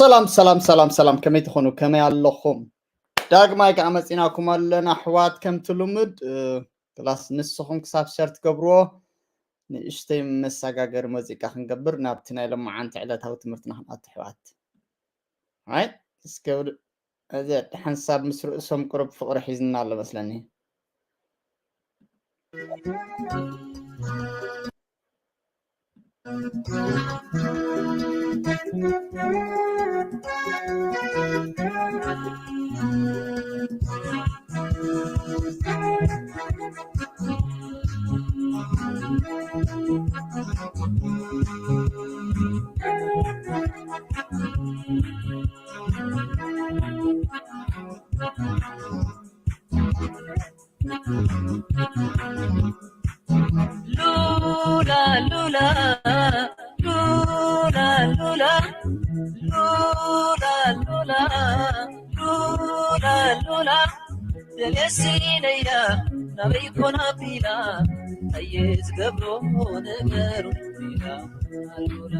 ሰላም ሰላም ሰላም ሰላም፣ ከመይ ትኾኑ? ከመይ ኣለኹም? ዳግማይ ከኣ መጺናኩም ኣለና ኣሕዋት። ከምቲ ልሙድ ክላስ ንስኹም ክሳብ ሸር ትገብርዎ ንእሽተይ መሰጋገሪ ሙዚቃ ክንገብር ናብቲ ናይ ሎማዓንቲ ዕለታዊ ትምህርትና ክንኣቱ ኣሕዋት። ኣይ እስከ እዚ ሓንሳብ ምስ ርእሶም ቁሩብ ፍቕሪ ሒዝና ኣሎ መስለኒ። ደልየሲነያ ናበይ ኮና ቢላ ኣየ ዝገብሮ ነገሩ ቢላ ኣሉላ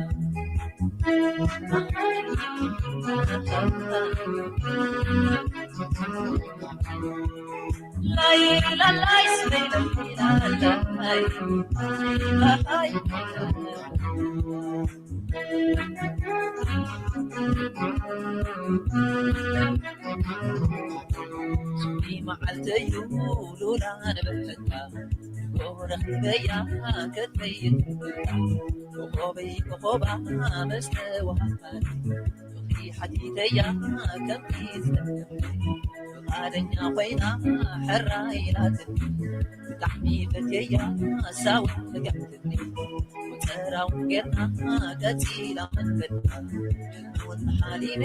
መዓልተዩ ሉላ ነበረታ ረኺበያ ከትመይት ኮኾበይ ኮኾባ መስተዋሃት ሓቲተያ ከምቲ ዝነገርኩ ፍቓደኛ ኮይና ሕራይ ኢላትኒ ብጣዕሚ ፈትየያ ሳውን ፈትያትኒ ቆጸራውን ጌርና ቀጺላ መንገድና ሕልምውን ሓሊመ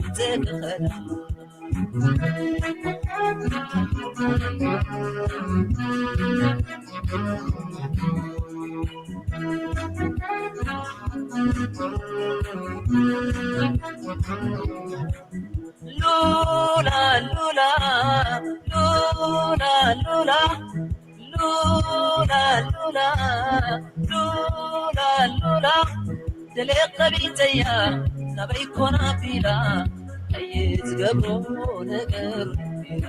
ክትምንዘ ክኸዳ ሉላ ሉላ ሉላ ሉላ ሉላ ሉላ ሉላ ሉላ ደሌ ቀቢፀያ ናበይ ኮና ቢላ ኣየ ዝገብሮ ነገር ቢላ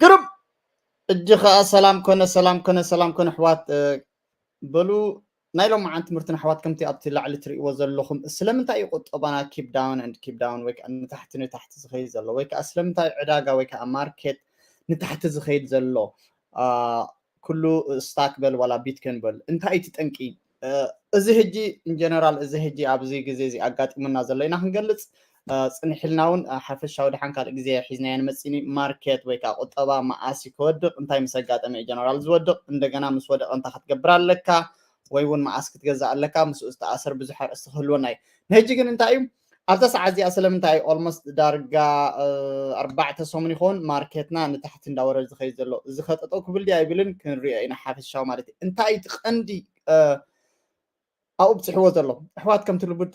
ግሩም። እጂ ኸኣ ሰላም ኮነ፣ ሰላም ኮነ፣ ሰላም ኮነ ኣሕዋት። በሉ ናይ ሎማዓንቲ ትምህርትና ኣሕዋት ከምቲ ኣብቲ ላዕሊ ትርእይዎ ዘለኹም ስለምንታይ እዩ ቁጠባና keep down and keep down ወይ ከዓ ንታሕቲ ንታሕቲ ዝኸይድ ዘሎ ወይ ከዓ ስለምንታይ ዕዳጋ ወይ ከዓ ማርኬት ንታሕቲ ዝኸይድ ዘሎ ኩሉ ስታክ በል ዋላ ቢትኮይን በል እንታይ እቲ ጠንቂ እዚ ሕጂ ኢንጀነራል እዚ ሕጂ ኣብዚ ግዜ እዚ ኣጋጢሙና ዘሎ ኢና ክንገልፅ ፅንሕልና እውን ሓፈሻዊ ድሓን ካልእ ግዜ ሒዝናዮ ንመፅኒ ማርኬት ወይ ከዓ ቁጠባ መዓስ ክወድቕ እንታይ ምስ ኣጋጠመ እዩ ጀነራል ዝወድቕ እንደገና ምስ ወደቐ እንታይ ክትገብር ኣለካ ወይ እውን መዓስ ክትገዛእ ኣለካ ምስኡ ዝተኣሰር ብዙሕ ኣርእስቲ ክህልወና እዩ ንሕጂ ግን እንታይ እዩ ኣብዛ ሰዓት እዚኣ ስለምንታይ ኦልሞስት ዳርጋ ኣርባዕተ ሰሙን ይኸውን ማርኬትና ንታሕቲ እንዳወረድ ዝኸይድ ዘሎ እዚ ከጠጠው ክብል ድዩ ኣይብልን ክንሪኦ ኢና ሓፈሻዊ ማለት እዩ እንታይ እቲ ቀንዲ ኣብኡ ብፅሕዎ ዘሎ ኣሕዋት ከምቲ ልቡድ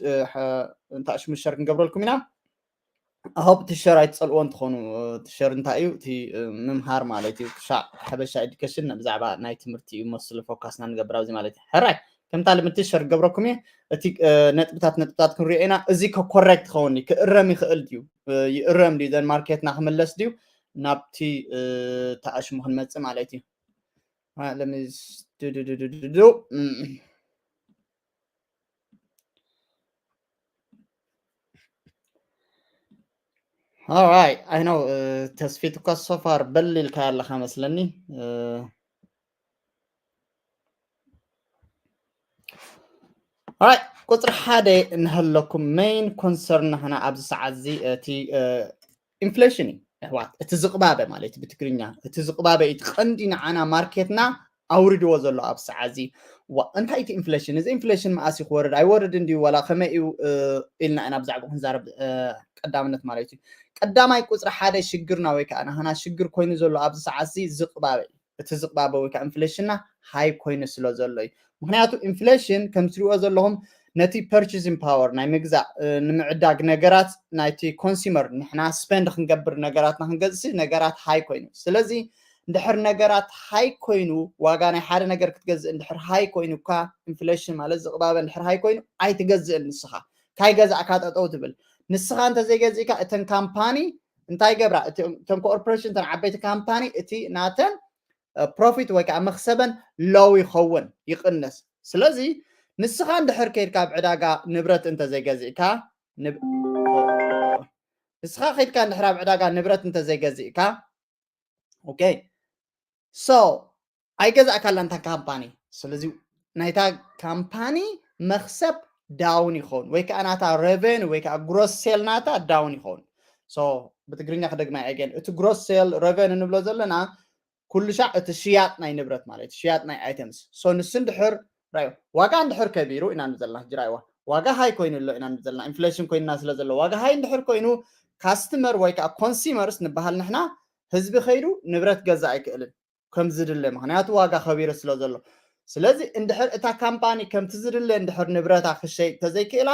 እንታይ ሽሙሸር ክንገብረልኩም ኢና ኣሆብ ትሸር ኣይትፀልዎ እንትኾኑ ትሸር እንታይ እዩ እቲ ምምሃር ማለት እዩ ክሻዕ ሓበሻ ኤዱኬሽን ብዛዕባ ናይ ትምህርቲ እዩ መስሉ ፎካስና ንገብር ኣብዚ ማለት እዩ ሕራይ ከምታ ልምንቲ ሸር ገብረኩም እየ እቲ ነጥብታት ነጥብታት ክንሪኦ ኢና እዚ ኮኮሬክት ክኸውን ክእረም ይኽእል ድዩ ይእረም ድዩ ዘን ማርኬትና ክምለስ ድዩ ናብቲ ተኣሽሙ ክንመፅእ ማለት እዩ All right, I know ተስፊት እኳ so far በል ኢልካ ኣለኻ መስለኒ ራይ ቁፅሪ ሓደ እንሀለኩም ሜን ኮንሰርን ንሕና ኣብዚ ሰዓት እዚ እቲ ኢንፍሌሽን እዩ ኣሕዋት እቲ ዝቕባበ ማለት ብትግርኛ እቲ ዝቕባበ እቲ ቀንዲ ንዓና ማርኬትና ኣውርድዎ ዘሎ ኣብ ሰዓት እዚ ዋ እንታይ እቲ ኢንፍሌሽን እዚ ኢንፍሌሽን መኣስ ክወርድ ኣይወርድ እንድዩ ዋላ ከመይ እዩ ኢልና ኢና ብዛዕባ ክንዛረብ ቀዳምነት ማለት እዩ ቀዳማይ ቁፅሪ ሓደ ሽግርና ወይ ከዓ ናህና ሽግር ኮይኑ ዘሎ ኣብዚ ሰዓት እዚ ዝቕባበ እዩ እቲ ዝቕባበ ወይ ከዓ ኢንፍሌሽንና ሃይ ኮይኑ ስለ ዘሎ እዩ ምክንያቱ ኢንፍሌሽን ከም ትሪእዎ ዘለኹም ነቲ purchasing power ናይ ምግዛእ ንምዕዳግ ነገራት ናይቲ consumer ንሕና spend ክንገብር ነገራትና ክንገዝእ ነገራት high ኮይኑ ስለዚ እንድሕር ነገራት high ኮይኑ ዋጋ ናይ ሓደ ነገር ክትገዝእ እንድሕር high ኮይኑ እኳ inflation ማለት ዝቕባበ እንድሕር high ኮይኑ ኣይትገዝእን ንስኻ ካይ ገዛእካ ጠጠው ትብል ንስኻ እንተዘይገዚእካ እተን ካምፓኒ እንታይ ገብራ እቶም corporation እተን ዓበይቲ ካምፓኒ እቲ ናተን profit ወይ ከዓ መክሰበን low ይኸውን ይቕንስ ስለዚ ንስኻ እንድሕር ከይድካ ኣብ ዕዳጋ ንብረት እንተዘይገዚእካ ንስኻ ከይድካ እንድሕር ኣብ ዕዳጋ ንብረት እንተዘይገዚእካ okay so ኣይገዛእካላን እታ ካምፓኒ ስለዚ ናይታ ካምፓኒ መክሰብ down ይኸውን ወይ ከዓ ናታ revenue ወይ ከዓ gross sale ናታ down ይኸውን so ብትግርኛ ክደግማ again እቲ gross sale revenue ንብሎ ዘለና ኩሉ ሻዕ እቲ ሽያጥ ናይ ንብረት ማለት ሽያጥ ናይ items so ንሱ እንድሕር ራዮ ዋጋ እንድሕር ከቢሩ ኢና ንዘልና ጅራይዋ ዋጋ high ኮይኑ ኣሎ ኢና ንዘልና inflation ኮይንና ስለ ዘሎ ዋጋ high እንድሕር ኮይኑ customer ወይ ከዓ consumers ንበሃል ንሕና ህዝቢ ከይዱ ንብረት ገዛ ኣይክእልን ከም ዝድለ ምክንያቱ ዋጋ ከቢሩ ስለ ዘሎ ስለዚ እንድሕር እታ ካምፓኒ ከምቲ ዝድለ እንድሕር ንብረታ ክሸይጥ ተዘይክእላ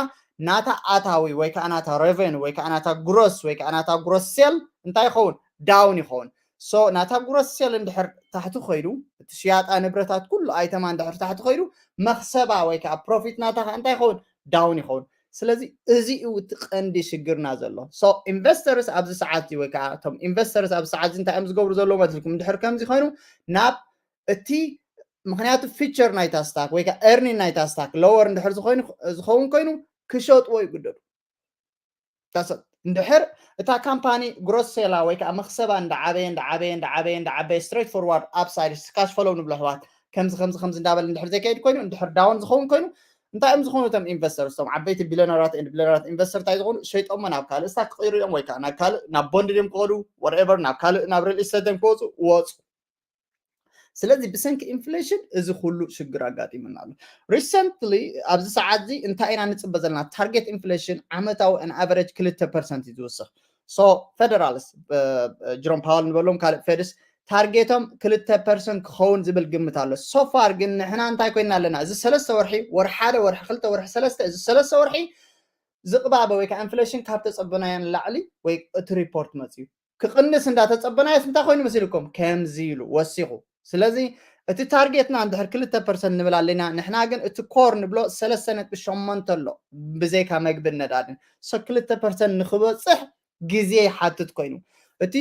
ናታ ኣታዊ ወይ ከዓ ናታ revenue ወይ ከዓ ናታ gross ወይ ከዓ ናታ gross sale እንታይ ይኸውን down ይኸውን so ናታ gross sale እንድሕር ታሕቲ ኮይዱ እቲ ሽያጣ ንብረታት ኩሉ item ኣ እንድሕር ታሕቲ ኮይዱ መክሰባ ወይ ከዓ profit ናታ ከዓ እንታይ ይኸውን down ይኸውን ስለዚ እዚ እዩ እቲ ቀንዲ ሽግርና ዘሎ so investors ኣብዚ ሰዓት ወይ ከዓ እቶም investors ኣብዚ ሰዓት እንታይ እዮም ዝገብሩ ዘለዉ መትልኩም እንድሕር ከምዚ ኮይኑ ናብ እቲ ምክንያቱ future ናይታ stock ወይ ከዓ earning ናይታ stock lower እንድሕር ዝኸውን ኮይኑ ክሸጥዎ ይግደዱ እንድሕር እታ ካምፓኒ gross sale ኣ ወይ ከዓ መክሰባ እንዳዓበየ እንዳዓበየ እንዳዓበየ እንዳዓበየ straight forward upside cash flow ንብሎ ኣሕዋት ከምዚ ከምዚ ከምዚ እንዳበለ እንድሕር ዘይከይድ ኮይኑ እንድሕር down ዝኸውን ኮይኑ እንታይ እዮም ዝኾኑ እቶም investors እቶም ዓበይቲ billionaires and billionaires investors እንታይ ዝኾኑ ሸይጦሞ ናብ ካልእ stock ክቕይሩ እዮም ወይ ከዓ ናብ ካልእ ናብ bond ድዮም ክኸዱ whatever ናብ ካልእ ናብ real estate ድዮም ክወፁ ወፁ ስለዚ ብሰንኪ inflation እዚ ኩሉ ሽግር ኣጋጢሙና ኣሎ recently ኣብዚ ሰዓት እዚ እንታይ ኢና ንፅበ ዘለና target inflation ዓመታዊ on average ክልተ percent እዩ ዝውስኽ so federals Jerome Powell ንበሎም ካልእ Feds target ኦም ክልተ percent ክኸውን ዝብል ግምት ኣሎ so far ግን ንሕና እንታይ ኮይና ኣለና እዚ ሰለስተ ወርሒ ወርሒ ሓደ ወርሒ ክልተ ወርሒ ሰለስተ እዚ ሰለስተ ወርሒ ዝቕባበ ወይ ከዓ inflation ካብ ተፀበናዮ ንላዕሊ ወይ እቲ report መፅዩ ክቕንስ እንዳተፀበናዮስ እንታይ ኮይኑ መሲልኩም ከምዚ ኢሉ ወሲኹ ስለዚ እቲ target ና እንድሕር ክልተ percent ንብል ኣለና ንሕና ግን እቲ core ንብሎ ሰለስተ ነጥቢ ሸሞንተ ኣሎ ብዘይካ መግብን ነዳድን so ክልተ percent ንክበፅሕ ግዜ ይሓትት ኮይኑ እቲ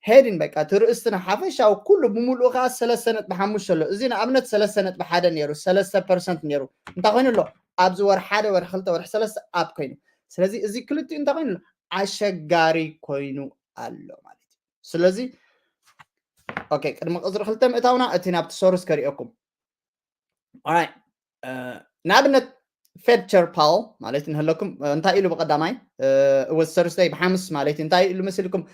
heading በቃ እቲ ርእስትና ሓፈሻዊ ኩሉ ብምሉኡ ከዓ ሰለስተ ነጥቢ ሓሙሽተ ኣሎ እዚ ንኣብነት ሰለስተ ነጥቢ ሓደ ነይሩ ሰለስተ percent ነይሩ እንታይ ኮይኑ ኣሎ ኣብዚ ወር ሓደ ወር ክልተ ወር ሰለስተ up ኮይኑ ስለዚ እዚ ክልቲኡ እንታይ ኮይኑ ኣሎ ኣሸጋሪ ኮይኑ ኣሎ ማለት እዩ ስለዚ okay ቅድሚ ቅፅሪ ክልተ ምእታውና እቲ ናብቲ source ከሪኦኩም ንኣብነት Fed Chair Powell ማለት ንህለኩም እንታይ ኢሉ ብቀዳማይ was Thursday ብሓሙስ ማለት እንታይ ኢሉ መሲልኩም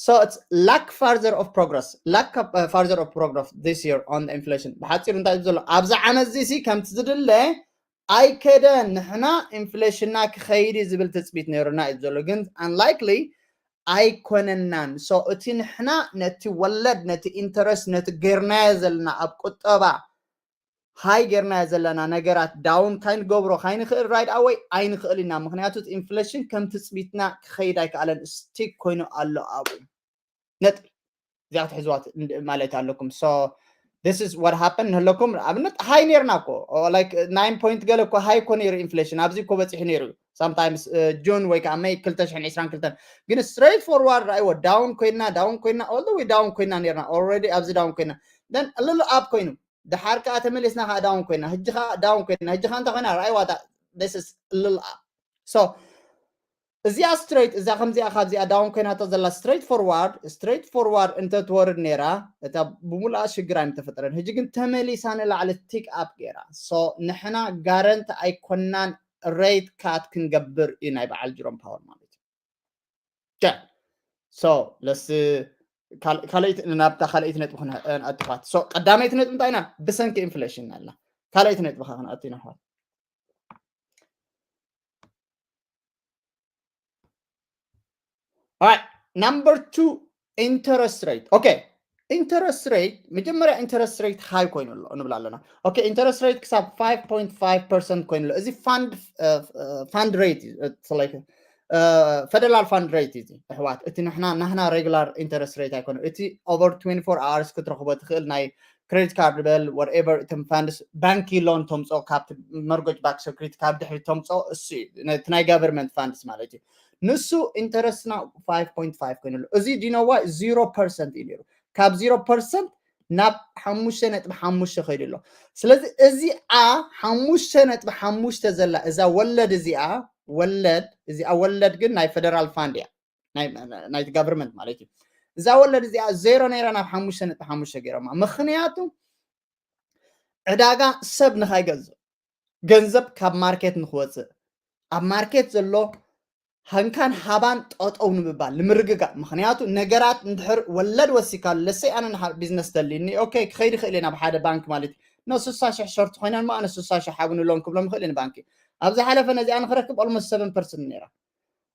so it's lack further of progress lack of, uh, further of progress this year on the inflation ብሓፂሩ እንታይ ዘሎ ኣብዚ ዓመት እዚ ከምቲ ዝድለ ኣይከደን ንሕና inflation ና ክኸይድ ዝብል ትፅቢት ነይሩና እዩ ዘሎ ግን unlikely ኣይኮነናን so እቲ ንሕና ነቲ ወለድ ነቲ interest ነቲ ገርናዮ ዘለና ኣብ ቁጠባ high ገርናዮ ዘለና ነገራት down ካይንገብሮ ካይንኽእል right away ኣይንኽእል ኢና ምክንያቱ inflation ከም ትፅቢትና ክኸይድ ኣይከኣለን stick ኮይኑ ኣሎ ኣብኡ ነጥቢ እዚኣ ክትሕዝዋ ማለት ኣለኩም so this is what happened ንህለኩም ኣብነት high ነርና እኮ like nine point ገለ እኮ high እኮ ነይሩ inflation ኣብዚ እኮ በፂሑ ነይሩ sometimes June ወይ ከዓ May ክልተ ሽሕን ዕስራን ክልተን ግን straight forward ራእይዎ down ኮይና down ኮይና all the way down ኮይና ነርና already ኣብዚ down ኮይና then a little up ኮይኑ ድሓር ከዓ ተመሊስና ከዓ down ኮይና ህጂ ከዓ down ኮይና ህጂ ከዓ እንታይ ኮይና ራእይዋ this is a little up so እዚኣ straight እዛ ከምዚኣ ካብዚኣ down ኮይናቶ ዘላ straight forward straight forward እንተትወርድ ነይራ እታ ብምሉኣ ሽግር ኣይምተፈጠረን ህጂ ግን ተመሊሳ ንላዕሊ tick up ገይራ so ንሕና guarantee ኣይኮናን rate cut ክንገብር እዩ ናይ በዓል Jerome Powell ማለት እዩ so ለስ ካልኣይቲ ናብታ ካልኣይቲ ነጥቢ ክንኣትፋት so ቀዳመይቲ ነጥቢ እንታይ ኢና ብሰንኪ inflation ኣላ ካልኣይቲ ነጥቢ ከዓ ክንኣቱ ኢና ኣሕዋት All right, number two, interest rate. Okay, interest rate መጀመርያ interest rate high ኮይኑ ኣሎ ንብል ኣለና። Okay, interest rate ክሳብ five point five percent ኮይኑ ኣሎ። እዚ fund fund rate federal fund rate እዩ ኣሕዋት። እቲ ንሕና ናህና regular interest rate ኣይኮነ። እቲ over twenty-four hours ክትረኽቦ ትኽእል ናይ credit card በል whatever እቶም funds ባንኪ loan ተምፅኦ ካብ መርጎጅ ባክ ሰክሪቲ ካብ ድሕሪ ተምፅኦ እሱ እዩ ነቲ ናይ government funds ማለት እዩ። ንሱ interest ና five point five ኮይኑ ኣሎ። እዚ ዲኖዋ zero percent እዩ ነይሩ። ካብ zero percent ናብ ሓሙሽተ ነጥቢ ሓሙሽተ ከይዱ ኣሎ። ስለዚ እዚኣ ሓሙሽተ ነጥቢ ሓሙሽተ ዘላ እዛ ወለድ እዚኣ ወለድ እዚኣ ወለድ ግን ናይ federal fund እያ ናይቲ government ማለት እዩ። እዛ ወለድ እዚኣ ዜሮ ነይራ ናብ ሓሙሽተ ነጥቢ ሓሙሽተ ገይሮማ። ምክንያቱ ዕዳጋ ሰብ ንካይገዝእ ገንዘብ ካብ ማርኬት ንክወፅእ ኣብ ማርኬት ዘሎ ሃንካን ሃባን ጠጠው ንምባል ንምርግጋእ። ምክንያቱ ነገራት እንድሕር ወለድ ወሲካሉ ለሰይ ኣነ ንሓ ቢዝነስ ተልኒ okay ክኸይድ ይኽእል እየ ናብ ሓደ ባንክ ማለት እዩ። ነ ስሳ ሽሕ ሸርት ኮይነን ማ ኣነ ስሳ ሽሕ ሓብኒ ሎን ክብሎም ይኽእል እየ ንባንኪ። ኣብ ዝሓለፈ ነዚኣ ንክረክብ almost seven percent ነይራ።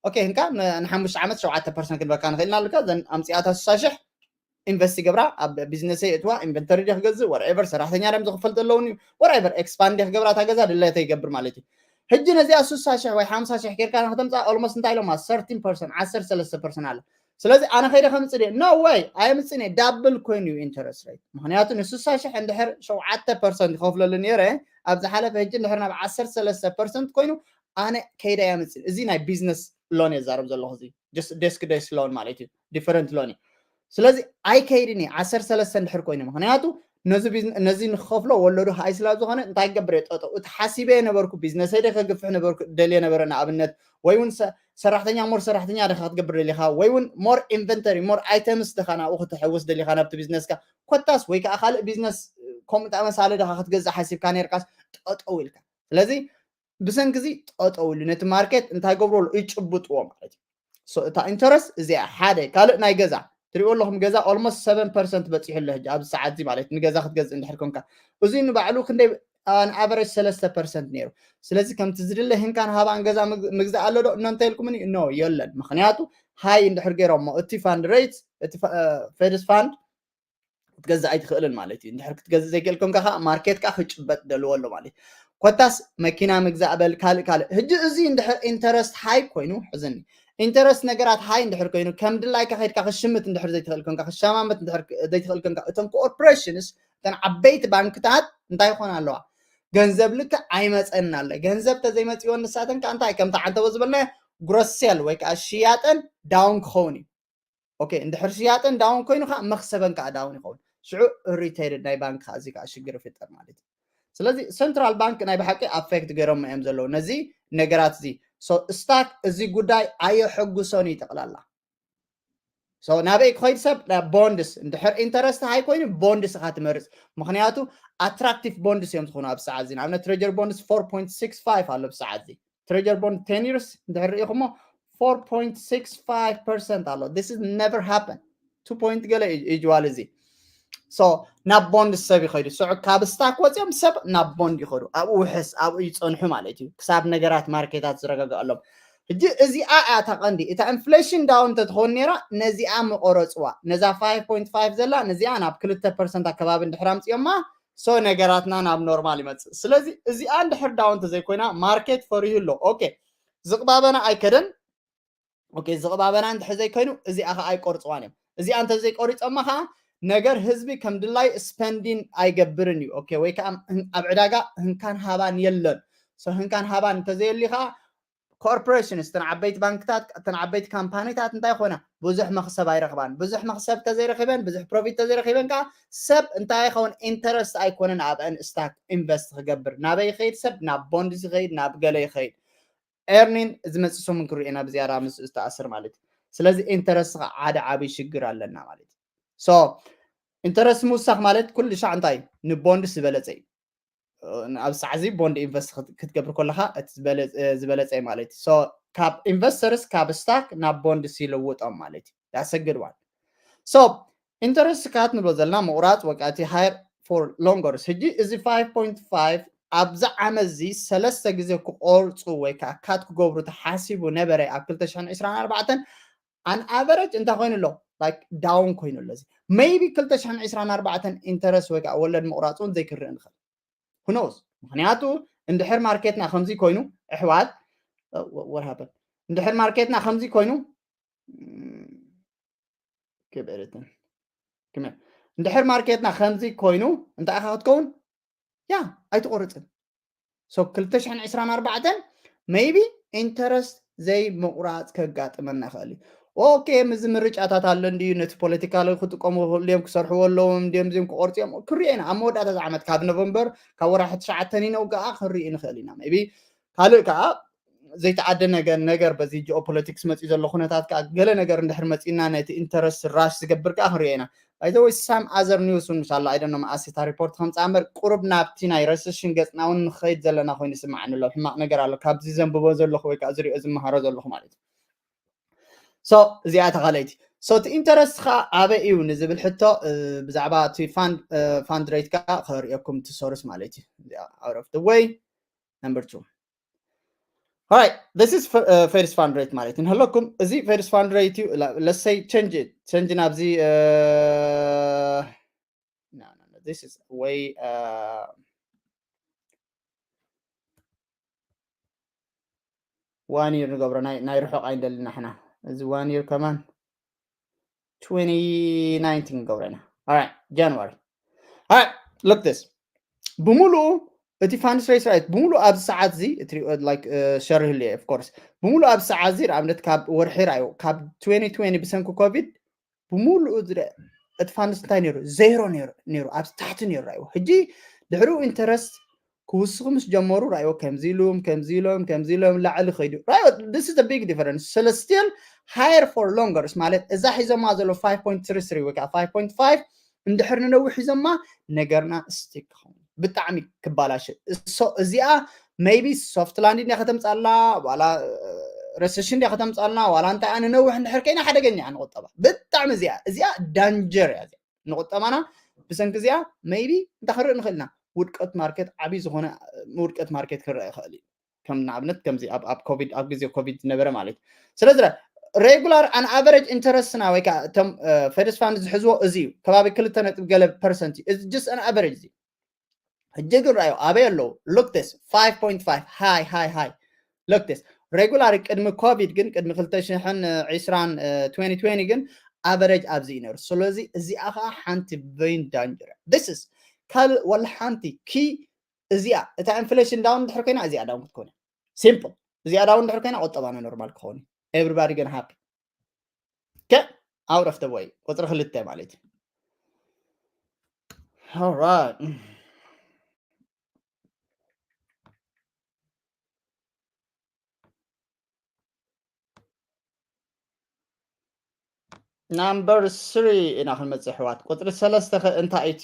Okay ህንካ ንሓሙሽተ ዓመት ሸውዓተ percent ክንበካ ንኽእል ኢና ኣልካ ዘን ኣምፅኣታ ስሳ ሽሕ ኢንቨስት ይገብራ ኣብ ቢዝነሰይ እትዋ ኢንቨንተሪ ዲ ክገዝእ whatever ሰራሕተኛ ደም ዝኽፈል ዘለውን እዩ whatever expand ክገብራ እታ ገዛ ድለተ ይገብር ማለት እዩ። ሕጂ ነዚኣ ስሳ ሽሕ ወይ ሓምሳ ሽሕ ጌርካ ንክተምፃ almost እንታይ ኢሎማ thirteen percent ዓሰርተ ሰለስተ percent ኣለ። ስለዚ ኣነ ከይደ ከምፅእ ድየ no way ኣየምፅን እየ። ዳብል ኮይኑ እዩ interest rate። ምክንያቱ ንስሳ ሽሕ እንድሕር ሸውዓተ percent ይኸፍለሉ ነይረ ኣብ ዝሓለፈ ሕጂ እንድሕር ናብ ዓሰርተ ሰለስተ percent ኮይኑ ኣነ ከይደ ኣየምፅን። እዚ ናይ ቢዝነስ loan የዛረብ ዘለኹ እዚ desk desk loan ማለት እዩ different loan እዩ። ስለዚ ኣይከይድን እየ ዓሰርተ ሰለስተ እንድሕር ኮይኑ ምክንያቱ ነዚ ንክኸፍሎ ወለዱ ሃይ ስላ ዝኾነ እንታይ ክገብር እየ ጠጠው እቲ ሓሲበ የነበርኩ ቢዝነሰይ ደ ከግፍሕ ነበርኩ ደልየ ነበረ ንኣብነት ወይ እውን ሰራሕተኛ more ሰራሕተኛ ደኻ ክትገብር ደሊኻ ወይ እውን more inventory more items ደኻ ናብኡ ክተሕውስ ደሊኻ ናብቲ ቢዝነስካ ኮታስ ወይ ከዓ ካልእ ቢዝነስ ከምኡ መሳለ ደኻ ክትገዝእ ሓሲብካ ነርካስ ጠጠው ኢልካ። ስለዚ ብሰንኪ እዚ ጠጠው ኢሉ ነቲ ማርኬት እንታይ ገብሮ ኣሎ ይጭብጥዎ ማለት እዩ። እታ interest እዚኣ ሓደ ካልእ ናይ ገዛ ትሪእዎ ኣለኹም ገዛ almost seven percent በፂሑ ኣሎ ሕጂ ኣብዚ ሰዓት እዚ ማለት ንገዛ ክትገዝእ እንድሕር ኮንካ እዚ ንባዕሉ ክንደይ an average ሰለስተ percent ነይሩ። ስለዚ ከምቲ ዝድለ ህንካን ሃባን ገዛ ምግዛእ ኣሎ ዶ እኖ እንተ ኢልኩምኒ no የለን። ምክንያቱ ሃይ እንድሕር ገይሮሞ እቲ fund rate እቲ fed fund ክትገዝእ ኣይትኽእልን ማለት እዩ። እንድሕር ክትገዝእ ዘይክእል ኮንካ ከዓ ማርኬት ከዓ ክጭበጥ ደልዎ ኣሎ ማለት እዩ። ኮታስ መኪና ምግዛእ በል ካልእ ካልእ። ሕጂ እዚ እንድሕር interest high ኮይኑ ሕዝኒ interest ነገራት high እንድሕር ኮይኑ ከም ድላይካ ከድካ ክሽምት እንድሕር ዘይትኽእል ኮንካ ክሸማመት እንድሕር ዘይትኽእል ኮንካ እቶም corporations እተን ዓበይቲ ባንክታት እንታይ ይኾና ኣለዋ? ገንዘብ ልክዕ ኣይመፀን ኣሎ። ገንዘብ ተዘይመፅዎ ንሳተን ከዓ እንታይ ከምቲ ዓንተቦ ዝበልና gross sale ወይ ከዓ ሽያጠን down ክኸውን እዩ። Okay እንድሕር ሽያጠን down ኮይኑ ከዓ መክሰበን ከዓ down ይኸውን። ሽዑ retail ናይ ባንክ ከዓ እዚ ከዓ ሽግር ይፍጠር ማለት እዩ። ስለዚ central bank ናይ ብሓቂ affect ገይሮም እዮም ዘለዉ ነዚ ነገራት እዚ። So stock እዚ ጉዳይ ኣየሐጉሶን እዩ ጠቕላላ። So ናበይ ክኸይድ ሰብ bonds እንድሕር interest high ኮይኑ bonds ኢኻ ትመርፅ። ምክንያቱ attractive bonds እዮም ዝኾኑ ኣብ ሰዓት እዚ ንኣብነት treasury bonds four point six five ኣሎ ብሰዓት እዚ treasury bond ten years እንድሕር ርኢኹሞ four point six five percent ኣሎ። This is never happen two point ገለ ይጅዋል እዚ so ናብ bond ሰብ ይኸዱ። ስዑ ካብ stock ወፂኦም ሰብ ናብ bond ይኸዱ። ኣብኡ ውሕስ ኣብኡ ይፀንሑ ማለት እዩ ክሳብ ነገራት ማርኬታት ዝረጋግኣሎም። ሕጂ እዚኣ እያ እታ ቀንዲ እታ inflation down እንተትኸውን ነይራ ነዚኣ ምቆረፅዋ ነዛ five point five ዘላ ነዚኣ ናብ ክልተ percent ኣከባቢ እንድሕር ኣምፅኦማ so ነገራትና ናብ ኖርማል ይመፅእ። ስለዚ እዚኣ እንድሕር down እንተዘይኮይና ማርኬት ፈሪሁ ኣሎ። Okay ዝቕባበና ኣይከደን okay ዝቕባበና እንድሕር ዘይኮይኑ እዚኣ ከዓ ኣይቆርፅዋን እዮም። እዚኣ እንተዘይቆሪፆማ ከዓ ነገር ህዝቢ ከም ድላይ spending ኣይገብርን እዩ። Okay ወይ ከዓ ኣብ ዕዳጋ ህንካን ሃባን የለን። So ህንካን ሃባን እንተዘየሊ ከዓ corporations እተን ዓበይቲ ባንክታት እተን ዓበይቲ ካምፓኒታት እንታይ ይኾና ብዙሕ መክሰብ ኣይረኽባን። ብዙሕ መክሰብ ተዘይረኺበን ብዙሕ profit ተዘይረኺበን ከዓ ሰብ እንታይ ይኸውን interest ኣይኮነን ኣብአን stock invest ክገብር ናበይ ይኸይድ ሰብ ናብ bonds ይኸይድ ናብ ገለ ይኸይድ earning ዝመፅእ ሰሙን ክርእየና ብዝያዳ ምስ ዝተኣስር ማለት እዩ። ስለዚ interest ከዓ ሓደ ዓብይ ሽግር ኣለና ማለት እዩ። So interest ምውሳኽ ማለት ኩሉ ሻዕ እንታይ ን bonds ዝበለፀ እዩ። ኣብ ሰዓዚ bond invest ክትገብር ከለካ እቲ ዝበለፀ ማለት እዩ። So ካብ investors ካብ stock ናብ bonds ይልውጦም ማለት እዩ። That's a good one. So interest cut ንብሎ ዘለና ምቁራፅ ወቃቲ higher for longers ሕጂ እዚ five point five ኣብዚ ዓመት እዚ ሰለስተ ግዜ ክቆርፁ ወይ ከዓ cut ክገብሩ ተሓሲቡ ነበረ ኣብ ክልተ ሽሕን ዕስራን ኣርባዕተን on average እንታይ ኮይኑ ኣሎ? Like down ኮይኑ ኣሎ። እዚ maybe ክልተ ሽሕን ዕስራን ኣርባዕተን interest ወይ ከዓ ወለድ ምቑራፅ እውን ዘይክርኢ ንኽእል። Who knows? ምክንያቱ እንድሕር ማርኬትና ከምዚ ኮይኑ ኣሕዋት፣ what happened? እንድሕር ማርኬትና ከምዚ ኮይኑ ክብርትን እንድሕር ማርኬትና ከምዚ ኮይኑ እንታይ ኢኻ ክትከውን? ያ ኣይትቆርፅን። So ክልተ ሽሕን ዕስራን ኣርባዕተን maybe interest ዘይምቑራፅ ከጋጥመና ይኽእል እዩ። ኦኬ፣ ምዚ ምርጫታት ኣሎ እንድዩ፣ ነቲ ፖለቲካሊ ክጥቀሙ ክኽእሉ እዮም፣ ክሰርሕዎ ኣለዎም እንድዮም፣ እዚኦም ክቆርፁ እዮም። ክሪኦ ኢና ኣብ መወዳእታ እዚ ዓመት ካብ ኖቨምበር፣ ካብ ወራሒ ትሽዓተ ንነውጋኣ ክንርኢ ንኽእል ኢና። Maybe ካልእ ከዓ ዘይተዓደ ነገር ነገር በዚ ጂኦፖለቲክስ መፂኡ ዘሎ ኩነታት ከዓ ገለ ነገር እንድሕር መፂና ነቲ interest rush ዝገብር ከዓ ክንሪኦ ኢና። By the way, some other news እውን ምሻላ ኣይደኖ መኣስ እታ ሪፖርት ከምፃ እምበር ቁሩብ ናብቲ ናይ ረሰሽን ገፅና እውን ንኸይድ ዘለና ኮይኑ ይስማዓኒ ኣሎ። ሕማቕ ነገር ኣሎ ካብዚ ዘንብቦ ዘለኹ ወይ ከዓ ዝሪኦ ዝመሃሮ ዘለኹ ማለት እዩ። So እዚኣ እታ ካልኣይቲ። So እቲ interest ከዓ ኣበይ እዩ ንዝብል ሕቶ ብዛዕባ እቲ fund rate ከዓ ከርእየኩም እቲ ሶርስ ማለት እዩ። እዚኣ out of the way number two. All right, this is Fed's fund rate ማለት እዩ። ንህለኩም እዚ Fed's fund rate እዩ። Let's say change it, change ናብዚ no, no, no, this is way one year ንገብሮ። ናይ ርሑቕ ኣይንደልን ንሕና። እዚ one year ከማን twenty nineteen ንገብሮ ኢና። All right, January. All right, look this. ብምሉኡ እቲ fund rate right ብምሉኡ ኣብዚ ሰዓት እዚ እቲ like ሸር ህልየ of course ብምሉኡ ኣብዚ ሰዓት እዚ ንኣብነት ካብ ወርሒ ራእዩ ካብ twenty twenty ብሰንኪ ኮቪድ ብምሉኡ እቲ fund እንታይ ነይሩ? ዜሮ ነይሩ፣ ኣብ ታሕቲ ነይሩ ራእዩ። ሕጂ ድሕሪኡ interest ክውስኹ ምስ ጀመሩ ራእዮ ከምዚ ኢሎም ከምዚ ኢሎም ከምዚ ኢሎም ላዕሊ ከይዱ ራእዮ። This is the big difference. Celestial higher for longers ማለት እዛ ሒዞማ ዘሎ five point three three ወይ ከዓ five point five እንድሕር ንነዊሕ ሒዞማ ነገርና stick ክኸውን ብጣዕሚ ክባላሸ። እዚኣ maybe soft landing እያ ከተምፃላ ዋላ recession እያ ከተምፃልና ዋላ እንታይ ንነዊሕ እንድሕር ከይና ሓደገኛ እያ ንቁጠባ። ብጣዕሚ እዚኣ እዚኣ danger እያ እዚኣ ንቁጠባና። ብሰንኪ እዚኣ maybe እንታይ ክንርኢ ንኽእል ኢና? ውድቀት ማርኬት ዓብዪ ዝኾነ ውድቀት ማርኬት ክረአ ይኽእል እዩ። ከም ንኣብነት ከምዚ ኣብ ኮቪድ ኣብ ግዜ ኮቪድ ዝነበረ ማለት እዩ። ስለዚ regular an average interest ና ወይ ከዓ እቶም Fed's fund ዝሕዝዎ እዚ እዩ። ከባቢ ክልተ ነጥቢ ገለ ፐርሰንት እዩ። It's just an average እዩ። ሕጂ ግን ራእዮ ኣበይ ኣለዉ? Look this, five point five high high high. Look this, regular ቅድሚ ኮቪድ ግን ቅድሚ ክልተ ሽሕን ዕስራን twenty twenty ግን average ኣብዚ እዩ ነሩ። ስለዚ እዚኣ ከዓ ሓንቲ very danger። This is ካልእ ወላ ሓንቲ key እዚኣ እታ inflation down እንድሕር ኮይና እዚኣ down ክትኮን simple። እዚኣ down እንድሕር ኮይና ቁጠባና normal ክኸውን everybody gonna happy። Okay, out of the way. ቁፅሪ ክልተ ማለት እዩ። All right. Number three ኢና ክንመፅእ ኣሕዋት። ቁፅሪ ሰለስተ ከ እንታይ እቲ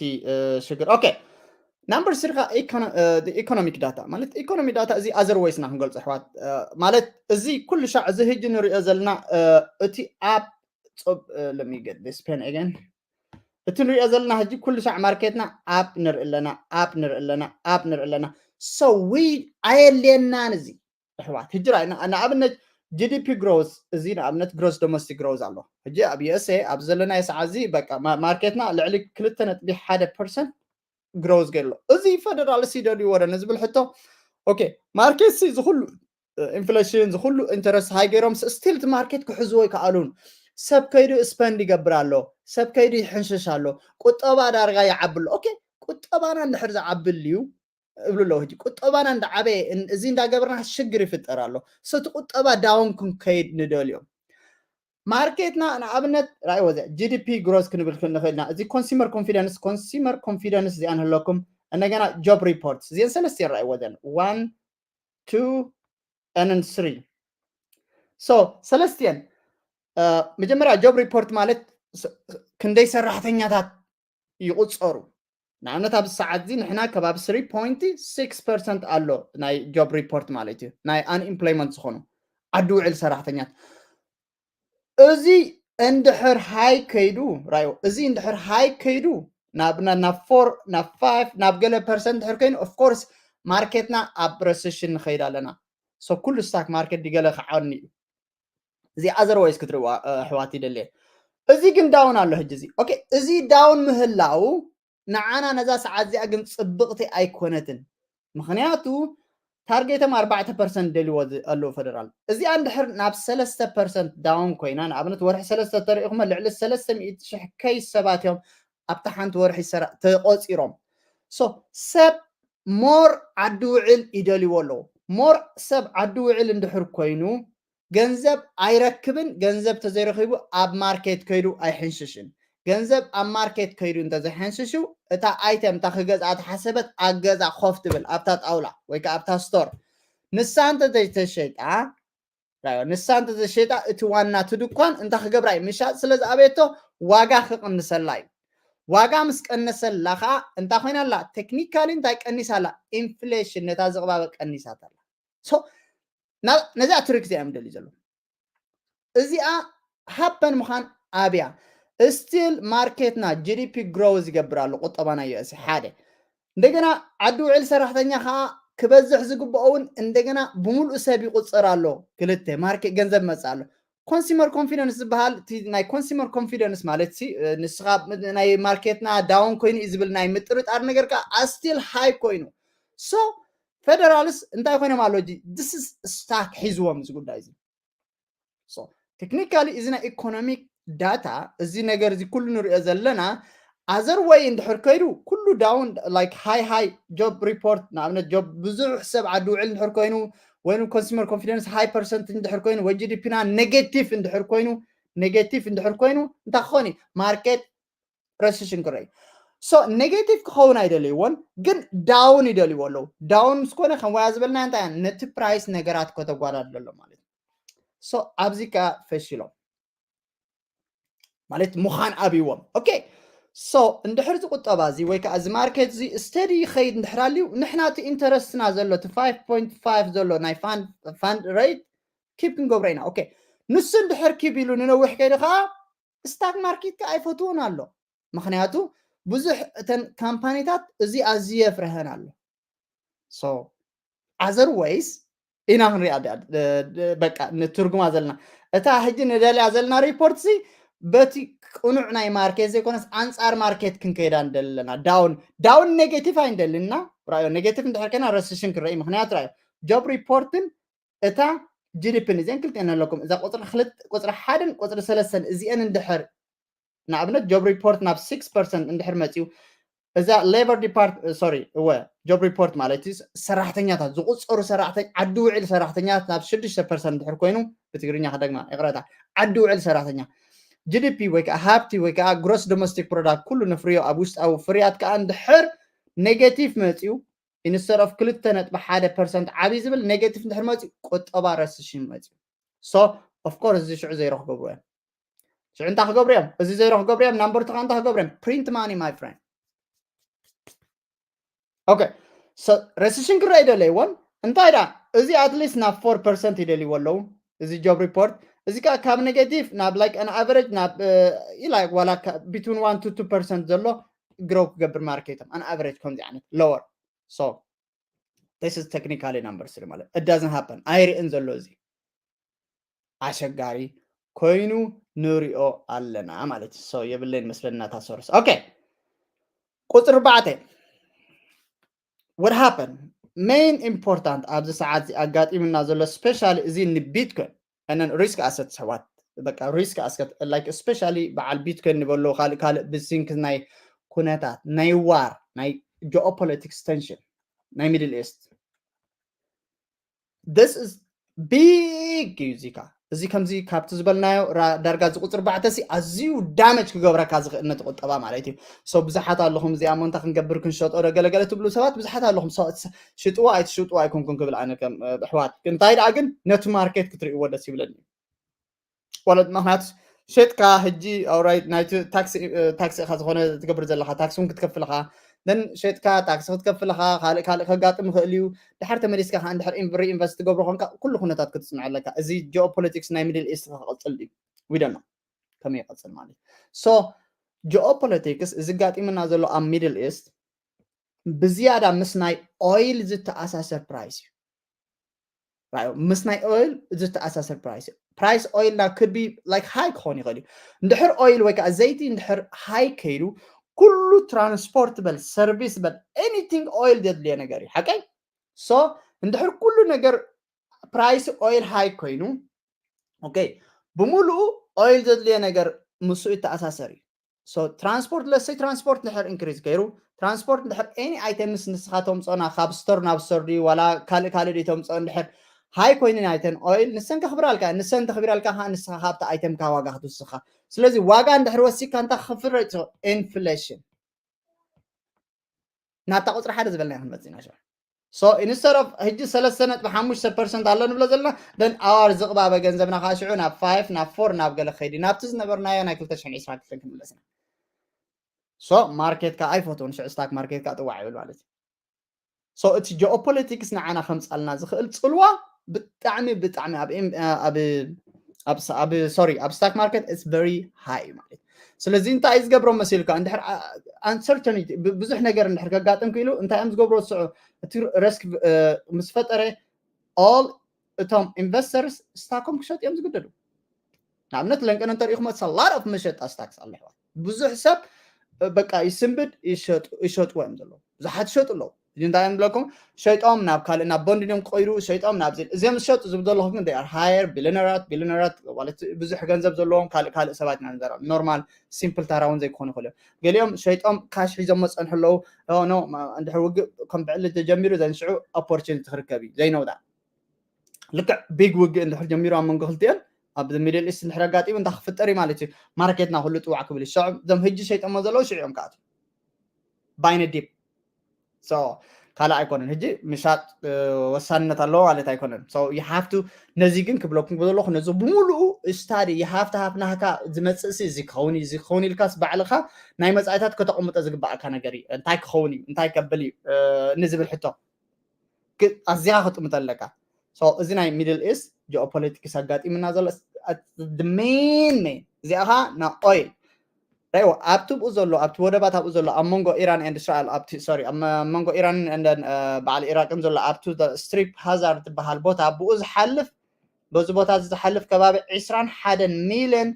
ሽግር? Okay, number three ከዓ economic data ማለት economic data እዚ other ways ና ክንገልፆ ኣሕዋት። ማለት እዚ ኩሉ ሻዕ እዚ ህጂ ንሪኦ ዘለና እቲ ኣብ let me get this pen again. እቲ ንሪኦ ዘለና ህጂ ኩሉ ሻዕ ማርኬትና up ንርኢ ኣለና፣ up ንርኢ ኣለና፣ up ንርኢ ኣለና። So we ኣየድልየናን እዚ ኣሕዋት። ህጂ ንኣብነት GDP growth እዚ ንኣብነት gross domestic growth ኣሎ። ህጂ ኣብ USA ኣብ ዘለናዮ ሰዓት እዚ በቃ ማርኬትና ልዕሊ ክልተ ነጥቢ ሓደ ፐርሰንት growth ገሎ። እዚ Federal ሲ ደልዩ ወረ ንዝብል ሕቶ okay ማርኬት ሲ ዝኩሉ inflation ዝኩሉ interest high ገይሮም still እቲ ማርኬት ክሕዝዎ ይከኣሉን። ሰብ ከይዱ spend ይገብር ኣሎ፣ ሰብ ከይዱ ይሕንሽሽ ኣሎ፣ ቁጠባ ዳርጋ ይዓቢ ኣሎ። Okay ቁጠባና እንድሕር ዝዓቢ ኣልዩ እብሉ ኣለዉ። ሕጂ ቁጠባና እንዳዓበየ እዚ እንዳገበርና ሽግር ይፍጠር ኣሎ። So እቲ ቁጠባ down ክንከይድ ንደልዮም። ማርኬትና ንኣብነት ራእይ ወዘ GDP growth ክንብል ንኽእል ኢና። እዚ consumer confidence consumer confidence እዚኣ ንህለኩም እንደገና job report እዚአን ሰለስቲአን ራእይ ወዘን one two and three። So ሰለስቲአን መጀመሪያ job report ማለት ክንደይ ሰራሕተኛታት ይቁፀሩ። ንኣብነት ኣብዚ ሰዓት እዚ ንሕና ከባቢ three point six percent ኣሎ ናይ job report ማለት እዩ ናይ unemployment ዝኾኑ ዓዲ ውዕል ሰራሕተኛት። እዚ እንድሕር high ከይዱ ራዮ እዚ እንድሕር high ከይዱ ናብ ናብ four ናብ five ናብ ገለ ፐርሰንት ድሕር ኮይኑ of course ማርኬትና ኣብ recession ንኸይድ ኣለና። So ኩሉ stock market ድገለ ክዓኒ እዩ። እዚ otherwise ክትርእዋ ኣሕዋት ይደልየ። እዚ ግን down ኣሎ ሕጂ። እዚ okay፣ እዚ down ምህላው ንዓና ነዛ ሰዓት እዚኣ ግን ጽብቕቲ ኣይኮነትን። ምኽንያቱ ታርጌቶም ኣርባዕተ ፐርሰንት ደልዎ ኣለዉ ፌደራል። እዚኣ እንድሕር ናብ ሰለስተ ፐርሰንት down ኮይና፣ ንኣብነት ወርሒ ሰለስተ ተሪኢኹሞ ልዕሊ ሰለስተ ሚእቲ ሽሕ ኬስ ሰባት እዮም ኣብታ ሓንቲ ወርሒ ተቖጺሮም። So ሰብ more ዓዲ ውዕል ይደልይዎ ኣለዉ። More ሰብ ዓዲ ውዕል እንድሕር ኮይኑ ገንዘብ ኣይረክብን። ገንዘብ ተዘይረኺቡ ኣብ ማርኬት ከይዱ ኣይሕንሽሽን። ገንዘብ ኣብ ማርኬት ከይዱ እንተዘይሐንሽሹ እታ item እታ ክገዝኣ ተሓሰበት ኣብ ገዛ ኮፍ ትብል ኣብታ ጣውላ ወይ ከዓ ኣብታ ስቶር። ንሳ እንተዘይተሸይጣ ንሳ እንተዘሸይጣ እቲ ዋና እቲ ድኳን እንታይ ክገብራ እዩ? ምሻጥ ስለ ዝኣበየቶ ዋጋ ክቕንሰላ እዩ። ዋጋ ምስ ቀነሰላ ከዓ እንታይ ኮይና ኣላ? ቴክኒካሊ እንታይ ቀኒሳ ኣላ? ኢንፍሌሽን ነታ ዝቕባበ ቀኒሳት ኣላ። ነዚኣ ትሪክ እዚኣ እዮም ደልዩ ዘለዉ። እዚኣ ሃፐን ምዃን ኣብያ ስቲል ማርኬትና ጂዲፒ ግሮው ዝገብር ኣሎ ቁጠባና ዩኤስ ሓደ። እንደገና ዓዲ ውዕል ሰራሕተኛ ከዓ ክበዝሕ ዝግብኦ እውን እንደገና ብምሉእ ሰብ ይቁፅር ኣሎ። ክልተ ማርኬት ገንዘብ መፅእ ኣሎ። ኮንሱመር ኮንፊደንስ ዝበሃል ናይ ኮንሱመር ኮንፊደንስ ማለት ሲ ንስኻ ናይ ማርኬትና ዳውን ኮይኑ እዩ ዝብል ናይ ምጥርጣር ነገር ከዓ ኣስቲል ሃይ ኮይኑ። ሶ ፌደራልስ እንታይ ኮይኖም ኣሎ? ዲስ ስታክ ሒዝዎም እዚ ጉዳይ እዚ። ቴክኒካሊ እዚ ናይ ኢኮኖሚክ ዳታ እዚ ነገር እዚ ኩሉ ንሪኦ ዘለና ኣዘር ወይ እንድሕር ከይዱ ኩሉ ዳውን ላይክ ሃይ ሃይ ጆብ ሪፖርት ንኣብነት ጆብ ብዙሕ ሰብ ዓዲ ውዕል እንድሕር ኮይኑ ወይ ኮንሱመር ኮንፊደንስ ሃይ ፐርሰንት እንድሕር ኮይኑ ወይ ጂዲፒና ኔጌቲቭ እንድሕር ኮይኑ ኔጌቲቭ እንድሕር ኮይኑ እንታይ ክኾን እዩ? ማርኬት ረሲሽን ክርኢ። ሶ ኔጌቲቭ ክኸውን ኣይደልይዎን፣ ግን ዳውን ይደልይዎ ኣለዉ። ዳውን ምስ ኮነ ከም ወያ ዝበልና እንታይ ነቲ ፕራይስ ነገራት ከተጓዳድሎ ኣሎ ማለት እዩ። ሶ ኣብዚ ከዓ ፈሽሎም ማለት ምዃን ኣብይዎም። ኦኬ ሶ እንድሕር እዚ ቁጠባ እዚ ወይ ከዓ እዚ ማርኬት እዚ ስተዲ ይኸይድ እንድሕር ኣልዩ ንሕና እቲ ኢንተረስትና ዘሎ እቲ ፋይቭ ፖይንት ፋይቭ ዘሎ ናይ ፋንድ ሬት ኪፕ ክንገብሮ ኢና። ኦኬ ንሱ እንድሕር ኪፕ ኢሉ ንነዊሕ ከይዱ ከዓ ስታክ ማርኬት ከዓ ኣይፈትዎን ኣሎ። ምኽንያቱ ብዙሕ እተን ካምፓኒታት እዚ ኣዝዩ የፍርሀን ኣሎ። ሶ ኣዘር ወይስ ኢና ክንሪኣ በቃ ንትርጉማ ዘለና እታ ሕጂ ንደልያ ዘለና ሪፖርት ሲ በቲ ቅኑዕ ናይ ማርኬት ዘይኮነስ ኣንፃር ማርኬት ክንከይዳ ንደሊ ኣለና። ዳውን ዳውን ኔጌቲቭ ኣይንደልና ራዮ ኔጌቲቭ እንድሕር ከና ረሲሽን ክረኢ ምክንያት ራዮ ጆብ ሪፖርትን እታ ጂዲፒን እዚአን ክልቲአን ኣለኩም እዛ ቁፅሪ ክልተ ቁፅሪ ሓደን ቁፅሪ ሰለስተን እዚአን እንድሕር ንኣብነት ጆብ ሪፖርት ናብ ሲክስ ፐርሰንት እንድሕር መፅዩ እዛ ሌበር ዲፓርት ሶሪ እወ ጆብ ሪፖርት ማለት እዩ ሰራሕተኛታት ዝቁፀሩ ሰራሕተኛ ዓዲ ውዕል ሰራሕተኛታት ናብ ሽዱሽተ ፐርሰንት እንድሕር ኮይኑ ብትግርኛ ከደግማ ይቕረታ ዓዲ ውዕል ሰራሕተኛ ጂዲፒ ወይ ከዓ ሃብቲ ወይ ከዓ ግሮስ ዶሜስቲክ ፕሮዳክት ኩሉ ንፍርዮ ኣብ ውሽጣዊ ፍርያት ከዓ እንድሕር ኔጌቲቭ መፅዩ ኢንስተድ ኦፍ ክልተ ነጥቢ ሓደ ፐርሰንት ዓብይ ዝብል ኔጌቲቭ እንድሕር መፅዩ ቁጠባ ረስሽን መፅዩ ሶ ኦፍኮርስ እዚ ሽዑ ዘይሮ ክገብሩ እዮም ሽዑ እንታይ ክገብሩ እዮም እዚ ዘይሮ ክገብሩ እዮም ናምበርቱ ከዓ እንታይ ክገብሩ እዮም ፕሪንት ማኒ ማይ ፍሬንድ ኦኬ ረስሽን ክረአ ይደለይዎን እንታይ ዳ እዚ ኣትሊስት ናብ ፎር ፐርሰንት ይደልይዎ ኣለዉ እዚ ጆብ ሪፖርት እዚ ከዓ ካብ ኔጌቲቭ ናብ ላይክ ኣን ኣቨሬጅ ናብ ኢላ ዋላ ቢትዊን ዋን ቱ ቱ ፐርሰንት ዘሎ ግሮው ክገብር ማርኬቶም ኣን ኣቨሬጅ ከምዚ ዓይነት ሎወር ሶ this is technically numbers ማለት it doesn't happen ኣይርእን ዘሎ እዚ ኣሸጋሪ ኮይኑ ንሪኦ ኣለና ማለት እዩ so የብለይን መስለና እታ ሶርስ okay ቁፅሪ ኣርባዕተ what happened main important ኣብዚ ሰዓት እዚ ኣጋጢሙና ዘሎ specially እዚ ንቢትኮይን and then risk asset ኣሕዋት በቃ risk asset like specially በዓል ቢትኮይን ንበሎ ካልእ ካልእ ብሲንክ ናይ ኩነታት ናይ ዋር ናይ geopolitics tension ናይ middle east this is big እዩ እዚካ እዚ ከምዚ ካብቲ ዝበልናዮ ዳርጋ እዚ ቁፅሪ ባዕተ ሲ ኣዝዩ ዳመጅ ክገብረካ ዝኽእል ነቲ ቁጠባ ማለት እዩ so ብዙሓት ኣለኹም እዚኣ ሞ እንታይ ክንገብር ክንሸጦ ዶ ገለገለ ትብሉ ሰባት ብዙሓት ኣለኹም ሽጥዋ ኣይትሽጥዋ ኣይኮንኩን ክብል ኣነ ከም ኣሕዋት እንታይ ደኣ ግን ነቲ ማርኬት ክትርእይዎ ደስ ይብለኒ ማለት ምክንያቱ ሸጥካ ሕጂ ኣውራይ ናይቲ ታክሲ ኢካ ዝኮነ ትገብር ዘለካ ታክሲ እውን ክትከፍል ኢካ ን ሸጥካ ታክሲ ክትከፍል ኢካ ካልእ ካልእ ከጋጥም ይክእል እዩ ድሓር ተመሊስካ ከዓ እንድሕር ሪኢንቨስት ትገብሮ ኮንካ ኩሉ ኩነታት ክትፅንዖ ኣለካ እዚ ጂኦፖለቲክስ ናይ ሚድል ኢስት ክቅፅል ድዩ ዊደና ከመይ ይቀፅል ማለት so ጂኦፖለቲክስ እዚ ጋጢምና ዘሎ ኣብ ሚድል ኢስት ብዝያዳ ምስ ናይ ኦይል ዝተኣሳሰር ፕራይስ እዩ ምስ ናይ ኦይል ዝተኣሳሰር ፕራይስ እዩ price oil ና could be like high ክኾን ይኽእል እዩ። እንድሕር oil ወይ ከዓ ዘይቲ እንድሕር high ከይዱ ኩሉ transport በል service በል anything oil ዘድልዮ ነገር እዩ ሓቀይ። So እንድሕር ኩሉ ነገር price oil high ኮይኑ okay ብምሉኡ oil ዘድልዮ ነገር ምስኡ ይተኣሳሰር እዩ። So transport let's say transport እንድሕር increase ገይሩ transport እንድሕር any items ንስኻ ተምፅኦና ካብ store ናብ store ድዩ ዋላ ካልእ ካልእ ድዩ ተምፅኦ እንድሕር high ኮይኑ ናይተን oil ንሰን ከኽብራልካ ንሰን ተኽብራልካ ከዓ ንስኻ ካብቲ item ካ ዋጋ ክትውስኻ። ስለዚ ዋጋ እንድሕር ወሲካ እንታይ ክፍረ inflation ናብታ ቁፅሪ ሓደ ዝበልና ክንመፅእ ኢና። So instead of ሕጂ ሰለስተ ነጥቢ ሓሙሽተ percent ኣሎ ንብሎ ዘለና then our ዝቕባበ ገንዘብና ከዓ ሽዑ ናብ five ናብ four ናብ ገለ ከይዲ ናብቲ ዝነበርናዮ ናይ ክልተ ሽሕን ዕስራን ክልተን ክንምለስ ኢና። So market ካ ኣይፈትውን ሽዑ stock market ካ ጥዋዕ ይብል ማለት እዩ። So እቲ geopolitics ንዓና ከምፃልና ዝኽእል ፅልዋ ብጣዕሚ ብጣዕሚ ኣብ ኣብ sorry ኣብ stock market it's very high ማለት ስለዚ እንታይ እዩ ዝገብሮ መሲልካ እንድሕር uncertainty ብዙሕ ነገር እንድሕር ከጋጥም ክኢሉ እንታይ እዮም ዝገብሮ ዝስዑ እቲ risk ምስ ፈጠረ all እቶም investors stock ም ክሸጡ እዮም ዝግደዱ። ንኣብነት ለንቀን እንተሪኢኹም it's a lot of መሸጣ stocks ኣሎ ኣሕዋት ብዙሕ ሰብ በቃ ይስንብድ ይሸጥዎ እዮም ዘለዉ ብዙሓት ይሸጡ ኣለዉ። እዚ እንታይ እዮም ዝብለኩም ሸይጦም ናብ ካልእ ናብ ቦንድ እዮም ክቀይሩ ሸይጦም ናብ እዚኦም ዝሸጡ ዝብል ዘለኹ ግን they are higher billionaires billionaires ማለት ብዙሕ ገንዘብ ዘለዎም ካልእ ካልእ ሰባት ኢና ንዘራ normal simple ታራ እውን ዘይክኾኑ ይኽእሉ እዮም። ገሊኦም ሸይጦም cash ሒዞም መፀንሑ ኣለዉ። እንድሕር ውግእ ከም ብዕሊ ተጀሚሩ ዘንሽዑ opportunity ክርከብ እዩ they know that ልክዕ big ውግእ እንድሕር ጀሚሩ ኣብ መንጎ ክልቲኦን ኣብ middle east እንድሕር ኣጋጢሙ እንታይ ክፍጠር እዩ ማለት እዩ። ማርኬትና ኩሉ ጥዋዕ ክብል ይሸዑ እዞም ህጂ ሸይጦሞ ዘለዉ ሽዑ እዮም ክኣትዉ buying a dip። ካልእ ኣይኮነን ህጂ ምሻጥ ወሳንነት ኣለዎ ማለት ኣይኮነን። You have to ነዚ ግን ክብለኩም ዘለኹ ነዚ ብምሉኡ study you have to have ናህካ ዝመፅእ ሲ እዚ ክኸውን እዩ እዚ ክኸውን ኢልካስ ባዕልኻ ናይ መፃኢታት ከተቐምጦ ዝግባኣካ ነገር እዩ። እንታይ ክኸውን እዩ እንታይ ከብል እዩ ንዝብል ሕቶ ኣዚኻ ክጥምቶ ኣለካ። እዚ ናይ middle east geopolitics ኣጋጢምና ዘሎ main main እዚኣ ኻ ና oil ራይዎ ኣብቲ ብኡ ዘሎ ኣብቲ ወደባት ኣብኡ ዘሎ ኣብ መንጎ ኢራን and እስራኤል ኣብቲ sorry ኣብ መንጎ ኢራን and በዓል ኢራቅን ዘሎ ኣብቲ strip hazard ዝበሃል ቦታ ብኡ ዝሓልፍ በዚ ቦታ እዚ ዝሓልፍ ከባቢ ዕስራን ሓደን ሚልዮን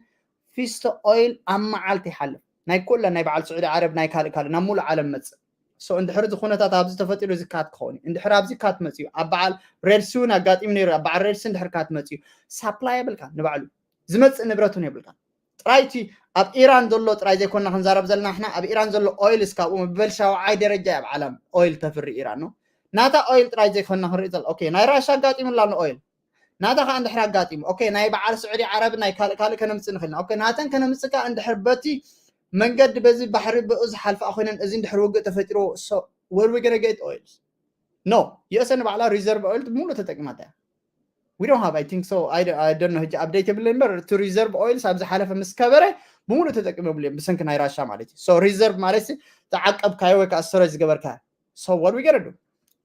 ፊስቶ oil ኣብ መዓልቲ ይሓልፍ ናይ ኩለን ናይ በዓል ስዑዲ ዓረብ ናይ ካልእ ካልእ ናብ ሙሉእ ዓለም መፅእ። እንድሕር እዚ ኩነታት ኣብዚ ተፈጢሩ እዚ cut ክኸውን እዩ እንድሕር ኣብዚ cut መፅዩ ኣብ በዓል red sea እውን ኣጋጢሙ ነይሩ ኣብ በዓል red sea እንድሕር cut መፅዩ supply የብልካ ንባዕሉ ዝመፅእ ንብረት እውን የብልካ። ጥራይ እቲ ኣብ ኢራን ዘሎ ጥራይ ዘይኮንና ክንዛረብ ዘለና ንሕና ኣብ ኢራን ዘሎ oil እስካብኡ ምበል ሻውዓይ ደረጃ እዩ ኣብ ዓለም oil ተፍሪ ኢራን ነው ናታ oil ጥራይ ዘይኮንና ክንርኢ ዘለና okay ናይ ራሻ ኣጋጢሙላ ኣሎ oil ናታ ከዓ እንድሕር ኣጋጢሙ okay ናይ በዓል ስዑዲ ዓረብ ናይ ካልእ ካልእ ከነምፅእ ንኽእልና okay ናተን ከነምፅእ ከዓ እንድሕር በቲ መንገዲ በዚ ባሕሪ ብኡ ዝሓልፋ ኮይነን እዚ እንድሕር ውግእ ተፈጢርዎ where we gonna get oil no USA ንባዕላ reserve oil ሙሉእ ተጠቂማታ እያ we don't have I think so I don't know ሕጂ update የብለ እምበር እቲ reserve oil ኣብ ዝሓለፈ ምስ ከበረ ብሙሉእ ተጠቂሞምሉ እዮም ብሰንኪ ናይ ራሻ ማለት እዩ reserve ማለት ተዓቀብካዮ ወይ ከዓ storage ዝገበርካዮ so what we gonna do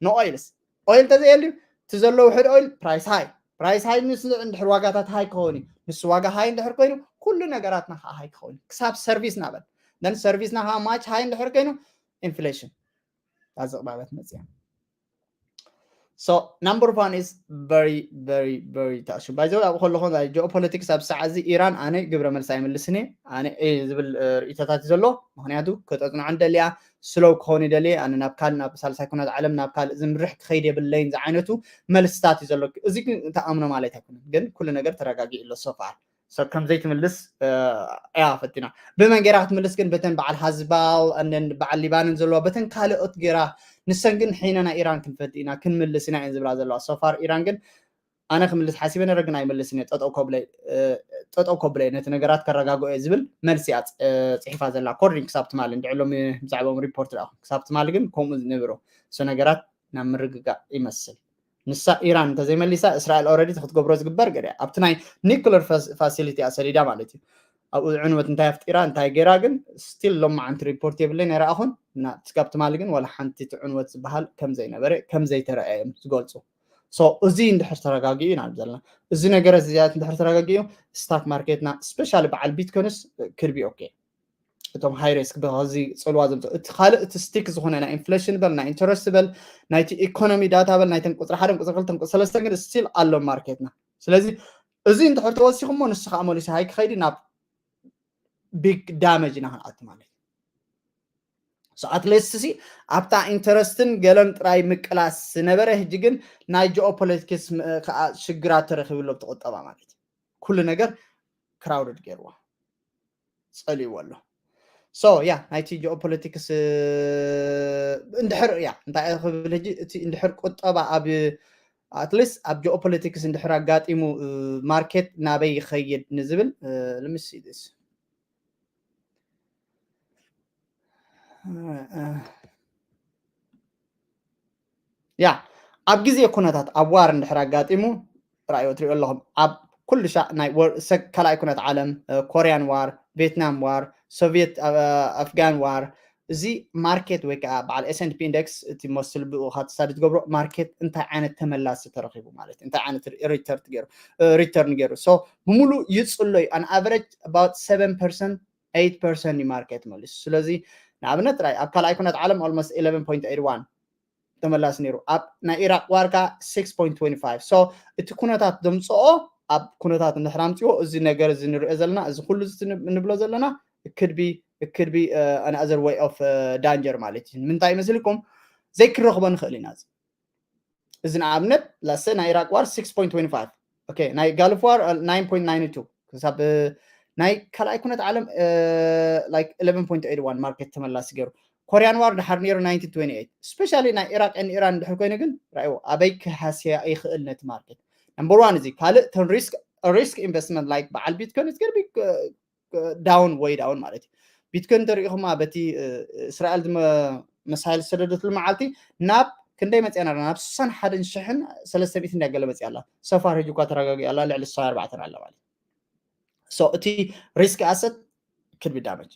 no oils oil ተዘየልዩ እቲ ዘሎ ውሕድ oil price high price high ምስ እንድሕር ዋጋታት high ክኸውን እዩ ንሱ ዋጋ high እንድሕር ኮይኑ ኩሉ ነገራትና ከዓ high ክኸውን እዩ ክሳብ service ና በል then service ና ከዓ much high እንድሕር ኮይኑ inflation ኣዘቕባበት መፅያ So number one is very very very ታሹ by the way ኣብኡ ከለኹ ናይ geopolitics ኣብ ሰዓት እዚ ኢራን ኣነ ግብረ መልሲ ኣይምልስን እየ ኣነ እየ ዝብል ርእይቶታት እዩ ዘሎ ምክንያቱ ክተፅንዖ ንደልያ ስለው ክኸውን ይደልየ ኣነ ናብ ካልእ ናብ ሳልሳይ ኩናት ዓለም ናብ ካልእ ዝምርሕ ክኸይድ የብለይን ዝዓይነቱ መልስታት እዩ ዘሎ እዚ ግን ተኣምኖ ማለት ኣይኮነን ግን ኩሉ ነገር ተረጋጊ ኣሎ so far ሰብ ከም ዘይትምልስ እያ ፈቲና ብመን ገይራ ክትምልስ ግን በተን በዓል ሃዝባል and በዓል ሊባንን ዘለዋ በተን ካልኦት ገይራ ንሰን ግን ሒነ ናይ ኢራን ክንፈቲ ኢና ክንምልስ ኢና እየን ዝብላ ዘለዋ so far ኢራን ግን ኣነ ክምልስ ሓሲበ ነረ ግን ኣይምልስን እየ ጠጠው ከብለ ጠጠው ከብለ ነቲ ነገራት ከረጋግኦ እየ ዝብል መልሲ እያ ፅሒፋ ዘላ according ክሳብ ትማሊ እንድዕሎም ብዛዕባኦም report ዳኹ ክሳብ ትማሊ ግን ከምኡ ዝንብሮ so ነገራት ናብ ምርግጋእ ይመስል ንሳ ኢራን እንተዘይመሊሳ እስራኤል already ክትገብሮ ዝግበር ገለ ኣብቲ ናይ nuclear facility እያ ሰዲዳ ማለት እዩ ኣብኡ ዕንወት እንታይ ኣፍጢራ እንታይ ገይራ ግን still ሎማዓንቲ report የብለይን ኣይረኣኹን ናትስካብ ትማሊ ግን ዋላ ሓንቲ እቲ ዕንወት ዝበሃል ከም ዘይነበረ ከም ዘይተረኣየ እዮም ዝገልፁ so እዚ እንድሕር ተረጋጊኡ ኢና ዘለና እዚ ነገራት እዚኣት እንድሕር ተረጋጊኡ stock market ና specially በዓል bitcoin ስ could be okay እቶም high risk ብኸዚ ፅልዋ ዘምፅኡ እቲ ካልእ እቲ stick ዝኾነ ናይ inflation በል ናይ interest በል ናይቲ economy data በል ናይተን ቁፅሪ ሓደን ቁፅሪ ክልተን ቁፅሪ ሰለስተን ግን still ኣሎ market ና ስለዚ እዚ እንድሕር ተወሲኹሞ ንሱ ከዓ መሊሱ ሃይ ክኸይድ ናብ big damage ኢና ክንኣቱ ማለት እዩ። So at least ሲ ኣብታ interest ን ገለን ጥራይ ምቅላስ ዝነበረ ሕጂ ግን ናይ geopolitics ከዓ ሽግራት ተረኺብሉ ኣብቲ ቁጠባ ማለት እዩ። ኩሉ ነገር crowded ገይርዎ ጸልይዎ ኣሎ። So yeah ናይቲ geopolitics እንድሕር ያ እንታይ ክብል ሕጂ እቲ እንድሕር ቁጠባ ኣብ at least ኣብ geopolitics እንድሕር ኣጋጢሙ market ናበይ ይኸይድ ንዝብል let me see this ያ ኣብ ግዜ ኩነታት ኣብ war እንድሕር ኣጋጢሙ ራእዮ ትሪኦ ኣለኹም ኣብ ኩሉ ሻዕ ናይ ካልኣይ ኩነት ዓለም Korean war፣ Vietnam war፣ Soviet Afghan war እዚ market ወይ ከዓ በዓል S and P index እቲ most ልብኡ ካትሳዲ ትገብሮ market እንታይ ዓይነት ተመላሲ ተረኺቡ ማለት እንታይ ዓይነት return ገይሩ return ገይሩ so ብምሉእ ይፅሎ እዩ on average about seven percent eight percent እዩ market መሊሱ ስለዚ ንኣብነት ጥራይ ኣብ ካልኣይ ኩነት ዓለም almost eleven point eight one ተመላሲ ነይሩ ኣብ ናይ ኢራቅ war ከዓ six point twenty five so እቲ ኩነታት ዘምፅኦ ኣብ ኩነታት እንድሕር ኣምፅዎ እዚ ነገር እዚ ንሪኦ ዘለና እዚ ኩሉ ንብሎ ዘለና could be could be another way of danger ማለት እዩ ምንታይ ይመስልኩም ዘይክንረኽቦ ንኽእል ኢና እዚ ንኣብነት ላሰ ናይ ኢራቅ war six point twenty five okay ናይ ጋልፍ war nine point nine two ክሳብ ናይ ካልኣይ ኩነት ዓለም like eleven point eight one market ተመላሲ ገይሩ Korean war ድሓር ነይሩ nineteen twenty eight especially ናይ ኢራቅ and ኢራን ድሕር ኮይኑ ግን ራእይዎ ኣበይ ክሃስያ ይኽእል ነቲ market number one እዚ ካልእ ተን risk risk investment like በዓል bitcoin is gonna be down ወይ down ማለት እዩ bitcoin ተሪኢኹማ በቲ እስራኤል missile ዝሰደደትሉ መዓልቲ ናብ ክንደይ መፅያ ናብ ስሳን ሓደን ሽሕን ሰለስተ ሚእቲ እንዳገለ መፅያ ኣላ so far ሕጂ እኳ ተረጋጊ ኣላ ልዕሊ ስሳ ኣርባዕተን ኣላ ማለት so እቲ risk asset could be damage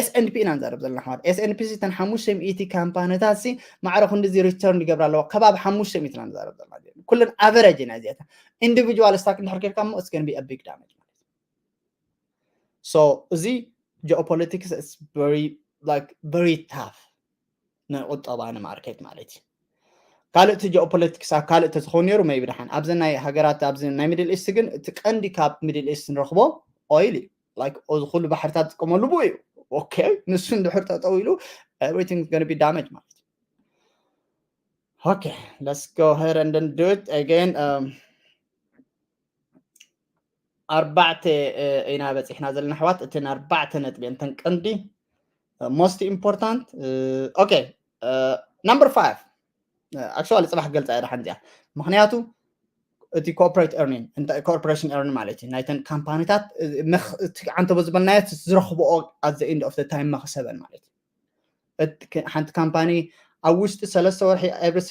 S and P ኢና ንዛረብ ዘለና ኣሕዋት S and P ሲ ተን ሓሙሽተ ሚእቲ ካምፓኒታት ሲ ማዕረ ክንዲዚ return ይገብራ ኣለዋ ከባቢ ሓሙሽተ ሚእቲ ኢና ንዛረብ ዘለና ኩለን average ኢና እዚኣታ individual stock እንድሕር ጌርካ እሞ it's gonna be a big damage ማለት so እዚ geopolitics is very like very tough ንቁጠባ ንማርኬት ማለት እዩ ካልእ እቲ geopolitics ኣብ ካልእ ተዝኸውን ነይሩ መይቢ ደሓን ኣብዚ ናይ ሃገራት ኣብዚ ናይ middle east ግን እቲ ቀንዲ ካብ middle east ንረኽቦ oil እዩ like እዚ ኩሉ ባሕርታት ዝጥቀመሉ ብኡ እዩ okay ንሱ እንድሕር ጠጠው ኢሉ everything gonna be damage ማለት እዩ okay let's go ahead and then do it again um, ኣርባዕተ ኢና በፂሕና ዘለና ኣሕዋት እተን ኣርባዕተ ነጥቢ እንተን ቀንዲ most important okay number five actually ፅባሕ ገልፃ እያ ደሓን እዚኣ ምክንያቱ እቲ corporate earning corporation earning ማለት እዩ ናይተን ካምፓኒታት ዓንተቦ ዝበልናዮ ዝረኽብኦ at the end of the time መኽሰበን ማለት እዩ ሓንቲ ካምፓኒ ኣብ ውሽጢ ሰለስተ ወርሒ every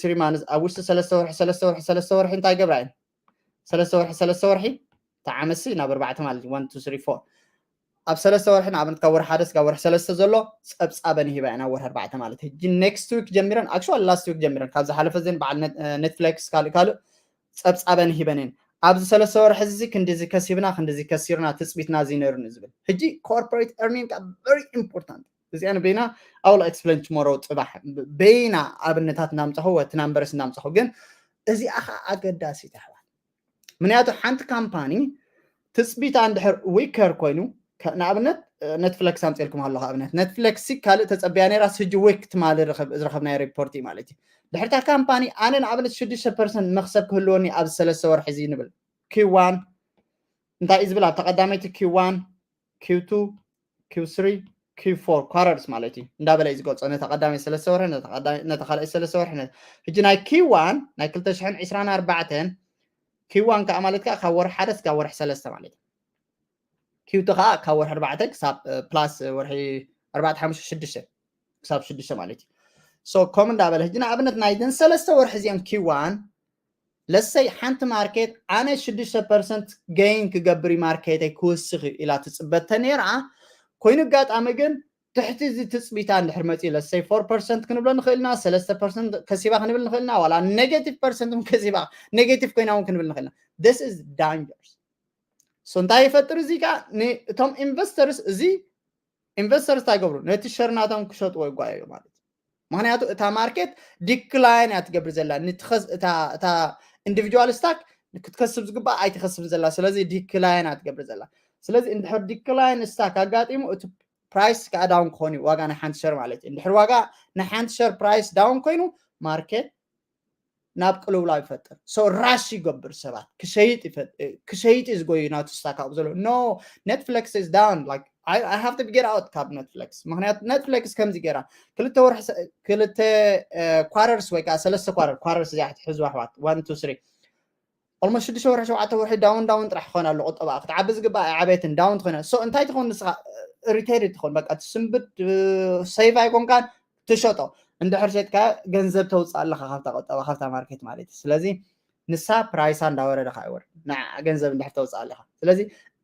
three months ኣብ ውሽጢ ሰለስተ ወርሒ ሰለስተ ወርሒ ሰለስተ ወርሒ እንታይ ገብራ እየን ሰለስተ ወርሒ ሰለስተ ወርሒ ተዓመሲ ናብ ኣርባዕተ ማለት እዩ one two three four ኣብ ሰለስተ ወርሒ ንኣብነት ካብ ወርሒ ሓደ ስጋብ ወርሒ ሰለስተ ዘሎ ፀብፃበን ሂባ እያ ናብ ወርሒ ኣርባዕተ ማለት ሕጂ next week ጀሚረን actually last week ጀሚረን ካብ ዝሓለፈ ዘን በዓል Netflix ካልእ ካልእ ፀብፃበን ሂበን እየን ኣብዚ ሰለስተ ወርሒ እዚ ክንዲዚ ከሲብና ክንዲዚ ከሲርና ትፅቢትና እዚ ነይሩ ዝብል ሕጂ corporate earning very important እዚኣ ንበይና I will explain tomorrow ፅባሕ በይና ኣብነታት እናምፀኹ ወቲ numbers እናምፀኹ ግን እዚኣ ከዓ ኣገዳሲት ኣሕዋት ምክንያቱ ሓንቲ ካምፓኒ ትፅቢታ እንድሕር weaker ኮይኑ ንኣብነት Netflix ኣምፅልኩም ኣለኹ ኣብነት Netflix ካልእ ተፀቢያ ነይራ ሕጂ weak ትማሊ ዝረኸብናዮ report እዩ ማለት እዩ ድሕርታ ካምፓኒ ኣነ ንኣብነት ሽዱሽተ percent መክሰብ ክህልወኒ ኣብዚ ሰለስተ ወርሒ እዚ ንብል Q one እንታይ እዩ ዝብል ኣብታ ቀዳመይቲ Q one Q two Q three Q four quarters ማለት እዩ እንዳበለ እዩ ዝገልፆ ነታ ቀዳመይቲ ሰለስተ ወርሒ ነታ ካልኣይ ሰለስተ ወርሒ ሕጂ ናይ Q one ናይ ክልተ ሽሕን ዕስራን ኣርባዕተን Q one ከዓ ማለት ከዓ ካብ ወርሒ ሓደ ስጋብ ወርሒ ሰለስተ ማለት እዩ Q two ከዓ ካብ ወርሒ ኣርባዕተ ክሳብ plus ወርሒ ኣርባዕተ ሓሙሽተ ሽዱሽተ ክሳብ ሽዱሽተ ማለት እዩ so ከም እንዳበለ ሕጂ ንኣብነት ናይዘን ሰለስተ ወርሒ እዚኦም Q one let's say ሓንቲ market ኣነ ሽዱሽተ percent gain ክገብር market ይ ክውስኽ እዩ ኢላ ትፅበተ ነይራ ኮይኑ ኣጋጣሚ ግን ትሕቲ እዚ ትፅቢታ እንድሕር መፂ let's say four percent ክንብሎ ንኽእል ኢና ሰለስተ percent ከሲባ ክንብል ንኽእል ኢና ዋላ negative percent ከሲባ negative ኮይና እውን ክንብል ንኽእል ኢና this is dangerous so እንታይ ይፈጥር እዚ ከዓ እቶም investors እዚ investors እንታይ ይገብሩ ነቲ share ናቶም ክሸጥዎ ይጓየዩ ማለት እዩ ምክንያቱ እታ market decline እያ ትገብር ዘላ እታ individual stock ክትከስብ ዝግባእ ኣይትኸስብ ዘላ። ስለዚ ዲክላይን ኣትገብር ዘላ። ስለዚ እንድሕር ዲክላይን ስታክ ኣጋጢሙ እቲ ፕራይስ ከዓ ዳውን ክኾን እዩ፣ ዋጋ ናይ ሓንቲ ሸር ማለት እዩ። እንድሕር ዋጋ ናይ ሓንቲ ሸር ፕራይስ ዳውን ኮይኑ ማርኬት ናብ ቅልውላው ይፈጥር። ሶ ራሽ ይገብር፣ ሰባት ክሸይጥ ይፈጥ- ክሸይጥ እዩ ዝጎዩ ናቱ ስታክ ኣብኡ ዘሎ። No, Netflix is down, like I, I have to get out ካብ Netflix። ምክንያቱ Netflix ከምዚ ገይራ ክልተ ወርሒ ሰ- ክልተ ኳርተርስ ወይ ከዓ ሰለስተ ኳርተር ኳርተርስ እዚኣ ትሕዝዋ ኣሕዋት፣ one two three፣ ኦልሞስት ሽዱሽተ ወርሒ ሸውዓተ ወርሒ ዳውን ዳውን ጥራሕ ክኾን ኣሎ። ቁጠባ ክትዓቢ ዝግባእ ኣይዓበየትን፣ ዳውን ትኾይና። ሶ እንታይ ትኾን ንስኻ? ኢሪቴትድ ትኾን፣ በቃ ትስንብድ፣ ሴቭ ኣይኮንካን፣ ትሸጦ። እንድሕር ሸጥካ ገንዘብ ተውፅእ ኣለኻ ካብታ ቁጠባ፣ ካብታ ማርኬት ማለት እዩ። ስለዚ ንሳ ፕራይሳ እንዳወረደ ከዓ ይወርድ፣ ንዓ ገንዘብ እንድሕር ተውፅእ ኣለኻ። ስለዚ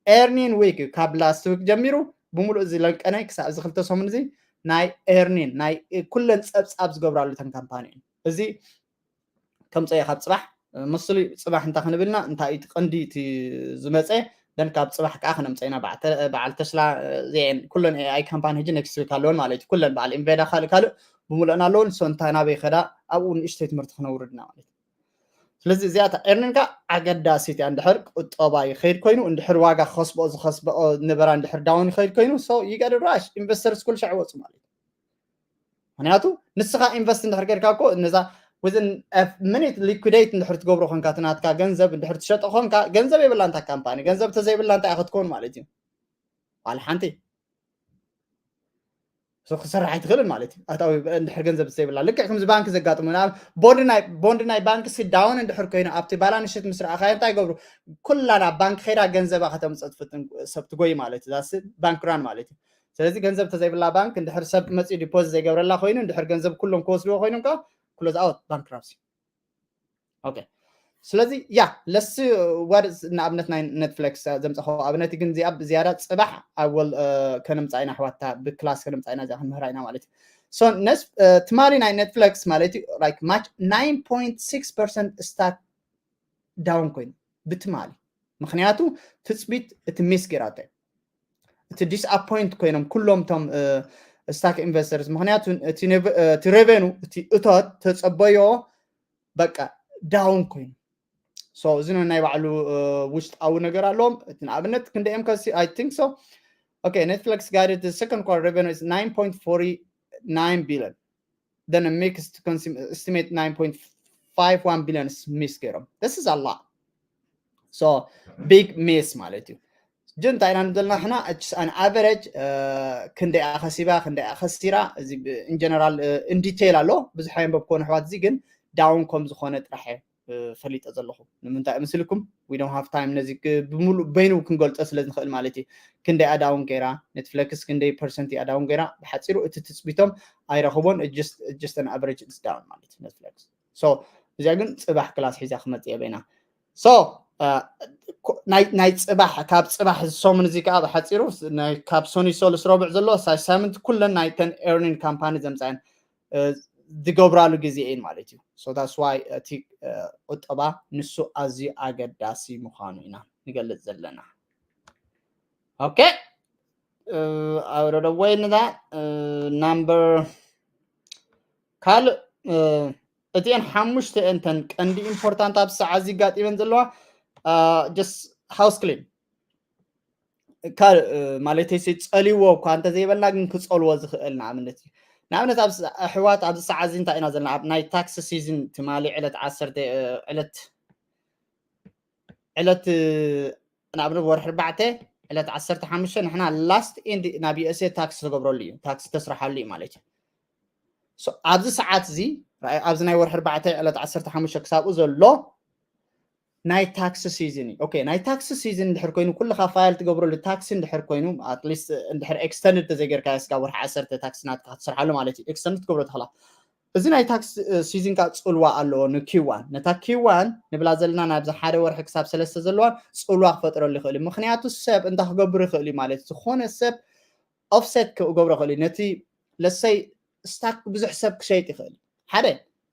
ኤርኒን ዊክ እዩ፣ ካብ ላስት ዊክ ጀሚሩ ብምሉእ እዚ ለንቀናይ ክሳብ እዚ ክልተ ሰሙን እዚ ናይ ኤርኒን ናይ ኩለን ፀብፃብ ዝገብራሉ እተን ካምፓኒ እዩ። እዚ ከምፀ ካብ ፅባሕ መስሉ ፅባሕ እንታ ክንብልና እንታይ እቲ ቀንዲ እቲ ዝመፀ ደን ካብ ፅባሕ ከዓ ክነምፀ ኢና። በዓል ተ- በዓል ተስላ እዚአን ኩለን ኤኣይ ካምፓኒ ሕጂ ኔክስት ዊክ ኣለውን ማለት እዩ። ኩለን በዓል ኢንቬዳ ካልእ ካልእ ብምሉአን ኣለውን። ሶ እንታይ ናበይ ከዳ ኣብኡ ንእሽተይ ትምህርቲ ክነውርድና ማለት እዩ። ስለዚ እዚኣታ ኤርኒንካ ኣገዳሲት እያ። እንድሕር ቁጠባ ይኸይድ ኮይኑ እንድሕር ዋጋ ክኸስብኦ ዝኸስብኦ ነበራ እንድሕር ዳውን ይኸይድ ኮይኑ ሶ ይገድ ራሽ ኢንቨስተርስ ኩሉ ሻዕ ይወፁ ማለት እዩ። ምክንያቱ ንስኻ ኢንቨስት እንድሕር ገይርካ እኮ ነዛ within minute ሊኩዴት እንድሕር ትገብሮ ኮንካ እቲ ናትካ ገንዘብ እንድሕር ትሸጦ ኮንካ ገንዘብ የብላ እንታ ካምፓኒ ገንዘብ ተዘይብላ እንታይ ክትከውን ማለት እዩ? ዋላ ሓንቲ ሶ ክሰርሕ ኣይትኽእልን ማለት እዩ። ኣታዊ እንድሕር ገንዘብ ዘይብላ ልክዕ ከምዚ ባንክ ዘጋጥሙ ናብ ቦንድ ናይ ቦንድ ናይ ባንክ ሲ ዳውን እንድሕር ኮይኑ ኣብቲ ባላንስ ሽት ምስ ረኣኻዮ እንታይ ይገብሩ? ኩላ ናብ ባንክ ከይዳ ገንዘባ ከተምፅእ ትፍትን ሰብ ትጎይ ማለት እዩ። ዛስ ባንክ ራን ማለት እዩ። ስለዚ ገንዘብ ተዘይብላ ባንክ እንድሕር ሰብ መፂኡ ዲፖዚት ዘይገብረላ ኮይኑ እንድሕር ገንዘብ ኩሎም ክወስድዎ ኮይኖም ከዓ ክሎዝ ኣውት ባንክራፕሲ። ኦኬ ስለዚ ያ ለስ ወር ንኣብነት ናይ ኔትፍሊክስ ዘምፀኸው ኣብነት ግን እዚኣ ብዝያዳ ፅባሕ ኣወል ከነምፃ ኢና ኣሕዋትታ ብክላስ ከነምፃ ኢና እዚኣ ክንምህራ ኢና ማለት እዩ። ሶ ትማሊ ናይ ኔትፍሊክስ ማለት እዩ like much nine point six percent ስታክ ዳውን ኮይኑ ብትማሊ ምክንያቱ ትፅቢት እቲ ሚስ ገይራቶ እዩ። እቲ ዲስኣፖይንት ኮይኖም ኩሎም እቶም ስታክ ኢንቨስተርስ ምክንያቱ እቲ ሬቨኑ እቲ እቶት ተፀበዮ በቃ ዳውን ኮይኑ ሶ እዚ ናይ ባዕሉ ውሽጣዊ ነገር ኣለዎም። እቲ ንኣብነት ክንደኦም ከሲ I think so okay Netflix guided the second quarter revenue is nine point forty nine billion then a mix to consume estimate nine point five one billion miss ገይሮም this is a lot so big miss ማለት እዩ። ጅ እንታይ ኢና ዘለና ሕና an average ክንደይ ኣኸሲባ ክንደይ ኣኸሲራ እዚ in general in detail ኣሎ ብዙሕ የንበብ ኮነ ኣሕዋት እዚ ግን ዳውን ከም ዝኾነ ጥራሕ ፈሊጠ ዘለኹ ንምንታይ ምስልኩም we don't have time ነዚ ብምሉእ በይኑ ክንገልፆ ስለ ንኽእል ማለት እዩ። ክንደይ ኣዳውን ገይራ ኔትፍለክስ ክንደይ ፐርሰንት ኣዳውን ገይራ ብሓፂሩ እቲ ትፅቢቶም ኣይረኽቦን። Just an average is down ማለት እዩ ኔትፍለክስ። So እዚኣ ግን ፅባሕ ክላስ ሒዛ ክመፅእ እየ በይና። So ናይ ፅባሕ ካብ ፅባሕ ሰሙን እዚ ከዓ ብሓፂሩ ካብ ሶኒ ሶልስ ረቡዕ ዘሎ ሳይ ሳምንት ኩለን ናይተን ኤርኒን ካምፓኒ ዘምፃየን ዝገብራሉ ግዜ እየን ማለት እዩ። So that's why እቲ ቁጠባ ንሱ ኣዝዩ ኣገዳሲ ምዃኑ ኢና ንገልፅ ዘለና። ኦኬ ኣውረደ ወይ ንዛ ናምበር ካልእ እቲአን ሓሙሽተ እንተን ቀንዲ ኢምፖርታንት ኣብ ሰዓት እዚ ጋጢመን ዘለዋ just house clean ካልእ ማለት ሲ ፀልዎ እኳ እንተዘይበልና ግን ክፀልዎ ዝኽእል ንኣብነት እዩ። ንኣብነት ኣብ ኣሕዋት ኣብዚ ሰዓት እዚ እንታይ ኢና ዘለና ኣብ ናይ ታክሲ ሲዝን ትማሊ ዕለት ዓሰርተ ዕለት ዕለት ንኣብነት ወርሒ ኣርባዕተ ዕለት ዓሰርተ ሓሙሽተ ንሕና last end ናብ USA ታክሲ ተገብረሉ እዩ ታክሲ ተስርሓሉ እዩ ማለት እዩ። ኣብዚ ሰዓት እዚ ኣብዚ ናይ ወርሒ ኣርባዕተ ዕለት ዓሰርተ ሓሙሽተ ክሳብኡ ዘሎ ናይ ታክሲ ሲዝን እዩ። ኦኬ ናይ ታክሲ ሲዝን እንድሕር ኮይኑ ኩልኻ ፋይል ትገብረሉ ታክሲ እንድሕር ኮይኑ at least እንድሕር extended ተዘይገርካ እስካ ወርሒ ዓሰርተ ታክሲ ናትካ ክትሰርሓሉ ማለት እዩ። Extended ትገብሮ ትኽላ እዚ ናይ ታክሲ ሲዝን ካ ፅልዋ ኣለዎ ንኪዋን ነታ ኪዋን ንብላ ዘለና ናብዚ ሓደ ወርሒ ክሳብ ሰለስተ ዘለዋን ፅልዋ ክፈጥረሉ ይኽእል እዩ። ምክንያቱ ሰብ እንታይ ክገብር ይኽእል እዩ ማለት ዝኾነ ሰብ offset ክገብሮ ይኽእል እዩ። ነቲ ለሰይ ስታክ ብዙሕ ሰብ ክሸይጥ ይኽእል ሓደ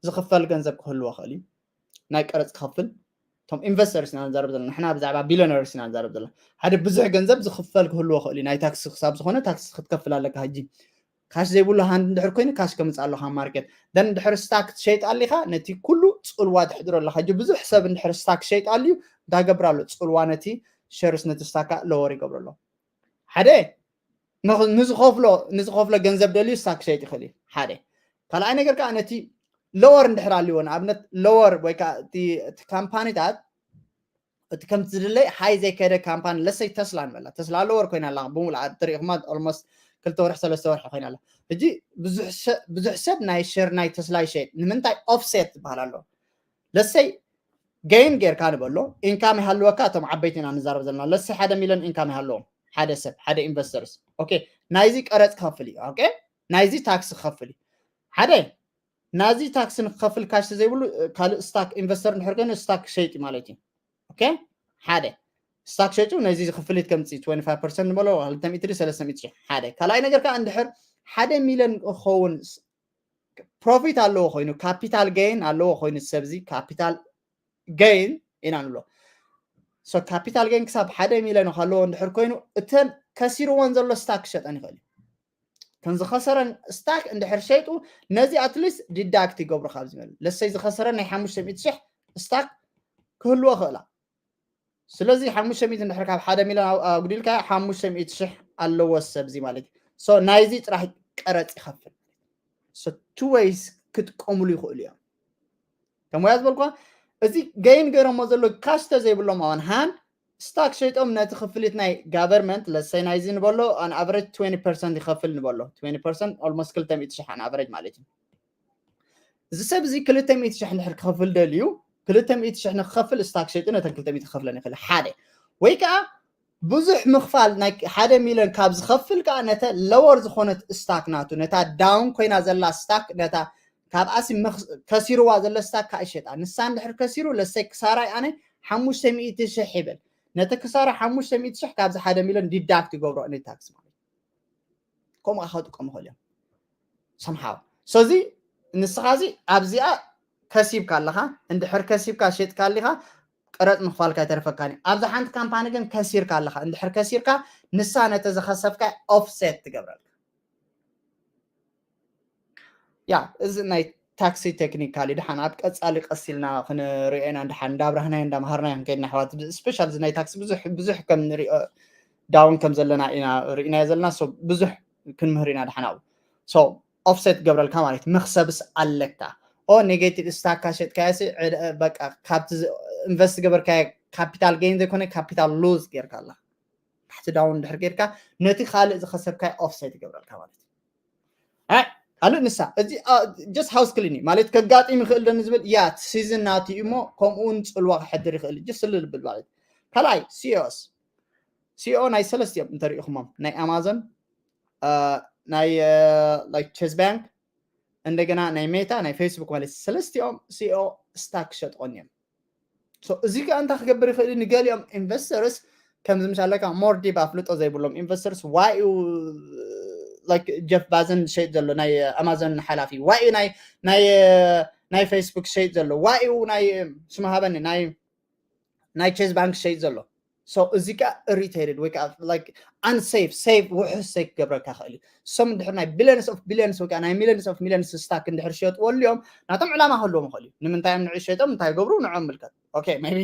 ዝኽፈል ገንዘብ ክህልዎ ይኽእል እዩ። ናይ ቀረፅ ክኸፍል እቶም ኢንቨስተርስ ኢና ንዛረብ ዘለና ንሕና ብዛዕባ ቢሊዮነርስ ኢና ንዛረብ ዘለና ሓደ ብዙሕ ገንዘብ ዝኽፈል ክህልዎ ይኽእል እዩ። ናይ ታክሲ ክሳብ ዝኾነ ታክሲ ክትከፍል ኣለካ ሕጂ ካሽ ዘይብሉ ሃንድ እንድሕር ኮይኑ ካሽ ከምፅእ ኣለካ ማርኬት ደን እንድሕር ስታክ ትሸይጥ ኣሊካ ነቲ ኩሉ ፅልዋ ትሕድሮ ኣለካ እ ብዙሕ ሰብ እንድሕር ስታክ ሸይጥ ኣልዩ እንታይ ገብር ኣሎ ፅልዋ ነቲ ሸርስ ነቲ ስታካ ለወር ይገብር ኣሎ ሓደ ንዝኸፍሎ ንዝኸፍሎ ገንዘብ ደልዩ ስታክ ሸይጥ ይኽእል እዩ ሓደ ካልኣይ ነገር ከዓ ነቲ ለወር እንድሕር ኣልዎ ንኣብነት ለወር ወይ ከዓ እቲ ካምፓኒታት እቲ ከምቲ ዝድለይ ሃይ ዘይከደ ካምፓኒ ለሰይ ተስላ ንበላ ተስላ ኣለወር ኮይና ኣላ ብሙሉ ትሪኢኹማ ኦልሞስት ክልተ ወርሒ ሰለስተ ወርሒ ኮይና ኣላ ሕጂ ብዙሕ ሰብ ናይ ሸር ናይ ተስላ ይሸይጥ ንምንታይ ኦፍሴት ዝበሃል ኣሎ ለሰይ ገይን ጌርካ ንበሎ ኢንካም ይሃልወካ እቶም ዓበይቲ ኢና ንዛረብ ዘለና ለሰይ ሓደ ሚሊዮን ኢንካም ይሃለዎም ሓደ ሰብ ሓደ ኢንቨስተርስ ኦኬ ናይዚ ቀረፅ ክኸፍል እዩ ኦኬ ናይዚ ታክስ ክኸፍል እዩ ሓደ ናዚ ታክስ ንክኸፍል ካሽ ዘይብሉ ካልእ ስታክ ኢንቨስተር እንድሕር ኮይኑ ስታክ ሸይጥ ማለት እዩ ኦኬ ሓደ ስታክ ሸይጡ ነዚ ክፍሊት ከምፂ 25 ፐርሰንት ንበሎ ክልተ ሚእቲ ድዩ ሰለስተ ሚእቲ ሺሕ ሓደ ካልኣይ ነገር ከዓ እንድሕር ሓደ ሚሊዮን ክኸውን ፕሮፊት ኣለዎ ኮይኑ ካፒታል ገይን ኣለዎ ኮይኑ ሰብዚ ካፒታል ገይን ኢና ንብሎ ሶ ካፒታል ገይን ክሳብ ሓደ ሚሊዮን ከለዎ እንድሕር ኮይኑ እተን ከሲርዎን ዘሎ ስታክ ክሸጠን ይኽእል እዩ ከም ዝኸሰረን ስታክ እንድሕር ሸይጡ ነዚ ኣትሊስት ዲዳክት ይገብሩ ካብ ዝበል ለሰይ ዝኸሰረ ናይ ሓሙሽተ ሚእቲ ሽሕ ስታክ ክህልዎ ክእላ ስለዚ ሓሙሽተ ሚእቲ እንድሕር ካብ ሓደ ሚሊዮን ኣጉዲልካ ሓሙሽተ ሚእቲ ሽሕ ኣለዎ ሰብዚ ማለት እዩ ናይዚ ጥራሕ ቀረፅ ይኸፍል ቱ ወይስ ክጥቀሙሉ ይኽእሉ እዮም ከም ወያ ዝበልኳ እዚ ገይን ገይሮሞ ዘሎ ካሽ ተዘይብሎም ኣዋን ሃን ስታክ ሸይጦም ነቲ ክፍሊት ናይ ጋቨርንመንት ለሰይ ናይዚ ንበሎ ኣን ኣቨሬጅ ትወንቲ ፐርሰንት ይኸፍል ንበሎ ትወንቲ ፐርሰንት ኦልሞስት ክልተ ሚእቲ ሽሕ ኣን ኣቨሬጅ ማለት እዩ እዚ ሰብ እዚ ክልተ ሚእቲ ሽሕ እንድሕር ክኸፍል ደልዩ ክልተ ሚእቲ ሽሕ ንክኸፍል ስታክ ሸይጡ ነተን ክልተ ሚእቲ ክኸፍለን ይኽእል ሓደ ወይ ከዓ ብዙሕ ምኽፋል ናይ ሓደ ሚሊዮን ካብ ዝኸፍል ከዓ ነተ ለወር ዝኾነት ስታክ ናቱ ነታ ዳውን ኮይና ዘላ ስታክ ነታ ካብኣሲ ከሲርዋ ዘለ ስታክ ከዓ ይሸጣ ንሳ እንድሕር ከሲሩ ለሰይ ክሳራይ ኣነ ሓሙሽተ ሚእቲ ሽሕ ይብል ነቲ ክሳራ ሓሙሽተ ሚእቲ ሽሕ ካብዚ ሓደ ሚሊዮን ዲዳክት ይገብሮ እ ታክስ ማለት ከምኡ ከዓ ክጥቀሙ ይኽእል እዮም ሰምሓው ሶዚ ንስኻ እዚ ኣብዚኣ ከሲብካ ኣለኻ እንድሕር ከሲብካ ሸጥካ ኣሊኻ ቀረጥ ምኽፋልካ ኣይተርፈካን እዩ ኣብዛ ሓንቲ ካምፓኒ ግን ከሲርካ ኣለኻ እንድሕር ከሲርካ ንሳ ነተ ዝኸሰብካ ኦፍሴት ትገብረልካ ያ እዚ ናይ ታክሲ ቴክኒካሊ ድሓን ኣብ ቀፃሊ ቀሲልና ክንሪኦ ኢና ድሓን እንዳብራህናዮ እንዳምሃርናዮ ክንከይድና ኣሕዋት ስፔሻል እዚ ናይ ታክሲ ብዙሕ ብዙሕ ከም ንሪኦ ዳውን ከም ዘለና ኢና ርኢናዮ ዘለና ብዙሕ ክንምህር ኢና ድሓን ኣብኡ ኦፍሴት ገብረልካ ማለት መክሰብስ ኣለካ ኦ ኔጌቲቭ ስታካ ሸጥካዮሲ በቃ ካብቲ ኢንቨስት ገበርካዮ ካፒታል ገይን ዘይኮነ ካፒታል ሉዝ ጌርካ ኣላ ታሕቲ ዳውን ድሕር ጌርካ ነቲ ካልእ ዝኸሰብካዮ ኦፍሴት ይገብረልካ ማለት እዩ ካልእ ንሳ እዚ ጀስት ሃውስ ክሊኒ ማለት ከጋጢም ይኽእል ደኒ ዝብል ያ ሲዝን ናቲ እዩ እሞ ከምኡውን ፅልዋ ክሕድር ይኽእል ጀስት ልልብል ማለት ካልኣይ ሲኦስ ሲኦ ናይ ሰለስቲኦም እንተሪኢኹሞም ናይ ኣማዞን ናይ ቼዝ ባንክ እንደገና ናይ ሜታ ናይ ፌስቡክ ማለት ሰለስቲኦም ሲኦ ስታክ ሸጥቆን እዮም እዚ ከዓ እንታይ ክገብር ይኽእል ንገሊኦም ኢንቨስተርስ ከምዚ ምሽ ኣለካ ሞር ዲብ ኣፍልጦ ዘይብሎም ኢንቨስተርስ ዋይ ዩ ጀፍ ባዘን ሸይጥ ዘሎ ናይ ኣማዞን ሓላፊ ዋይ ዩ ናይ ፌስቡክ ሸይጥ ዘሎ ዋይ ዩ ናይ ስምሃበኒ ናይ ቼዝ ባንክ ሸይጥ ዘሎ እዚ ከዓ ኢሪቴትድ ወይ ከዓ ኣንሴፍ ሴፍ ውሕስ ሰይ ክገብረካ ክእል እዩ እሶም እንድሕር ናይ ቢሊንስ ኦፍ ቢሊንስ ወይ ከዓ ናይ ሚሊንስ ኦፍ ሚሊንስ ስታክ እንድሕር ሸጥዎ ኣልዮም ናቶም ዕላማ ክህልዎም ይኽእል እዩ ንምንታይ እዮም ንዕ ሸይጦም እንታይ ይገብሩ ንዖም ምልከት ኦኬ ቢ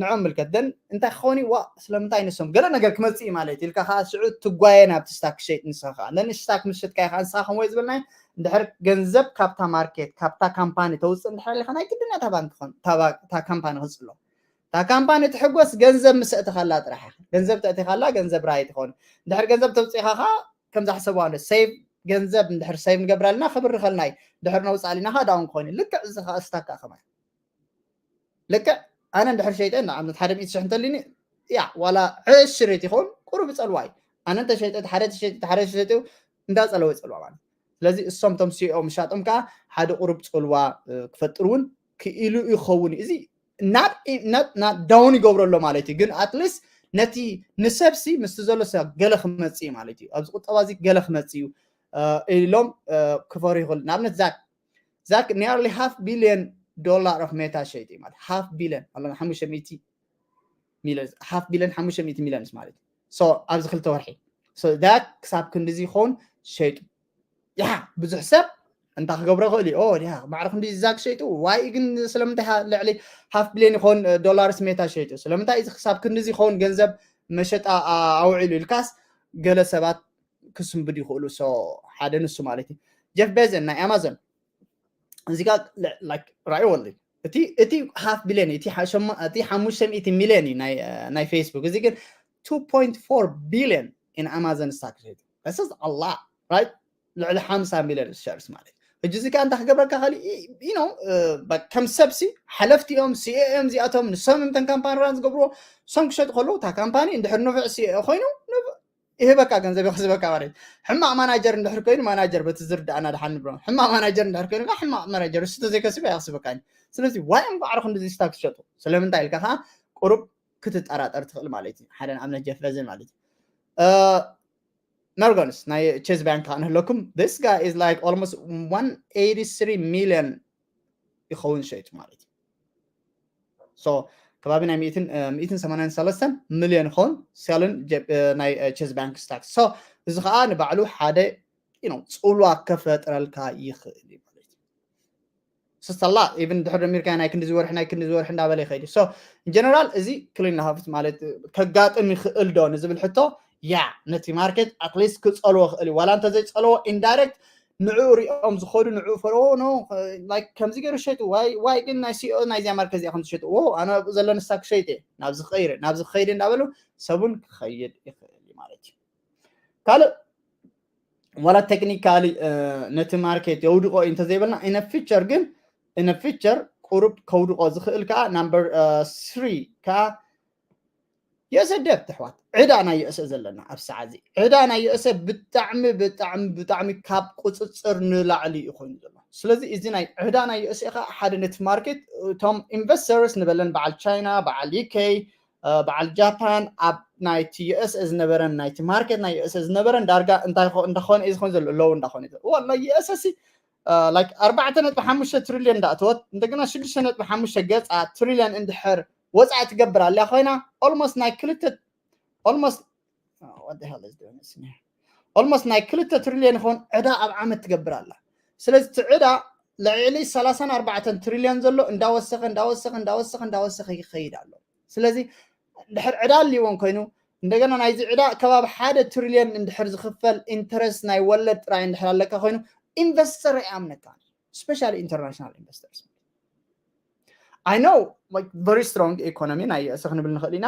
ንዖም ምልከት ደን እንታይ ክኸውን ዋ ስለምንታይ ንሶም ገለ ነገር ክመፅእ እዩ ማለት ኢልካ ከዓ ሽዑ ትጓየ ናብቲ ስታክ ክሸይጥ ንስኻ ከዓ ነን ስታክ ምሽጥካ ኢኻ ንስኻ ከምወይ ዝበልናይ እንድሕር ገንዘብ ካብታ ማርኬት ካብታ ካምፓኒ ተውፅእ እንድሕር ኢኻ ናይ ግድና እታ ባንክ እታ ካምፓኒ ክፅሎ እታ ካምፓኒ ትሕጎስ ገንዘብ ምስ ኣእተኻላ ጥራሕ ኢኻ ገንዘብ ተእቲኻላ ገንዘብ ራይ ትኸውን እንድሕር ገንዘብ ተውፅኢኻ ከዓ ከምዛ ሕሰብዋ ዶ ሴቭ ገንዘብ እንድሕር ሴቭ ንገብረልና ክብር ኸልና እዩ ድሕር ነውፃእ ሊና ከዓ ዳውን ክኾይኑ ልክዕ እዚ ከዓ ስታካ ከማይ ልክዕ ኣነ እንድሕር ሸይጠ ንኣብነት ሓደ ሚእቲ ሽሕ እንተሊኒ ያ ዋላ ዕሽሪት ይኸውን ቁሩብ ይፀልዋ እዩ ኣነ እንተሸይጠ ሓደ ተሸይጠ ሓደ ተሸይጠ እንዳፀለወ ይፀልዋ ማለት ስለዚ እሶም ቶም ሲኦ ምሻጦም ከዓ ሓደ ቁሩብ ፀልዋ ክፈጥር እውን ክኢሉ ይኸውን እዚ ናብ ናብ ዳውን ይገብሮ ኣሎ ማለት እዩ ግን ኣትሊስት ነቲ ንሰብሲ ምስቲ ዘሎ ሰብ ገለ ክመፅእ እዩ ማለት እዩ ኣብዚ ቁጠባ እዚ ገለ ክመፅእ እዩ ኢሎም ክፈሩ ይኽእሉ ንኣብነት ዛክ ዛክ nearly half billion dollar of meta ሸይጡ ማለት half billion ኣሎ ሓሙሽተ ሚእቲ ሚሊዮን half billion ሓሙሽተ ሚእቲ ሚሊዮንስ ማለት እዩ ኣብዚ ክልተ ወርሒ ዛክ ክሳብ ክንድዚ ይኸውን ሸይጡ ብዙሕ ሰብ እንታይ ክገብሮ ይኽእል እዩ? ኦ ያ ማዕረ ክንዲ ዛግ ሸይጡ ዋይ ግን ስለምንታይ ልዕሊ half billion ይኸውን ዶላርስ ሜታ ሸይጡ? ስለምንታይ እዚ ክሳብ ክንድዚ ይኸውን ገንዘብ መሸጣ ኣውዒሉ ኢልካስ ገለ ሰባት ክስንብድ ይኽእሉ። ሶ ሓደ ንሱ ማለት እዩ። ጀፍ ቤዘን ናይ ኣማዞን እዚ ጋ ራእይ ወልድ እቲ እቲ half billion እቲ ሓሙሽተ ሚእቲ ሚልዮን እዩ ናይ ፌስቡክ። እዚ ግን two point four billion in Amazon stock ሸይጡ። This is a lot, right? ልዕሊ ሓምሳ ሚልዮን ሸርስ ማለት እዩ። ሕጂ እዚ ከዓ እንታይ ክገብረካ ኽእል? ከም ሰብሲ ሓለፍቲ እዮም፣ ሲኤ እዮም እዚኣቶም፣ ንሶም እዮም ተን ካምፓኒ ራን ዝገብርዎ። እሶም ክሸጡ ከለዉ እታ ካምፓኒ እንድሕር ንፉዕ ሲኤ ኮይኑ ይህበካ፣ ገንዘብ ይኸስበካ ማለት እዩ። ሕማቕ ማናጀር እንድሕር ኮይኑ ማናጀር በቲ ዝርዳእና ድሓን ንብሎ ሕማቕ ማናጀር እንድሕር ኮይኑ ከዓ ሕማቕ ማናጀር እሱ ተዘይከሲቡ ኣይኸስበካ እዩ። ስለዚ ዋይ እዮም ባዕሪ ክንዲ ስታክ ዝሸጡ? ስለምንታይ ኢልካ ከዓ ቁሩብ ክትጠራጠር ትኽእል ማለት እዩ። ሓደ ንኣብነት ጀፍ በዝን ማለት እዩ። መርጎንስ ናይ ቼዝ ባንክ ከዓ ንህለኩም this guy is like almost one eighty three million ይኸውን ሸይጡ ማለት እዩ። ሶ ከባቢ ናይ ሚእትን ሰማንያን ሰለስተን ሚልዮን ይኸውን ሰልን ናይ ቼዝ ባንክ ስታክ። ሶ እዚ ከዓ ንባዕሉ ሓደ ጽልዋ ከፈጥረልካ ይኽእል እዩ ማለት እዩ። ስስተላ ኢቭን ድሕር ደሚርካ ናይ ክንዲ ዝወርሒ ናይ ክንዲ ዝወርሒ እንዳበለ ይኸይድ። ሶ ኢንጀነራል እዚ ክሊን ሃፍት ማለት ከጋጥም ይኽእል ዶ ንዝብል ሕቶ ያ ነቲ ማርኬት ኣትሊስት ክጸልዎ ይኽእል እዩ። ዋላ እንተዘይጸልዎ ኢንዳይሬክት ንዕኡ ሪኦም ዝኸዱ ንዕኡ ፈርዎ ኖ ላይክ ከምዚ ገይሩ ሸይጡ ዋይ ዋይ ግን ናይ ሲኦ ናይዚኣ ማርኬት እዚኣ ከም ዝሸጡ ዎ ኣነ ኣብኡ ዘለኒ ስታክ ሸይጥ እየ ናብዚ ክኸይድ ናብዚ ክኸይድ እንዳበሉ ሰቡን ክኸይድ ይኽእል እዩ ማለት እዩ። ካልእ ዋላ ቴክኒካሊ ነቲ ማርኬት የውድቆ እዩ እንተዘይበልና ኢነ ፊቸር ግን ኢነ ፊቸር ቁሩብ ከውድቆ ዝኽእል ከዓ ናምበር ስሪ ከዓ የእሰ ደብ ትሕዋት ዕዳ ናይ የእሰ ዘለና ኣብ ሰዓት እዚ ዕዳ ናይ የእሰ ብጣዕሚ ብጣዕሚ ብጣዕሚ ካብ ቁፅፅር ንላዕሊ እዩ ኮይኑ ዘሎ። ስለዚ እዚ ናይ ዕዳ ናይ የእሰ ከዓ ሓደ ነቲ ማርኬት እቶም ኢንቨስተርስ ንበለን በዓል ቻይና በዓል ዩኬ በዓል ጃፓን ኣብ ናይቲ ዩኤስኤ ዝነበረን ናይቲ ማርኬት ናይ ዩኤስኤ ዝነበረን ዳርጋ እንታይ እንዳኾነ እዩ ዝኾን ዘሎ ሎው እንዳኾነ እዩ ወላ ዩኤስኤ ሲ ላይክ ኣርባዕተ ነጥቢ ሓሙሽተ ትሪልዮን እንዳእተወት እንደገና ሽዱሽተ ነጥቢ ሓሙሽተ ገፃ ትሪልዮን እንድሕር ወፃኢ ትገብር ኣላ ኮይና ኦልሞስት ናይ ክልተ ኦልሞስት ኦልሞስት ናይ ክልተ ትሪልዮን ይኸውን ዕዳ ኣብ ዓመት ትገብር ኣላ። ስለዚ እቲ ዕዳ ልዕሊ ሰላሳን ኣርባዕተን ትሪልዮን ዘሎ እንዳወሰኸ እንዳወሰኸ እንዳወሰኸ እንዳወሰኸ ይኸይድ ኣሎ። ስለዚ ድሕር ዕዳ ኣልዎን ኮይኑ እንደገና ናይዚ ዕዳ ከባቢ ሓደ ትሪልዮን እንድሕር ዝኽፈል ኢንተረስት ናይ ወለድ ጥራይ እንድሕር ኣለካ ኮይኑ ኢንቨስተር ኣይኣምነካ ስፔሻሊ ኢንተርናሽናል ኢንቨስተርስ I know very strong ኢኮኖሚ ናይ የእሰ ክንብል ንኽእል ኢና።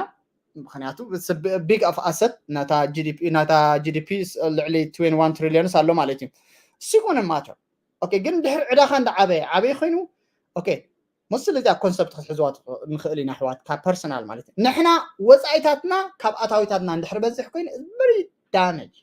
ምክንያቱ ቢግ ኣፍ ኣሰት ናታ ጂዲፒ ናታ ጂዲፒ ልዕሊ ትዌንቲ ዋን ትሪልዮንስ ኣሎ ማለት እዩ። እሱ ይኮነ ማተር ኦኬ ግን ድሕር ዕዳኻ እንዳ ዓበየ ዓበየ ኮይኑ ኦኬ መስ ስለዚኣ ኮንሰፕት ክትሕዝዋ ንኽእል ኢና ኣሕዋት ካብ ፐርሰናል ማለት እዩ። ንሕና ወፃኢታትና ካብ ኣታዊታትና እንድሕር በዝሕ ኮይኑ very damage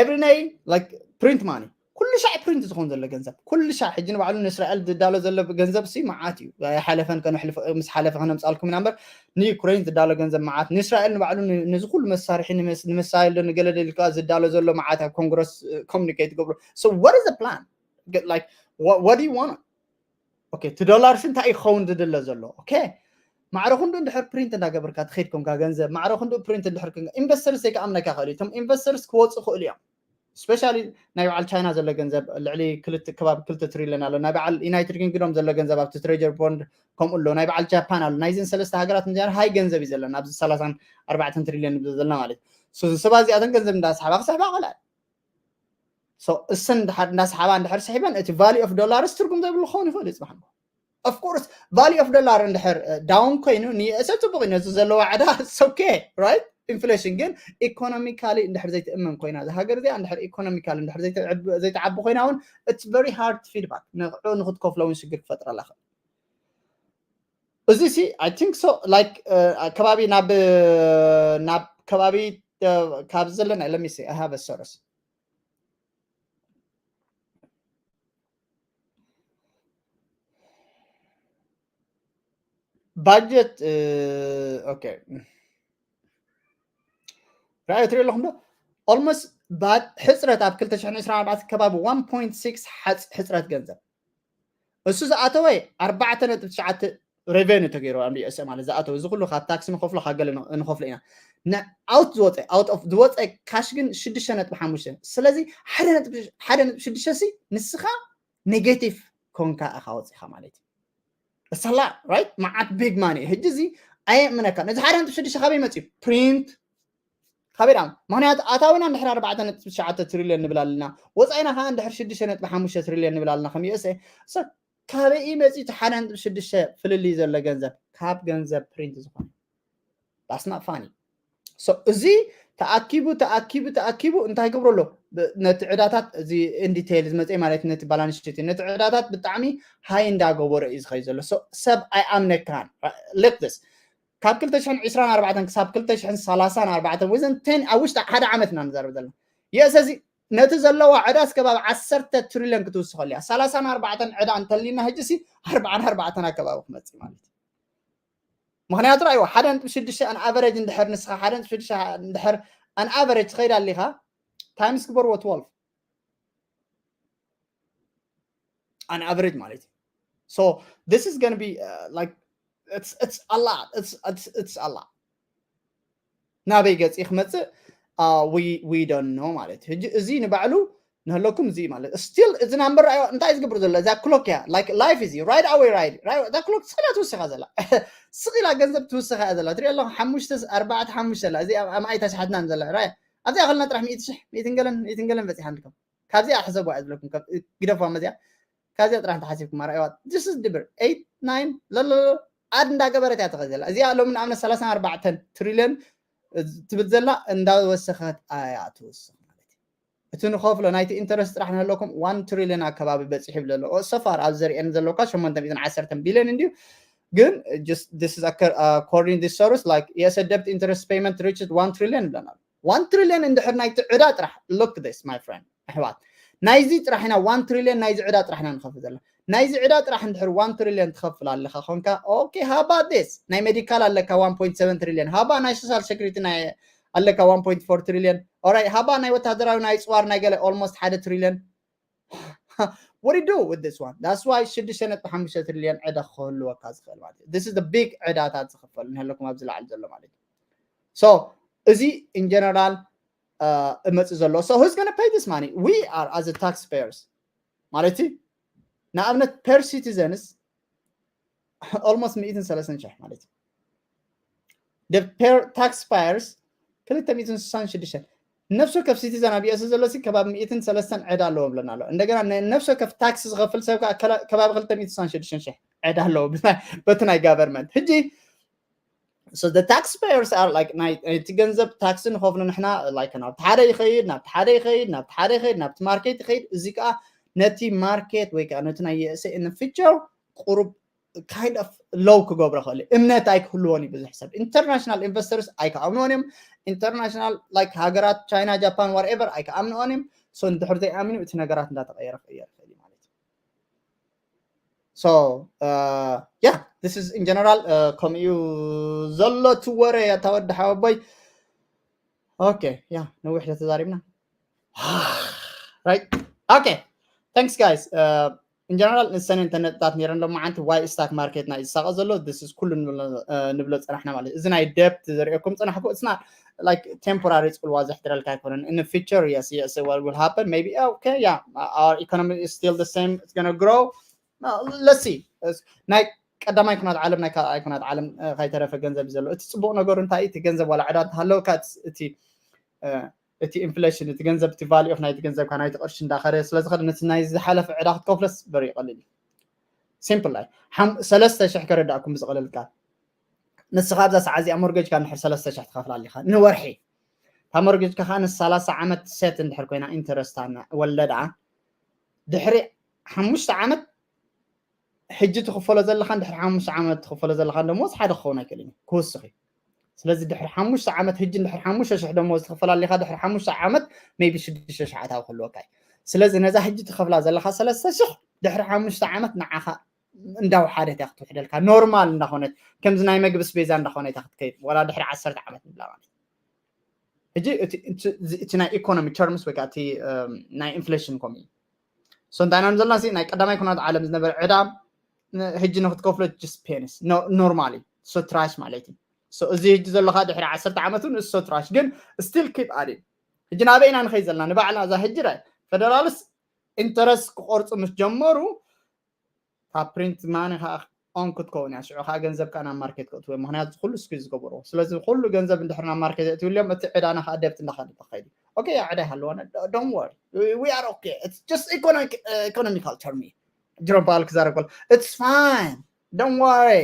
every day like print money ኩሉ ሻዕ ፕሪንት ዝኾን ዘሎ ገንዘብ ኩሉ ሻዕ ሕጂ ንባዕሉ ንእስራኤል ዝዳሎ ዘሎ ገንዘብ ሲ መዓት እዩ ኣይሓለፈን ከነሕልፍ ምስ ሓለፈ ከነምፃልኩም ኢና እምበር ንዩክሬን ዝዳሎ ገንዘብ መዓት ንእስራኤል ንባዕሉ ንዚ ኩሉ መሳርሒ ንመሳይል ዶ ንገለደ ኢልካ ዝዳሎ ዘሎ መዓት ኣብ ኮንግረስ ኮሚኒኬት ገብሩ so what is the plan like what, what do you want okay እቲ ዶላር ሲ እንታይ እዩ ክኸውን ዝድለ ዘሎ okay ማዕረ ክንዱ እንድሕር ፕሪንት እንዳገበርካ ትኸይድ ኮንካ ገንዘብ ማዕረ ክንዱ ፕሪንት እንድሕር ኢንቨስተርስ ዘይከኣምነካ ክእል እዩ እቶም ኢንቨስተርስ ክወፁ ክእሉ እዮም ስፔሻሊ ናይ በዓል ቻይና ዘሎ ገንዘብ ልዕሊ ክልተ ከባቢ ክልተ ትሪልዮን ኣሎ ናይ በዓል ዩናይትድ ኪንግዶም ዘሎ ገንዘብ ኣብቲ ትሬጀር ቦንድ ከምኡ ኣሎ ናይ በዓል ጃፓን ኣሎ ናይዘን ሰለስተ ሃገራት እንዚኣን ሃይ ገንዘብ እዩ ዘለና ኣብዚ ሰላሳን ኣርባዕተን ትሪልዮን ንብል ዘለና ማለት እዩ ስባ እዚኣተን ገንዘብ እንዳስሓባ ክስሕባ ክእላ እሰን እንዳስሓባ እንድሕር ስሒበን እቲ value of dollars ትርጉም ዘይብሉ ክኸውን ይኽእል እዩ ፅባሕ of course value of dollar እንድሕር down ኮይኑ ንየእሰ ፅቡቅ እዩ ነዚ ዘለዋ ዕዳ okay right ኢንፍሌሽን ግን ኢኮኖሚካሊ እንድሕር ዘይትእመን ኮይና እዛ ሃገር እዚኣ እንድሕር ኢኮኖሚካሊ እንድሕር ዘይትዓቢ ኮይና እውን it's very hard feedback ንዕኡ ንክትከፍሎ እውን ሽግር ክፈጥረላ ክእል እዚ ሲ I think so like ከባቢ ናብ ናብ ከባቢ ካብ ዘለና let me see I have a source budget okay ራእዮ ትሪኦ ኣለኹም ዶ almost ሕፅረት ኣብ ክልተ ሽሕን ዕስራን ኣርባዕተን ከባቢ one point six ሕፅረት ገንዘብ እሱ ዝኣተወ ኣርባዕተ ነጥቢ ትሽዓተ revenue ተገይሩ ኣብ USA ማለት ዝኣተው እዚ ኩሉ ካብ ታክሲ ንኸፍሎ ካብ ገለ ንኸፍሎ ኢና። ንኣውት ዝወፀ out of ዝወፀ ካሽ ግን ሽዱሽተ ነጥቢ ሓሙሽተ። ስለዚ ሓደ ነጥቢ ሓደ ነጥቢ ሽዱሽተ ሲ ንስኻ ኔጌቲቭ ኮንካ ኢኻ ወፂኻ ማለት እዩ። እሳላ right መዓት big money። ሕጂ እዚ ኣየእምነካ ነዚ ሓደ ነጥቢ ሽዱሽተ ካበይ መፅዩ? ፕሪንት ካበይ ዳም? ምክንያቱ ኣታዊና እንድሕር ኣርባዕተ ነጥቢ ትሽዓተ ትሪልዮን ንብል ኣለና፣ ወፃኢና ከዓ እንድሕር ሽዱሽተ ነጥቢ ሓሙሽተ ትሪልዮን ንብል ኣለና ከም USA። ካበይ መፂ እቲ ሓደ ነጥቢ ሽዱሽተ ፍልልይ ዘሎ ገንዘብ? ካብ ገንዘብ ፕሪንት ዝኾነ that's not funny። So እዚ ተኣኪቡ ተኣኪቡ ተኣኪቡ እንታይ ገብሮ ኣሎ? ነቲ ዕዳታት እዚ in detail ዝመፀ ማለት ነቲ balance sheet ነቲ ዕዳታት ብጣዕሚ ሃይ እንዳገበሮ እዩ ዝኸይ ዘሎ። ሰብ ኣይኣምነካን። Look this ካብ ክልተ ሽሕን ዕስራን ኣርባዕተን ክሳብ ክልተ ሽሕን ሰላሳን ኣርባዕተን within ten ኣብ ውሽጢ ሓደ ዓመት ኢና ንዛረብ ዘለና። የእሰ እዚ ነቲ ዘለዋ ዕዳ እስከ ባብ ዓሰርተ ትሪልዮን ክትውስኸሉ እያ። ሰላሳን ኣርባዕተን ዕዳ እንተሊና ሕጂ ሲ ኣርባዓን ኣርባዕተን ኣከባቢ ክመፅእ ማለት እዩ። ምክንያቱ ራእይዎ ሓደ ነጥቢ ሽዱሽተ ኣን ኣቨሬጅ እንድሕር ንስኻ ሓደ ነጥቢ ሽዱሽተ እንድሕር ኣን ኣቨሬጅ ትኸይድ ኣሊኻ ታይምስ ግበርዎ ትወልፍ ኣን ኣቨሬጅ ማለት እዩ። So this is gonna be uh, like it's it's a lot it's it's it's a lot። ናበይ ገፂ ክመፅእ we we don't know ማለት እዩ። ሕጂ እዚ ንባዕሉ ንህለኩም እዚ ማለት still እዚ ናምበር እንታይ ዝገብር ዘሎ እዛ ክሎክ እያ like life is right away right እዛ ክሎክ ስቕላ ትውስኻ ዘላ ስቕ ኢላ ገንዘብ ትውስኻ እያ ዘላ ትሪኦ ኣለኹ ሓሙሽተ ኣርባዕተ ሓሙሽተ ኣላ እዚ ኣምኣይ ተሽሓትናን ዘላ ራይ ኣብዚኣ ከልና ጥራሕ ሚእቲ ሽሕ ሚእትን ገለን ሚእትን ገለን በፂሓ ንድከም ካብዚኣ ሕሰቡ እያ ዝብለኩም ግደፎ መዚኣ ካብዚኣ ጥራሕ እንተሓሲብኩም ኣርኣይዋ this is ድብር eight nine ለሎ ኣድ እንዳገበረት እያ ትኸዘላ እዚኣ ሎሚ ንኣብነት ሰላሳን ኣርባዕተን ትሪልዮን ትብል ዘላ እንዳወሰኸት ኣያ ትወስኽ ማለት እዩ። እቲ ንኸፍሎ ናይቲ ኢንተረስት ጥራሕ ንህለኩም one ትሪልዮን ኣከባቢ በፂሑ ይብለሎ ሰፋር ኣብ ዘርእየን ዘለካ ሸሞንተ ሚእትን ዓሰርተን ቢልዮን እንድዩ ግን according this source like yes debt interest payment reached one ትሪልዮን ይብለና one ትሪልዮን እንድሕር ናይቲ ዕዳ ጥራሕ look this my friend ኣሕዋት ናይዚ ጥራሕ ኢና one ትሪልዮን ናይዚ ዕዳ ጥራሕ ኢና ንኸፍል ዘለና ናይዚ ዕዳ ጥራሕ እንድሕር one ትሪልዮን ትኸፍል ኣለኻ ኮንካ okay how about this ናይ ሜዲካል ኣለካ one point seven ትሪልዮን how about ናይ social security ናይ ኣለካ one point four ትሪልዮን alright how about ናይ ወታደራዊ ናይ ፅዋር ናይ ገለ almost ሓደ ትሪልዮን what do you do with this one that's why ሽዱሽተ ነጥቢ ሓሙሽተ ትሪልዮን ዕዳ ክህልወካ ዝኽእል ማለት እዩ this is the big ዕዳታት ዝኽፈል ንህለኩም ኣብዚ ላዕሊ ዘሎ ማለት እዩ so እዚ in general እመፅእ ዘሎ so who's gonna pay this money we are as a taxpayers ማለት እዩ ንኣብነት per citizens almost ሚእትን ሰለስተን ሽሕ ማለት እዩ per taxpayers ክልተ ሚእትን ስሳን ሽዱሽተ ነፍሲ ወከፍ ሲቲዘን ኣብ ዩኤስ ዘሎ ሲ ከባቢ ሚእትን ሰለስተን ዕዳ ኣለዎ ብለና ኣሎ እንደገና ነፍሲ ወከፍ ታክስ ዝኸፍል ሰብ ከባቢ ክልተ ሚእትን ስሳን ሽዱሽተ ሽሕ ዕዳ ኣለዎ በቲ ናይ ጋቨርንመንት ሕጂ so the taxpayers are like ናይ እቲ ገንዘብ ታክሲ ንኸፍሉ ንሕና like ናብቲ ሓደ ይኸይድ ናብቲ ሓደ ይኸይድ ናብቲ ሓደ ይኸይድ ናብቲ ማርኬት ይኸይድ እዚ ከዓ ነቲ ማርኬት ወይ ከዓ ነቲ ናይ USA in the future ቁሩብ kind of low ክገብሮ ክእል እምነት ኣይክህልዎን እዩ ብዙሕ ሰብ international investors ኣይከኣምንዎን እዮም international like ሃገራት ቻይና ጃፓን whatever ኣይከኣምንዎን እዮም so እንድሕር ዘይኣምኑ እቲ ነገራት እንዳተቀየረ ክቅየር ይኽእል እዩ ማለት እዩ so uh, yeah this is in general uh, ከምኡ እዩ ዘሎ እቲ ወረ እታ ወዲ ሓወቦይ okay yeah ነዊሕ ተዛሪብና right okay thanks guys uh, in general ንሰን እንተነጥታት ነይረን ሎማዓንቲ why stock market ናይ ዝሳቐ ዘሎ this is ኩሉ ንብሎ ፀናሕና ማለት እዚ ናይ debt ዘርእየኩም ፀናሕኩ it's not like temporary ፅልዋ ዘሕድረልካ ኣይኮነን in the future yes yes what will happen maybe okay yeah our economy is still the same it's gonna grow let's see ናይ ቀዳማይ ኩናት ዓለም ናይ ካልኣይ ኩናት ዓለም ከይተረፈ ገንዘብ እዩ ዘሎ እቲ ፅቡቅ ነገሩ እንታይ እቲ ገንዘብ ዋላ ዕዳ እንተሃለውካ እቲ እቲ ኢንፍሌሽን እቲ ገንዘብ እቲ ቫልዩ ኦፍ ናይቲ ገንዘብካ ናይቲ ቅርሺ እንዳኸደ ስለዝኸደ ነቲ ናይ ዝሓለፈ ዕዳ ክትከፍለስ በሪ ይቐልል እዩ ሲምፕል ላይ ሰለስተ ሽሕ ከረዳእኩም ብዝቐለል ቃል ንስኻ ኣብዛ ሰዓት እዚኣ ሞርገጅካ እንድሕር ሰለስተ ሽሕ ትኸፍላ ኣለኻ ንወርሒ እታ ሞርገጅካ ከዓ ንሰላሳ ዓመት ሴት እንድሕር ኮይና ኢንተረስታ ወለዳ ድሕሪ ሓሙሽተ ዓመት ሕጂ ትኽፈሎ ዘለኻ እንድሕር ሓሙሽተ ዓመት ትኽፈሎ ዘለኻ ደሞዝ ሓደ ክኸውን ኣይክእልን እዩ ክውስኽ እዩ ስለዚ ድሕሪ ሓሙሽተ ዓመት ሕጂ እንድሕር ሓሙሽተ ሽሕ ደሞዝ ትኽፈል ኣሊኻ ድሕሪ ሓሙሽተ ዓመት ሜቢ ሽዱሽተ ሽሕ ኣታዊ ክህልወካ እዩ ስለዚ ነዛ ሕጂ ትኸፍላ ዘለኻ ሰለስተ ሽሕ ድሕሪ ሓሙሽተ ዓመት ንዓኻ እንዳውሓደት እያ ክትውሕደልካ ኖርማል እንዳኾነት ከምዚ ናይ መግቢ ስቤዛ እንዳኾነት እያ ክትከይድ ወላ ድሕሪ ዓሰርተ ዓመት ንብላ ማለት ሕጂ እቲ ናይ ኢኮኖሚ ተርምስ ወይ ከዓ እቲ ናይ ኢንፍሌሽን ኮሚ ሶ እንታይ ኢና ዘለና ናይ ቀዳማይ ኩናት ዓለም ዝነበረ ዕዳ ሕጂ ንክትከፍሎ just pennies normally። So trash ማለት እዩ። So እዚ ሕጂ ዘለካ ድሕሪ ዓሰርተ ዓመት እውን so trash፣ ግን still keep adding። ሕጂ ናበይ ኢና ንኸይድ ዘለና? ንባዕልና እዛ ሕጂ ራይ ፌደራልስ ኢንተረስት ክቆርፁ ምስ ጀመሩ ካብ ፕሪንት ማኒ ከዓ ኦን ክትከውን እያ። ሽዑ ከዓ ገንዘብ ከዓ ናብ ማርኬት ከእትዎ፣ ምክንያቱ ኩሉ ስኩዝ ዝገበርዎ። ስለዚ ኩሉ ገንዘብ እንድሕር ናብ ማርኬት የእትውልዮም፣ እቲ ዕዳና ከዓ ደብት እንዳኸደ ተኸይዱ። ኦኬ፣ ያ ዕዳ ይሃለወና፣ don't worry, we are okay, it's just economic, economical term። ጅሮም ፓወል ክዛረብ ከሎ it's fine, don't worry።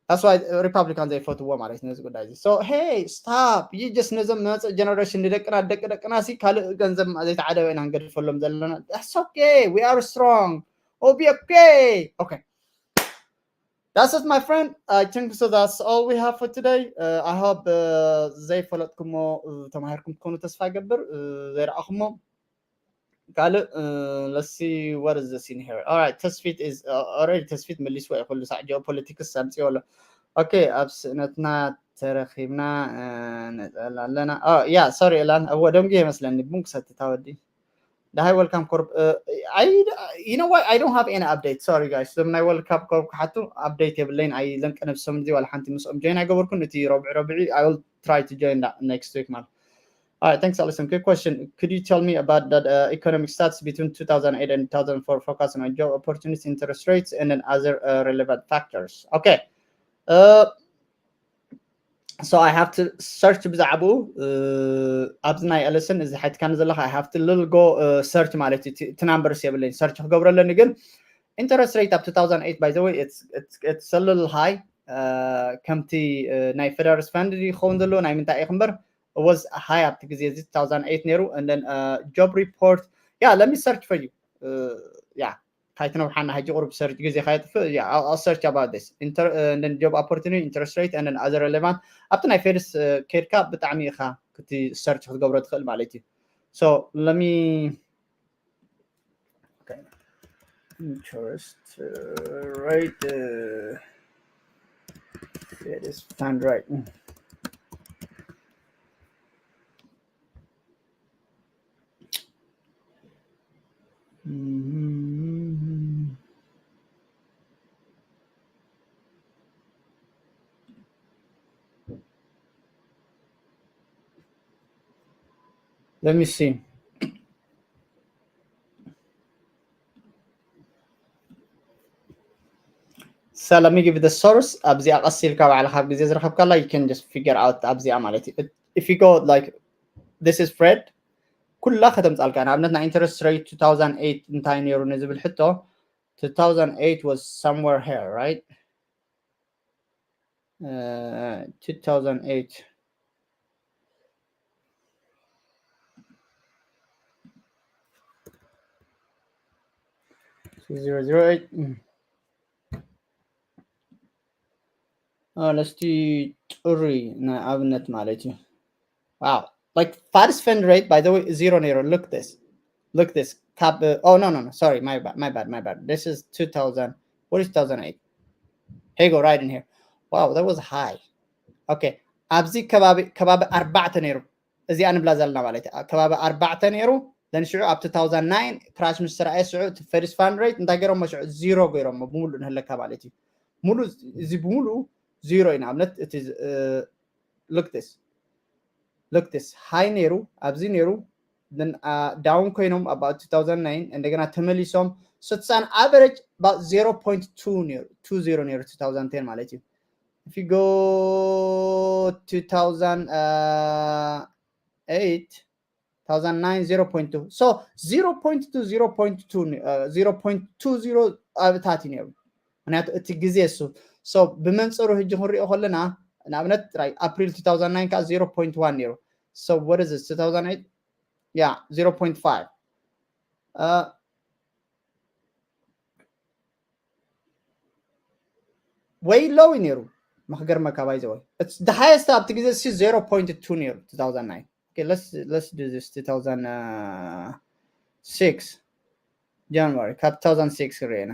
That's why ሪፓብሊካን ዘይፈትዎ ማለት እዩ ነዚ ጉዳይ እዚ። So hey, stop, you just ነዞም መፅእ ጀነሬሽን ንደቅና ደቂ ደቅና ሲ ካልእ ገንዘብ ዘይተዓደበ ኢና ንገድፈሎም ዘለና። That's okay, we are strong, we'll be okay። Okay, that's it my friend, I think so that's all we have for today. Uh, I hope uh, ዘይፈለጥኩሞ uh, ተማሂርኩም ትኮኑ ተስፋ ይገብር። Uh, ዘይረኣኹሞ ካልእ uh, let's see what is the scene here. All right, ተስፊት is uh, already ተስፊት መሊስዎ እዩ ኩሉ ሳዕ ጂኦፖለቲክስ ኣምፅኦ ኣሎ። ኦኬ፣ ኣብ ስእነትና ተረኺብና uh, ንፅእል ኣለና። ያ ሶሪ እላን እዎ ደንጉ ይመስለኒ ቡን ክሰቲ ታወዲ። ዳሃይ ወልካም ኮርፕ። You know what, I don't have any update, sorry guys። ዞም ናይ ወልካም ኮርፕ ክሓቱ ኣፕዴት የብለይን። ኣይ ለንቀ ነብሶም እዚ ዋላ ሓንቲ ምስኦም ጆይን ኣይገበርኩን። እቲ ረብዒ ረብዒ I will try to join that next week ማለት። All right, thanks, Allison. Quick question. Could you tell me about that uh, economic stats between two thousand eight and two thousand four? Focus on job opportunities, interest rates, and then other uh, relevant factors. Okay. Uh, so I have to search ብዛዕባኡ uh, ኣብዚ ናይ ኤለስን እዚ ሓትካኒ ዘለካ I have to little go uh, search ማለት እዩ። እቲ ናምበርስ የብለይን፣ ሰርች ክገብረለኒ። ግን interest rate ኣብ two thousand eight, by the way, it's, it's, it's a little high. Uh, ከምቲ uh, ናይ ፌደራል ፈንድ ይኸውን ዘለዎ ናይ ምንታይ ኢኹ እምበር was high ኣብቲ ግዜ እዚ two thousand eight ነይሩ። And then uh, job report, yeah, let me search for you. Uh, yeah, ካይትነውሓና ሕጂ ቁሩብ ሰርች ግዜ ካየጥፍእ። Yeah, I'll, I'll search about this. Inter, uh, and then job opportunity, interest rate, and then other relevant. ኣብቲ ናይ ፌድስ uh, ከድካ ብጣዕሚ ኢኻ ክቲ ሰርች ክትገብሮ ትኽእል ማለት እዩ። So let me, okay, interest uh, rate uh, ፌድስ ፈንድ rate. Let me see. So let me give you the source. ኣብዚኣ ቀስ ኢልካ ባዕልካ ኣብ ግዜ ዝረኸብካላ you can just figure out ኣብዚኣ ማለት እዩ። If you go like this is Fred, ኩላ ከተምፃልካ። ንኣብነት ናይ interest rate two thousand eight እንታይ ነይሩ ንዝብል ሕቶ, two thousand eight was somewhere here, right? Uh, two thousand eight. Zero zero eight. Uh, let's do ጥሪ ንኣብነት ማለት እዩ። Wow, like ፌድስ ፈንድ rate, by the way, zero ነይሩ። Look this, look this. Cap, uh, oh no, no, no, sorry, my bad, my bad, my bad. This is two thousand. What is two thousand eight? Here you go, right in here. Wow, that was high. Okay, ኣብዚ ከባቢ ከባቢ ኣርባዕተ ነይሩ። እዚኣ ንብላ ዘለና ማለት እዩ። ከባቢ ኣርባዕተ ነይሩ። Then ሽዑ ኣብ two thousand nine ክራሽ ምስ ተራእየ ሽዑ እቲ ፌድስ ፈንድ rate እንታይ ገይሮሞ? ሽዑ ዚሮ ገይሮሞ ብምሉእ ንህለካ ማለት እዩ። ሙሉ እዚ ብምሉእ ዚሮ እዩ። ንኣብነት እቲ look this, look this, high ነይሩ፣ ኣብዚ ነይሩ፣ then uh, down ኮይኖም about two thousand nine እንደገና ተመሊሶም። So it's an average about zero point two ነይሩ፣ two zero ነይሩ two thousand ten ማለት እዩ። If you go two thousand eight, two thousand nine, zero point two. So zero point two, zero point two, uh, zero point two zero ኣብታት እዩ ነይሩ። ምክንያቱ እቲ ግዜ እሱ። So ብመንፅሩ ህጂ ክንሪኦ ከለና ንኣብነት ጥራይ ኣፕሪል two thousand nine ከዓ zero point one ነይሩ። So what is this? two thousand eight? Yeah, zero point five. Uh, ወይ ሎው ነይሩ። መክገርመካ ባይዘ ወይ it's the highest ኣብቲ ግዜ ሲ zero point two ነይሩ two thousand nine. Okay, let's let's do this two thousand six January ካብ two thousand six ርኤና።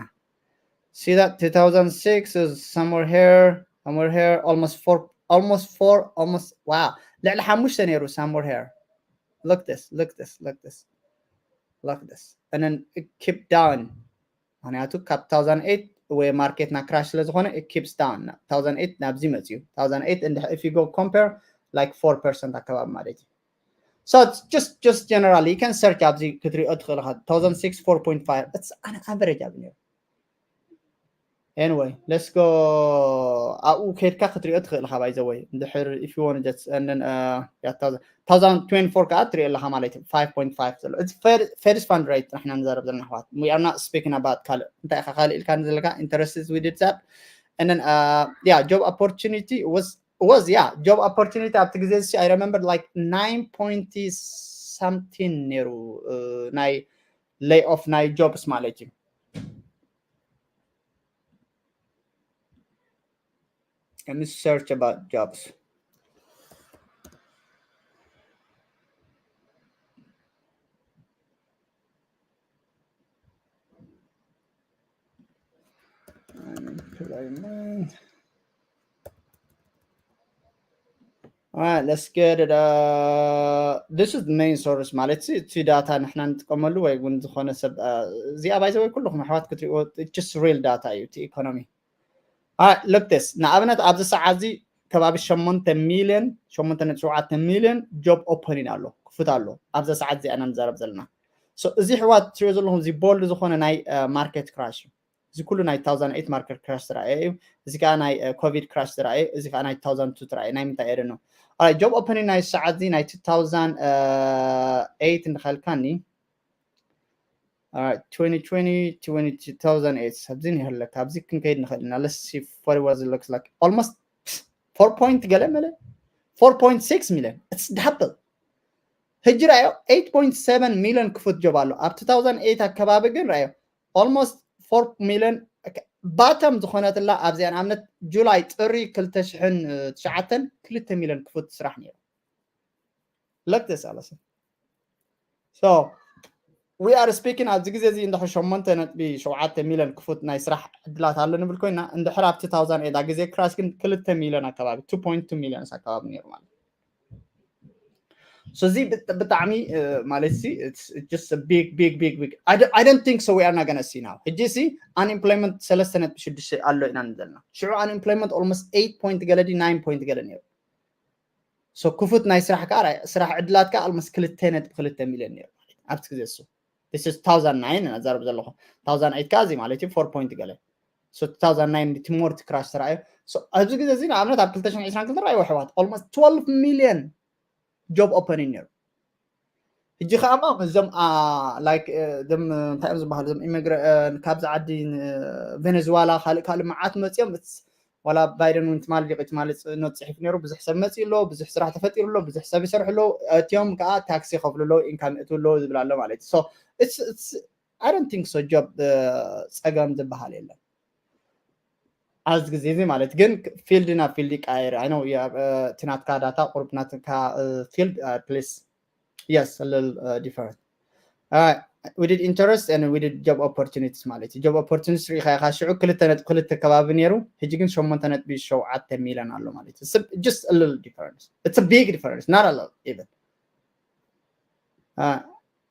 See that two thousand six is somewhere here, somewhere here, almost four, almost four, almost, wow, ልዕሊ ሓሙሽተ ነይሩ somewhere here. Look this, look this, look this, look this, and then it keep down. ምክንያቱ ካብ two thousand eight ወይ ማርኬትና ክራሽ ስለ ዝኾነ it keeps down። Thousand eight ናብዚ መፅዩ። Thousand eight and if you go compare like four percent ኣከባቢ ማለት እዩ። So it's just just generally you can search ኣብዚ ክትሪኦ ትኽእል ኢኻ። Thousand six four point five it's an average ኣብ ነይሩ። Anyway, let's go ኣብኡ ከድካ ክትሪኦ ትኽእል ኢኻ። By the way እንድሕር if you want just and then uh, yeah, thousand twenty-four ከዓ ትሪኦ ኣለኻ ማለት እዩ። Five point five ዘሎ it's Fed, Fed's fund rate ንሕና ንዛረብ ዘለና ኣሕዋት። We are not speaking about ካልእ እንታይ ኢኻ ካልእ ኢልካ ዘለካ interest is we did that and then uh, yeah, job opportunity was was yeah, job opportunity ኣብቲ ግዜ እዚ I remember like nine point something ነይሩ uh, ናይ lay off ናይ jobs ማለት እዩ። Let me search about jobs. Unemployment. Alright, let's get it. Uh, this is the main source ማለት ሲ እቲ ዳታ ንሕና ንጥቀመሉ ወይ እውን ዝኾነ ሰብ እዚኣ ባይዘ ወይ ኩልኹም ኣሕዋት ክትሪእዎ just real data እዩ እቲ ኢኮኖሚ። Alright, look this ንኣብነት ኣብዚ ሰዓት እዚ ከባቢ ሸሞንተ ሚልዮን ሸሞንተ ነጥቢ ሸውዓተ ሚልዮን job opening ኣሎ ክፉት ኣሎ ኣብዚ ሰዓት እዚኣ ኢና ንዛረብ ዘለና። So እዚ ኣሕዋት ትሪኦ ዘለኹም እዚ bold ዝኾነ ናይ market crash እዩ። እዚ ኩሉ ናይ two thousand eight market crash ዝረኣየ እዩ። እዚ ከዓ ናይ ኮቪድ crash ዝረኣየ፣ እዚ ከዓ ናይ two thousand two ዝረኣየ። ናይ ምንታይ እየ ደኖ? Alright, job opening ናይ ሰዓት እዚ ናይ two thousand eight እንድኸልካኒ Alright, twenty twenty, twenty, two thousand eight ኣብዚ ንህለካ ኣብዚ ክንከይድ ንኽእል ኢና። Let's see what was it looks like. Almost four point ገለ መለ four point six million. It's double. ሕጂ ራዮ eight point seven million ክፉት job ኣሎ። ኣብ two thousand eight ኣከባቢ ግን ራዮ almost four million bottom ዝኾነትላ ኣብዚኣ ንኣብነት ጁላይ ጥሪ ክልተ ሽሕን ትሽዓተን ክልተ ሚልዮን ክፉት ስራሕ ነይሩ። Look this ኣለሰ so we are speaking ኣብዚ ግዜ እዚ እንድሕር ሸሞንተ ነጥቢ ሸውዓተ ሚልዮን ክፉት ናይ ስራሕ ዕድላት ኣሎ ንብል ኮይና እንድሕር ኣብቲ two thousand eight ኣብ ግዜ crash ግን ክልተ ሚልዮን ኣከባቢ two point two ሚልዮን ኣከባቢ ነይሩ ማለት so እዚ ብጣዕሚ ማለት ሲ just big big big big I don't think so we are not gonna see now ሕጂ ሲ unemployment ሰለስተ ነጥቢ ሽዱሽተ ኣሎ ኢና ንዘልና ሽዑ unemployment almost eight point ገለ ዲ nine point ገለ ነይሩ so ክፉት ናይ ስራሕ ከዓ ስራሕ ዕድላት ከዓ almost ክልተ ነጥቢ ክልተ ሚልዮን ነይሩ ኣብቲ ግዜ እሱ this is two thousand nine ናዛረብ ዘለኹ two thousand eight ከዓ እዚ ማለት እዩ four point ገለ so two thousand nine እቲ more crash ተራእዮ ኣብዚ ግዜ እዚ ንኣብነት ኣብ ክልተ ሽሕን ዕስራን ክልተ ራእይዎ ኣሕዋት almost twelve million job opening ነይሩ ሕጂ ከዓ ማ እዞም like ም እንታይ እዮም ዝበሃሉ ዞም ኢሚግረ ካብዚ ዓዲ ቬነዝዋላ ካልእ ካልእ መዓት መፅኦም ዋላ ባይደን እውን ትማሊ ሊቂ ትማሊ ኖት ፅሒፉ ነይሩ ብዙሕ ሰብ መፂኡ ኣሎ ብዙሕ ስራሕ ተፈጢሩ ኣሎ ብዙሕ ሰብ ይሰርሑ ኣለዉ እትዮም ከዓ ታክሲ ይኸፍሉ ኣለዉ ኢንካም ይእትዉ ኣለዉ ዝብል ኣሎ ማለት እዩ I don't think so job ፀገም ዝበሃል የለን ኣብዚ ግዜ እዚ ማለት ግን field ናብ field ይቀያየር I know እቲ ናትካ ዳታ ቁሩብ ናትካ field please yes a little different we did interest and we did job opportunities ማለት እዩ job opportunities ሪኢኻ ኢኻ ሽዑ ክልተ ነጥቢ ክልተ ከባቢ ነይሩ ሕጂ ግን ሸሞንተ ነጥቢ ሸውዓተ ሚልዮን ኣሎ ማለት እዩ just a little difference it's a big difference not a lot even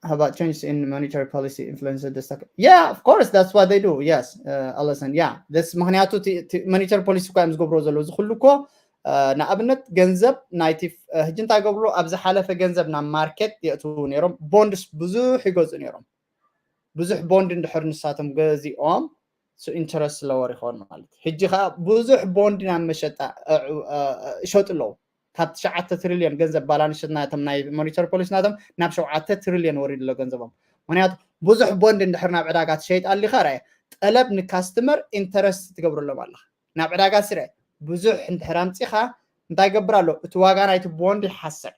how about change in monetary policy influence the stock yeah of course that's what they do yes uh, Allison yeah this ምክንያቱ monetary policy እኳ እዮም ዝገብሮ ዘለዉ እዚ ኩሉ እኮ ንኣብነት ገንዘብ ናይቲ ሕጂ እንታይ ገብሩ ኣብ ዝሓለፈ ገንዘብ ናብ ማርኬት የእትዉ ነይሮም ቦንድስ ብዙሕ ይገፁ ነይሮም ብዙሕ ቦንድ እንድሕር ንሳቶም ገዚኦም interest lower ይኸውን ማለት ሕጂ ከዓ ብዙሕ ቦንድ ናብ መሸጣ ይሸጡ ኣለዉ ካብ ትሽዓተ ትሪልዮን ገንዘብ ባላንስ ናቶም ናይ monetary policy ናቶም ናብ ሸውዓተ ትሪልዮን ወሪዱ ኣሎ ገንዘቦም ምክንያቱ ብዙሕ ቦንድ እንድሕር ናብ ዕዳጋ ትሸይጥ ኣሊኻ ርአ ጠለብ ንካስትመር interest ትገብረሎም ኣለኻ ናብ ዕዳጋ ስርዐ ብዙሕ እንድሕር ኣምፂኻ እንታይ ገብር ኣሎ እቲ ዋጋ ናይቲ ቦንድ ይሓስር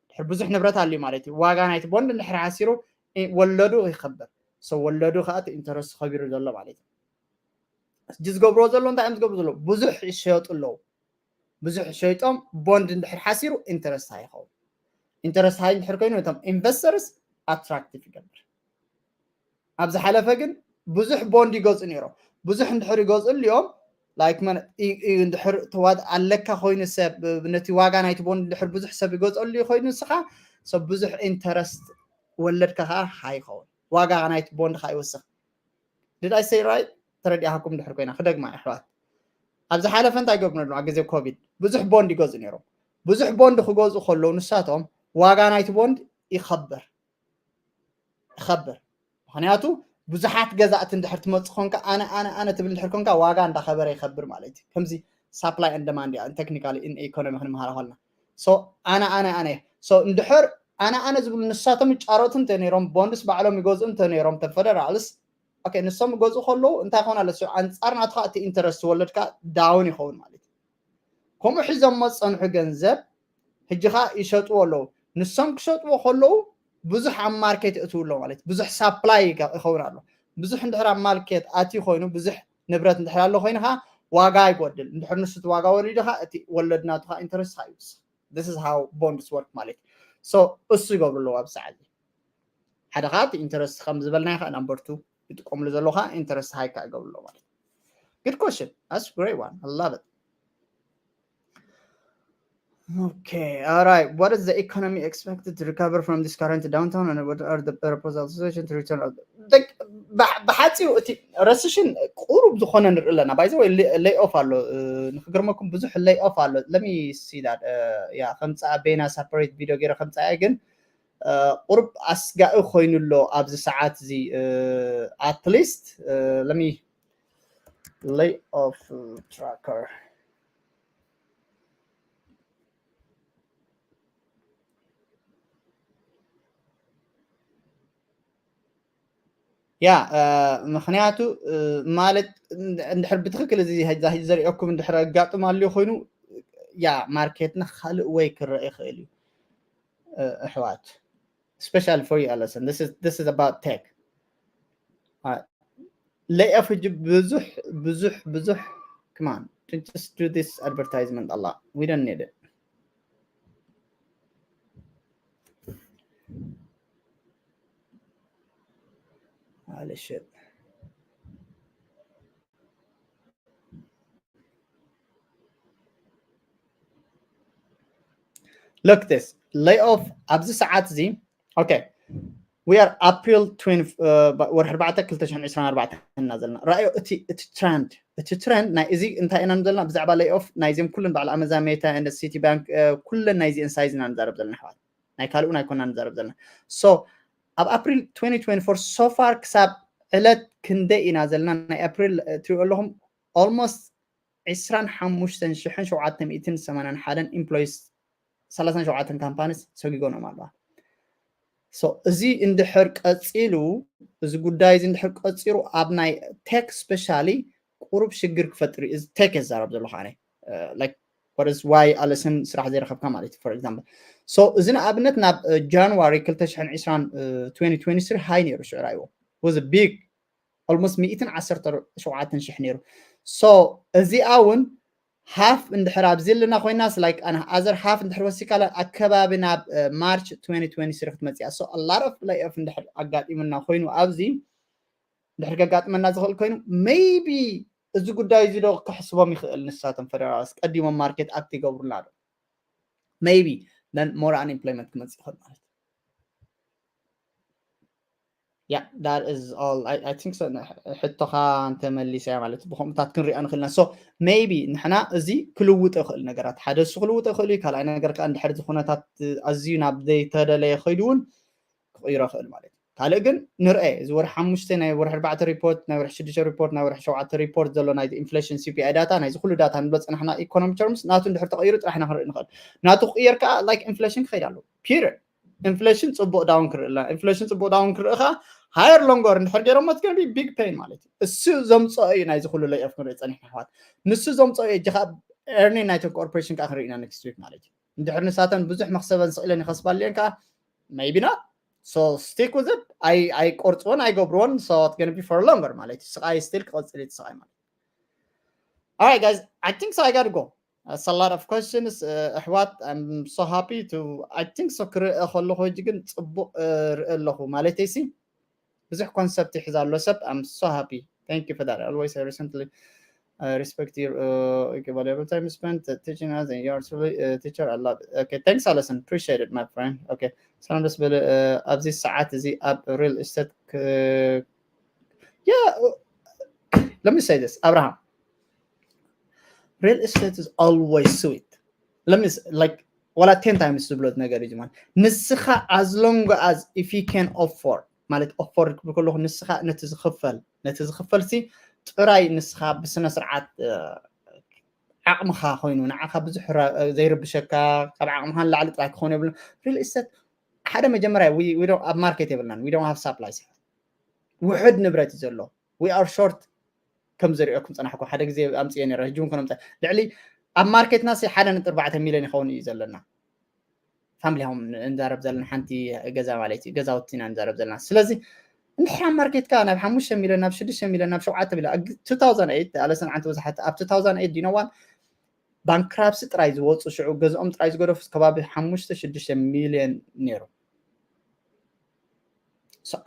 ድሕር ብዙሕ ንብረት ኣልዩ ማለት እዩ ዋጋ ናይቲ ቦንድ እንድሕር ሓሲሩ ወለዱ ይኸብር so ወለዱ ከዓ እቲ interest ከቢሩ ዘሎ ማለት እዩ ሕጂ ዝገብርዎ ዘሎ እንታይ እዮም ዝገብሩ ዘለዉ ብዙሕ ይሸጡ ኣለዉ ብዙሕ ሸይጦም ቦንድ እንድሕር ሓሲሩ interest high ይኸውን interest high እንድሕር ኮይኑ ነቶም investors attractive ይገብር ኣብ ዝሓለፈ ግን ብዙሕ ቦንድ ይገፁ ነይሮም ብዙሕ እንድሕር ይገፁ ኣልዮም like እንድሕር ተዋድ ኣለካ ኮይኑ ሰብ ነቲ ዋጋ ናይቲ ቦንድ እንድሕር ብዙሕ ሰብ ይገፀሉ ኮይኑ ንስኻ ሰብ ብዙሕ interest ወለድካ ከዓ high ይኸውን ዋጋ ናይቲ ቦንድ ከዓ ይወስኽ did I say right ተረዲኣኩም ድሕር ኮይና ክደግማ ኣሕዋት፣ ኣብ ዝሓለፈ እንታይ ገብሩ ነሩ ኣብ ግዜ ኮቪድ ብዙሕ ቦንድ ይገዝኡ ነይሮም። ብዙሕ ቦንድ ክገዝኡ ከለዉ ንሳቶም ዋጋ ናይቲ ቦንድ ይኸብር ይኸብር። ምክንያቱ ብዙሓት ገዛእቲ እንድሕር ትመፅእ ኮንካ ኣነ ኣነ ኣነ ትብል እንድሕር ኮንካ ዋጋ እንዳኸበረ ይኸብር ማለት እዩ። ከምዚ supply and demand እያ technically in economy ክንምሃራ ከልና። So ኣነ ኣነ ኣነ so እንድሕር ኣነ ኣነ ዝብሉ ንሳቶም ይጫረቱ እንተ ነይሮም፣ ቦንድስ ባዕሎም ይገዝኡ እንተ ነይሮም፣ ተን federals okay ንሶም ይገዝኡ ከለዉ እንታይ ክኾን ኣለዎ? ኣንፃር ናትኻ እቲ interest ወለድካ down ይኸውን ማለት እዩ። ከምኡ ሒዞሞ ዝፀንሑ ገንዘብ ሕጂ ኸዓ ይሸጥዎ ኣለዉ። ንሶም ክሸጥዎ ከለዉ ብዙሕ ኣብ ማርኬት የእትዉ ኣለዉ ማለት እዩ። ብዙሕ supply ይኸውን ኣሎ። ብዙሕ እንድሕር ኣብ ማርኬት ኣትዩ ኮይኑ ብዙሕ ንብረት እንድሕር ኣሎ ኮይኑ ኸዓ ዋጋ ይጎድል። እንድሕር ንሱ እቲ ዋጋ ወሪዱ ኸዓ እቲ ወለድ ናቱ ኸዓ interest ኸዓ ይውስኽ። This is how bonds work ማለት እዩ። So እሱ ይገብሩ ኣለዉ ኣብ ሰዓት እዚ። ሓደ ኸዓ እቲ interest ከም ዝበልናዮ ኸዓ number two ይጥቀምሉ ዘለዉ ኸዓ interest high ከዓ ይገብሩ ኣለዉ ማለት እዩ። Good question. That's a great one. I love it. Okay, all right. What is the economy expected to recover from this current downturn, and what are the proposals to return? ብሓፂሩ እቲ recession ቁሩብ ዝኾነ ንርኢ ኣለና። By the way, lay off ኣሎ። ንክገርመኩም ብዙሕ lay off ኣሎ። Let me see that. ያ ከምፃ ቤና separate video ገይረ ከምፃ ግን ቁሩብ ኣስጋኢ ኮይኑ ኣሎ ኣብዚ ሰዓት እዚ። At least let me lay off tracker. ያ ምክንያቱ ማለት እንድሕር ብትክክል እዚ ዘሪኦኩም እንድሕር ኣጋጥም ኣልዩ ኮይኑ ያ ማርኬትና ካልእ ወይ ክረአ ይኽእል እዩ። ኣሕዋት special for you ኣለሰን this is about tech lay off ሕጂ ብዙሕ ብዙሕ ብዙሕ come on, just do this advertisement. Allah, we don't need it. Holy shit. Look this lay off ኣብዚ ሰዓት እዚ okay we are April twenty ወርሒ ኣርባዕተ ክልተ ሽሕን ዕስራን ኣርባዕተን እና ዘለና ረኣዮ እቲ እቲ trend እቲ trend ናይ እዚ እንታይ ኢና ዘለና ብዛዕባ lay off ናይዚም ኩለን በዓል ኣመዛ ሜታ and Citibank ኩለን ናይዚአን size ኢና ንዛረብ ዘለና ኣሕዋት ናይ ካልኡ ናይ ኮና ንዛረብ ዘለና so ኣብ April twenty twenty-four so far ክሳብ ዕለት ክንደይ ኢና ዘለና ናይ April ትሪኦ ኣለኹም almost ዕስራን ሓሙሽተን ሽሕን ሸውዓተ ሚእትን ሰማንያን ሓደን employees ሰላሳን ሸውዓተን companies ሰጊጎኖም ኣለዋ so እዚ እንድሕር ቀፂሉ እዚ ጉዳይ እዚ እንድሕር ቀፂሩ ኣብ ናይ tech specially ቁሩብ ሽግር ክፈጥር እዩ እዚ tech የዛረብ ዘለኹ ኣነ like what is why ኣለሰን ስራሕ ዘይረኸብካ ማለት እዩ for example so እዚ ንኣብነት ናብ January ክልተ ሽሕን ዕስራን twenty twenty-three high ነይሩ ሽዑ ራይዎ was big almost ሚእትን ዓሰርተ ሸውዓተን ሽሕ ነይሩ so እዚኣ እውን half እንድሕር ኣብዚ ኣለና ኮይናስ like ኣነ other half እንድሕር ወሲካ ኣከባቢ ናብ March twenty twenty-three ክትመፅእ እያ so a lot of lay off እንድሕር ኣጋጢሙና ኮይኑ ኣብዚ እንድሕር ከጋጥመና ዝኽእል ኮይኑ maybe እዚ ጉዳይ እዚ ዶ ክሕስቦም ይኽእል ንሳቶም federals ቀዲሞም market act ይገብሩና ዶ maybe then more unemployment ክመፅእ ይኽእል ማለት yeah that is all I, I think so ሕቶኻ እንተመሊሰያ ማለት ብከምኡታት ክንሪኦ ንኽእልና so maybe ንሕና እዚ ክልውጥ ይኽእል ነገራት ሓደ እሱ ክልውጥ ይኽእል እዩ ካልኣይ ነገር ከዓ እንድሕር እዚ ኩነታት ኣዝዩ ናብ ዘይተደለየ ከይዱ እውን ክቕይሮ ይኽእል ማለት እዩ ካልእ ግን ንርአ እዚ ወርሒ ሓሙሽተ ናይ ወርሒ ኣርባዕተ report ናይ ወርሒ ሽዱሽተ report ናይ ወርሒ ሸውዓተ report ዘሎ ናይ inflation C P I data ናይዚ ኩሉ data ንብሎ ፅናሕና economic terms ናቱ እንድሕር ተቐይሩ ጥራሕ ኢና ክንርኢ ንኽእል ናቱ ክቕየር ከዓ like inflation ክኸይድ ኣለዎ period inflation ፅቡቕ down ክርኢ ኣለና inflation ፅቡቕ down ክርኢ ከዓ higher longer እንድሕር ገይሮሞ it's gonna be big pain ማለት እዩ እሱ ዘምፅኦ እዩ ናይዚ ኩሉ lay off ክንርኢ ፀኒሕና ኣሕዋት ንሱ ዘምፅኦ እዩ እጅኻ earning ናይቶም corporation ከዓ ክንርኢ ኢና next week ማለት እዩ እንድሕር ንሳተን ብዙሕ መክሰበን ስቕ ኢለን ይኸስባ ኣልየን ከዓ maybe not so stick with it ኣይቆርፅዎን ኣይገብርዎን so it's gonna be for longer ማለት እዩ ስቓይ still ክቐፅል እዩ ስቓይ ማለት All right, guys, I think so. I gotta go. That's a lot of questions. Uh, ኣሕዋት, I'm so happy to, I think so. ክርኢ ከለኹ ሕጂ ግን ፅቡቕ ርኢ ኣለኹ ማለት ሲ ብዙሕ concept ይሕዝ ኣሎ ሰብ I'm so happy thank you for that always I recently uh, respect your uh, valuable time spent uh, teaching us and you are truly a teacher I love it okay thanks Allison appreciate it my friend okay ሰላም ደስ በለ ኣብዚ ሰዓት እዚ ኣብ real estate yeah Let me say this, Abraham. Real estate is always sweet. Let me s- like ዋላ ten times ዝብሎ ነገር እዩ ማለት ንስኻ as long as if you can afford ማለት afford ክብል ከለኹ ንስኻ ነቲ ዝኽፈል ነቲ ዝኽፈል ሲ ጥራይ ንስኻ ብስነ ስርዓት ዓቕምኻ ኮይኑ ንዓኻ ብዙሕ ዘይርብሸካ ካብ ዓቕምኻ ንላዕሊ ጥራይ ክኸውን የብሉ። Real estate ሓደ መጀመርያ ኣብ market የብልናን። We don't have supply ውሑድ ንብረት እዩ ዘሎ። We are short ከም ዝሪኦኩም ፀናሕኩ ሓደ ግዜ ኣምፅዮ ነረ ህጂ እውን ከነምፀ ልዕሊ ኣብ ማርኬትና ሲ ሓደ ነጥቢ ኣርባዕተ ሚሊዮን ይኸውን እዩ ዘለና። ፋሚሊ ሆም እንዛረብ ዘለና ሓንቲ ገዛ ማለት እዩ ገዛውቲ ኢና እንዛረብ ዘለና። ስለዚ እንድሕር ኣብ ማርኬትካ ናብ ሓሙሽተ ሚሊዮን ናብ ሽዱሽተ ሚሊዮን ናብ ሸውዓተ ሚሊዮን two thousand eight ኣለሰን ዓንተ ብዙሓት ኣብ two thousand eight ዲኖዋን ባንክራፕሲ ጥራይ ዝወፁ ሽዑ ገዝኦም ጥራይ ዝገደፉ ከባቢ ሓሙሽተ ሽዱሽተ ሚሊዮን ነይሩ።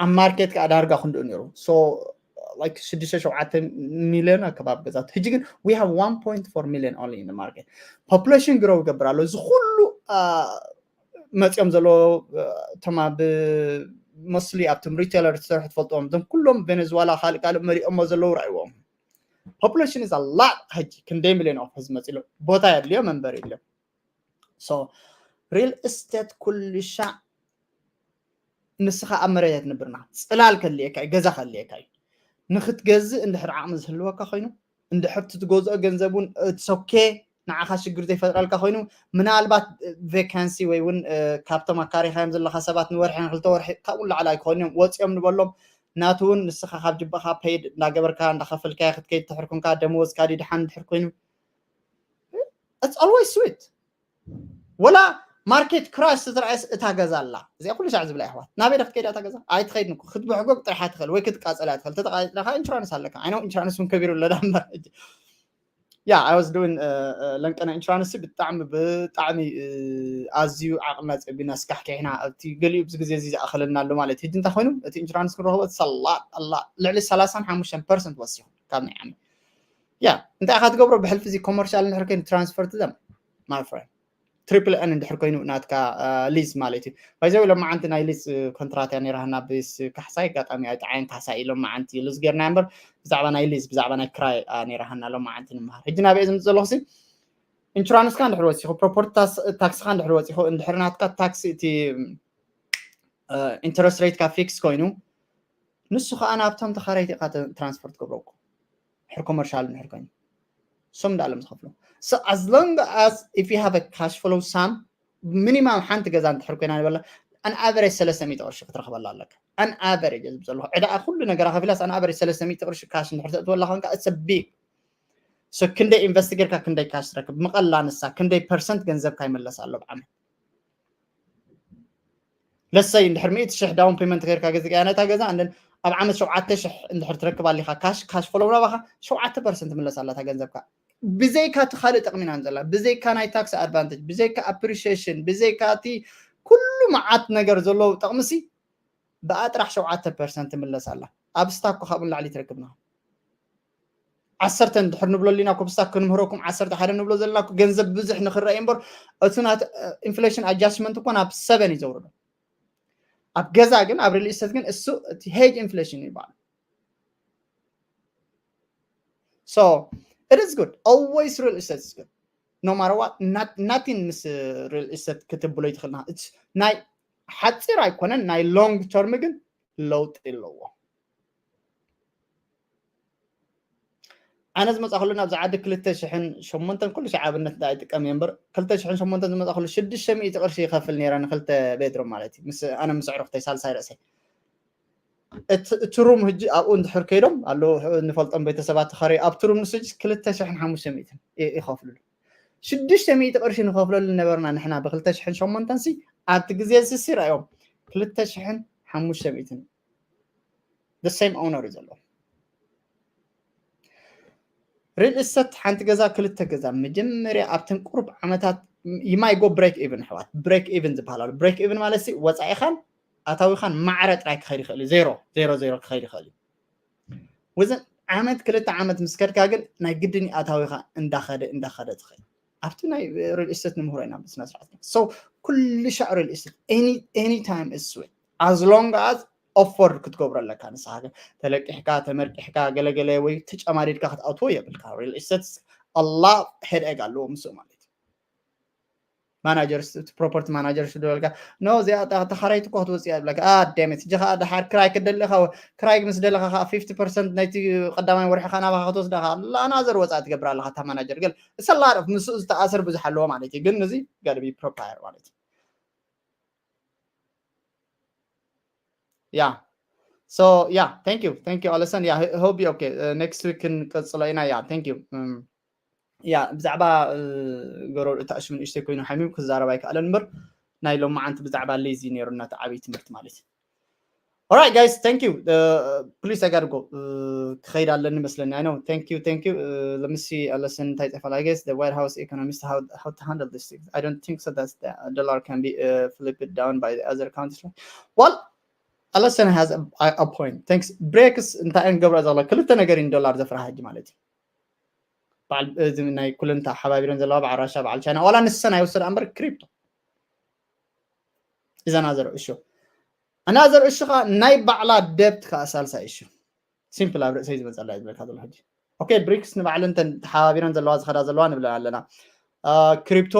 ኣብ ማርኬት ከዓ ዳርጋ ክንድኡ ነይሩ። ሽዱሽተ ሸውዓተ ሚሊዮን ኣከባቢ ገዛት። ሕጂ ግን we have one point four million only in the market. Population grow ይገብር ኣሎ። እዚ ኩሉ መፂኦም ዘለዎ እቶም ኣብ መስሊ ኣብቶም ሪቴለር ዝሰርሑ ትፈልጥዎም እዞም ኩሎም ቬኔዙዋላ ካልእ ካልእ መሪኦሞ ዘለዉ ረኣይዎም። Population is a lot። ሕጂ ክንደይ ሚሊዮን ኦፍ ህዝቢ መፂሉ ቦታ የድልዮ መንበሪ የድልዮ። So real estate ኩሉ ሻዕ ንስኻ ኣብ መሬት ኣይትነብርና። ፅላል ከድልየካ እዩ፣ ገዛ ከድልየካ እዩ። ንክትገዝእ እንድሕር ዓቕሚ ዝህልወካ ኮይኑ እንድሕር ትትገዝኦ ገንዘብ እውን it's okay ንዓኻ ሽግር ዘይፈጥረልካ ኮይኑ ምናልባት vacancy ወይ እውን ካብቶም ኣካሪኻዮም ዘለኻ ሰባት ንወርሒ ንክልተ ወርሒ ካብኡ ንላዕሊ ኣይኮኑ እዮም ወፂኦም ንበሎም። ናቱ እውን ንስኻ ካብ ጅባኻ paid እንዳገበርካ እንዳኸፈልካዮ ክትከይድ ትሕር ኮንካ ደመወዝካ ድዩ ድሓን እንድሕር ኮይኑ it's always sweet። ወላ market crash ዝተረኣየስ እታ ገዛ ኣላ። እዚኣ ኩሉ ሻዕ ዝብላ ኣሕዋት ናበይ ዶ ክትከይዳ እታ ገዛ ኣይትኸይድን እኮ ክትብሕጎግ ጥራሕ ትኽእል ወይ ክትቃፀላ ትኽእል። ተተቃፂላ ከዓ ኢንሹራንስ ኣለካ። ኣይ ነው ኢንሹራንስ እውን ከቢሩ ኣለዳ እምበር ሕጂ yeah I was doing ለንቀና ኢንሹራንስ ብጣዕሚ ብጣዕሚ ኣዝዩ ዓቕምና ፀቢና ስካሕኪሕና ኣብቲ ገሊኡ ብዚ ግዜ እዚ ዝኣኸለና ኣሎ ማለት ሕጂ እንታይ ኮይኑ እቲ ኢንሹራንስ ክንረኽቦ ሰላ ኣላ ልዕሊ ሰላሳን ሓሙሽተን ፐርሰንት ወሲኹ ካብ ናይ ዓመት yeah እንታይ ኢኻ ትገብሮ ብሕልፊ እዚ ኮመርሻል እንድሕር ኮይኑ transfer to them my friend triple N እንድሕር ኮይኑ ናትካ ሊዝ ማለት እዩ። By the way ሎማዓንቲ ናይ ሊዝ ኮንትራት እያ ነይራህና ብስ ካሕሳይ ኣጋጣሚ ኣይጠዓየን ካሕሳይ እዩ ሎማዓንቲ ሉዝ ጌርና እምበር ብዛዕባ ናይ ሊዝ ብዛዕባ ናይ ክራይ ነይራህና ሎማዓንቲ ንምሃር። ሕጂ ናበይ ዝምፅ ዘለኹ ኢንሹራንስካ እንድሕር ወፂኹ ፕሮፐርቲ ታክስካ እንድሕር ወፂኹ እንድሕር ናትካ ታክሲ እቲ interest rate ካ fix ኮይኑ ንሱ ከዓ ናብቶም ተኻረይቲ ኢኻ transfer ትገብረኩ ሕር ኮመርሻል እንድሕር ኮይኑ እሶም እንዳለም ዝኸፍሉ so as long as if you have a cash flow sum minimum ሓንቲ ገዛ እንድሕር ኮይና ንበላ an average ሰለስተ ሚእቲ ቅርሺ ክትረኽበላ ኣለካ። An average ዝብ ዘለኹ ዕዳኣ ኩሉ ነገራ ከፊላስ an average ሰለስተ ሚእቲ ቅርሺ ካሽ እንድሕር ተእትወላ ኮንካ it's a big so ክንደይ ኢንቨስት ጌርካ ክንደይ ካሽ ትረክብ ምቐላ ንሳ ክንደይ ፐርሰንት ገንዘብካ ይመለስ ኣሎ ብዓመት። ለሰይ እንድሕር ሚእቲ ሽሕ down payment ጌርካ ገዚእካያ ነታ ገዛ and then ኣብ ዓመት ሸውዓተ ሽሕ እንድሕር ትረክብ ኣሊኻ ካሽ ካሽ ፍሎው ናባኻ ሸውዓተ ፐርሰንት ትምለስ ኣላ እታ ገንዘብካ። ብዘይካ እቲ ካልእ ጠቕሚና ንዘላ ብዘይካ ናይ ታክስ ኣድቫንቴጅ ብዘይካ ኣፕሪሺዬሽን ብዘይካ እቲ ኩሉ መዓት ነገር ዘለዎ ጠቕምሲ ብኣ ጥራሕ ሸውዓተ ፐርሰንት ትምለስ ኣላ። ኣብ ስታክ ካብኡ ንላዕሊ ትረክብና ዓሰርተ እንድሕር ንብሎ ሊና ኮብስታ ክንምህረኩም ዓሰርተ ሓደ ንብሎ ዘለና ገንዘብ ብዙሕ ንክረእ እምበር እቲ ናት ኢንፍሌሽን ኣጃስትመንት እኮ ናብ ሰበን እዩ ዘውርዶ። ኣብ ገዛ ግን ኣብ ሪል ኢስተት ግን እሱ እቲ ሄጅ ኢንፍሌሽን ይበሃል። So it is good always real estate is good no matter what nothing ምስ ሪል ኢስተት ክትብሎ ይትኽልና ናይ ሓፂር ኣይኮነን ናይ ሎንግ ተርም ግን ለውጢ ኣለዎ። ኣነ ዝመፃ ከሉ ናብዚ ዓዲ ክልተ ሽሕን ሸሞንተን ኩሉ ሻዕ ኣብነት ዳ ይጥቀም እየ እምበር ክልተ ሽሕን ሸሞንተን ዝመፃ ከሉ ሽዱሽተ ሚእቲ ቅርሺ ይኸፍል ነይረ ንክልተ ቤድሮም ማለት እዩ። ምስ ኣነ ምስ ኣዕሩኽተይ ሳልሳይ ርእሰይ እቲ ሩም ህጂ ኣብኡ እንድሕር ከይዶም ኣለዉ ንፈልጦም ቤተሰባት ተኸረዩ ኣብቲ ሩም ንሱ ሕጂ ክልተ ሽሕን ሓሙሽተ ሚእትን ይኸፍልሉ። ሽዱሽተ ሚእቲ ቅርሺ ንኸፍለሉ ነበርና ንሕና ብክልተ ሽሕን ሸሞንተን ሲ ኣብቲ ግዜ እዚ ሲ ራእዮም ክልተ ሽሕን ሓሙሽተ ሚእትን the same owner እዩ ዘሎ። ሪል ኢስተት ሓንቲ ገዛ ክልተ ገዛ መጀመርያ ኣብተን ቁሩብ ዓመታት you might go break even ኣሕዋት break even ዝበሃል ኣሎ። Break even ማለት ሲ ወፃኢኻን ኣታዊኻን ማዕረ ጥራይ ክኸይድ ይኽእል እዩ። ዜሮ ዜሮ ዜሮ ክኸይድ ይኽእል እዩ። Within ዓመት ክልተ ዓመት ምስ ከድካ ግን ናይ ግድን ኣታዊኻ እንዳኸደ እንዳኸደ ትኸይድ። ኣብቲ ናይ ሪል ኢስተት ንምህሮ ኢና ብስነ ስርዓት። So ኩሉ ሻዕ ሪል ኢስተት any time is sweet as long as afford ክትገብሮ ኣለካ። ንስኻ ግን ተለቂሕካ፣ ተመርቂሕካ፣ ገለገለ ወይ ተጨማዲድካ ክትኣትዎ የብልካ። Real estate a lot headache ኣለዎ ምስኡ ማለት እዩ። ማናጀር፣ ፕሮፐርቲ ማናጀር ሽደልካ፣ ኖ፣ እዚኣ ተኻራይቲ እኮ ክትወፅእ እያ ዝብለካ። ኣደመት እጂ ከዓ ድሓር ክራይ ክትደሊ ኢኻ። ክራይ ምስ ደለኻ ከዓ fifty percent ናይቲ ቀዳማይ ወርሒ ከዓ ናባኻ ክትወስዳ ከዓ ኣናዘር ወፃኢ ትገብር ኣለኻ። እታ ማናጀር ግን እሰላረፍ ምስኡ ዝተኣሰር ብዙሕ ኣለዎ ማለት እዩ። ግን እዚ ጋር ቢ ፕሮፓየር ማለት እዩ። Yeah. So yeah, thank you, thank you, Alison. Yeah, hope you okay. Uh, next week ክንቀጽሎ ኢና። Yeah, thank you. Um, yeah, ብዛዕባ ገሮ እታ ሽሙ ንእሽተይ ኮይኑ ሓሚም ክዛረብ ኣይከኣለን እምበር ናይ ሎማዓንቲ ብዛዕባ ሌዚ ነይሩ እናተ ዓብይ ትምህርቲ ማለት እዩ። All right, guys, thank you. Uh, please, I gotta go. Uh, ክኸይድ ኣለኒ መስለኒ። I know. Thank you, thank you. Uh, let me see, Alison እንታይ ጽፈላ? I guess the White House economist, how, how to handle this thing. I don't think so that the dollar can be uh, flipped down by the other countries. Well, Alison has a, a, a point. Thanks. ብሬክስ እንታይ እንገብሮ ዘሎ? ክልተ ነገር እዩ ዶላር ዘፍርሃ ሕጂ ማለት እዩ። በዓል እዚ ናይ ኩለን ተሓባቢረን ዘለዋ በዓል ራሻ፣ በዓል ቻይና፣ ዋላ ንሰን ኣይወሰዳ እምበር ክሪፕቶ is another issue. Another issue ከዓ ናይ ባዕላ ደብት ከዓ ሳልሳይ issue። ሲምፕል ኣብ ርእሰይ ዝመፀላ እዩ ዝበልካ ዘሎ ሕጂ። ኦኬ፣ ብሪክስ ንባዕለን እተን ተሓባቢረን ዘለዋ ዝኸዳ ዘለዋ ንብለን ኣለና። ክሪፕቶ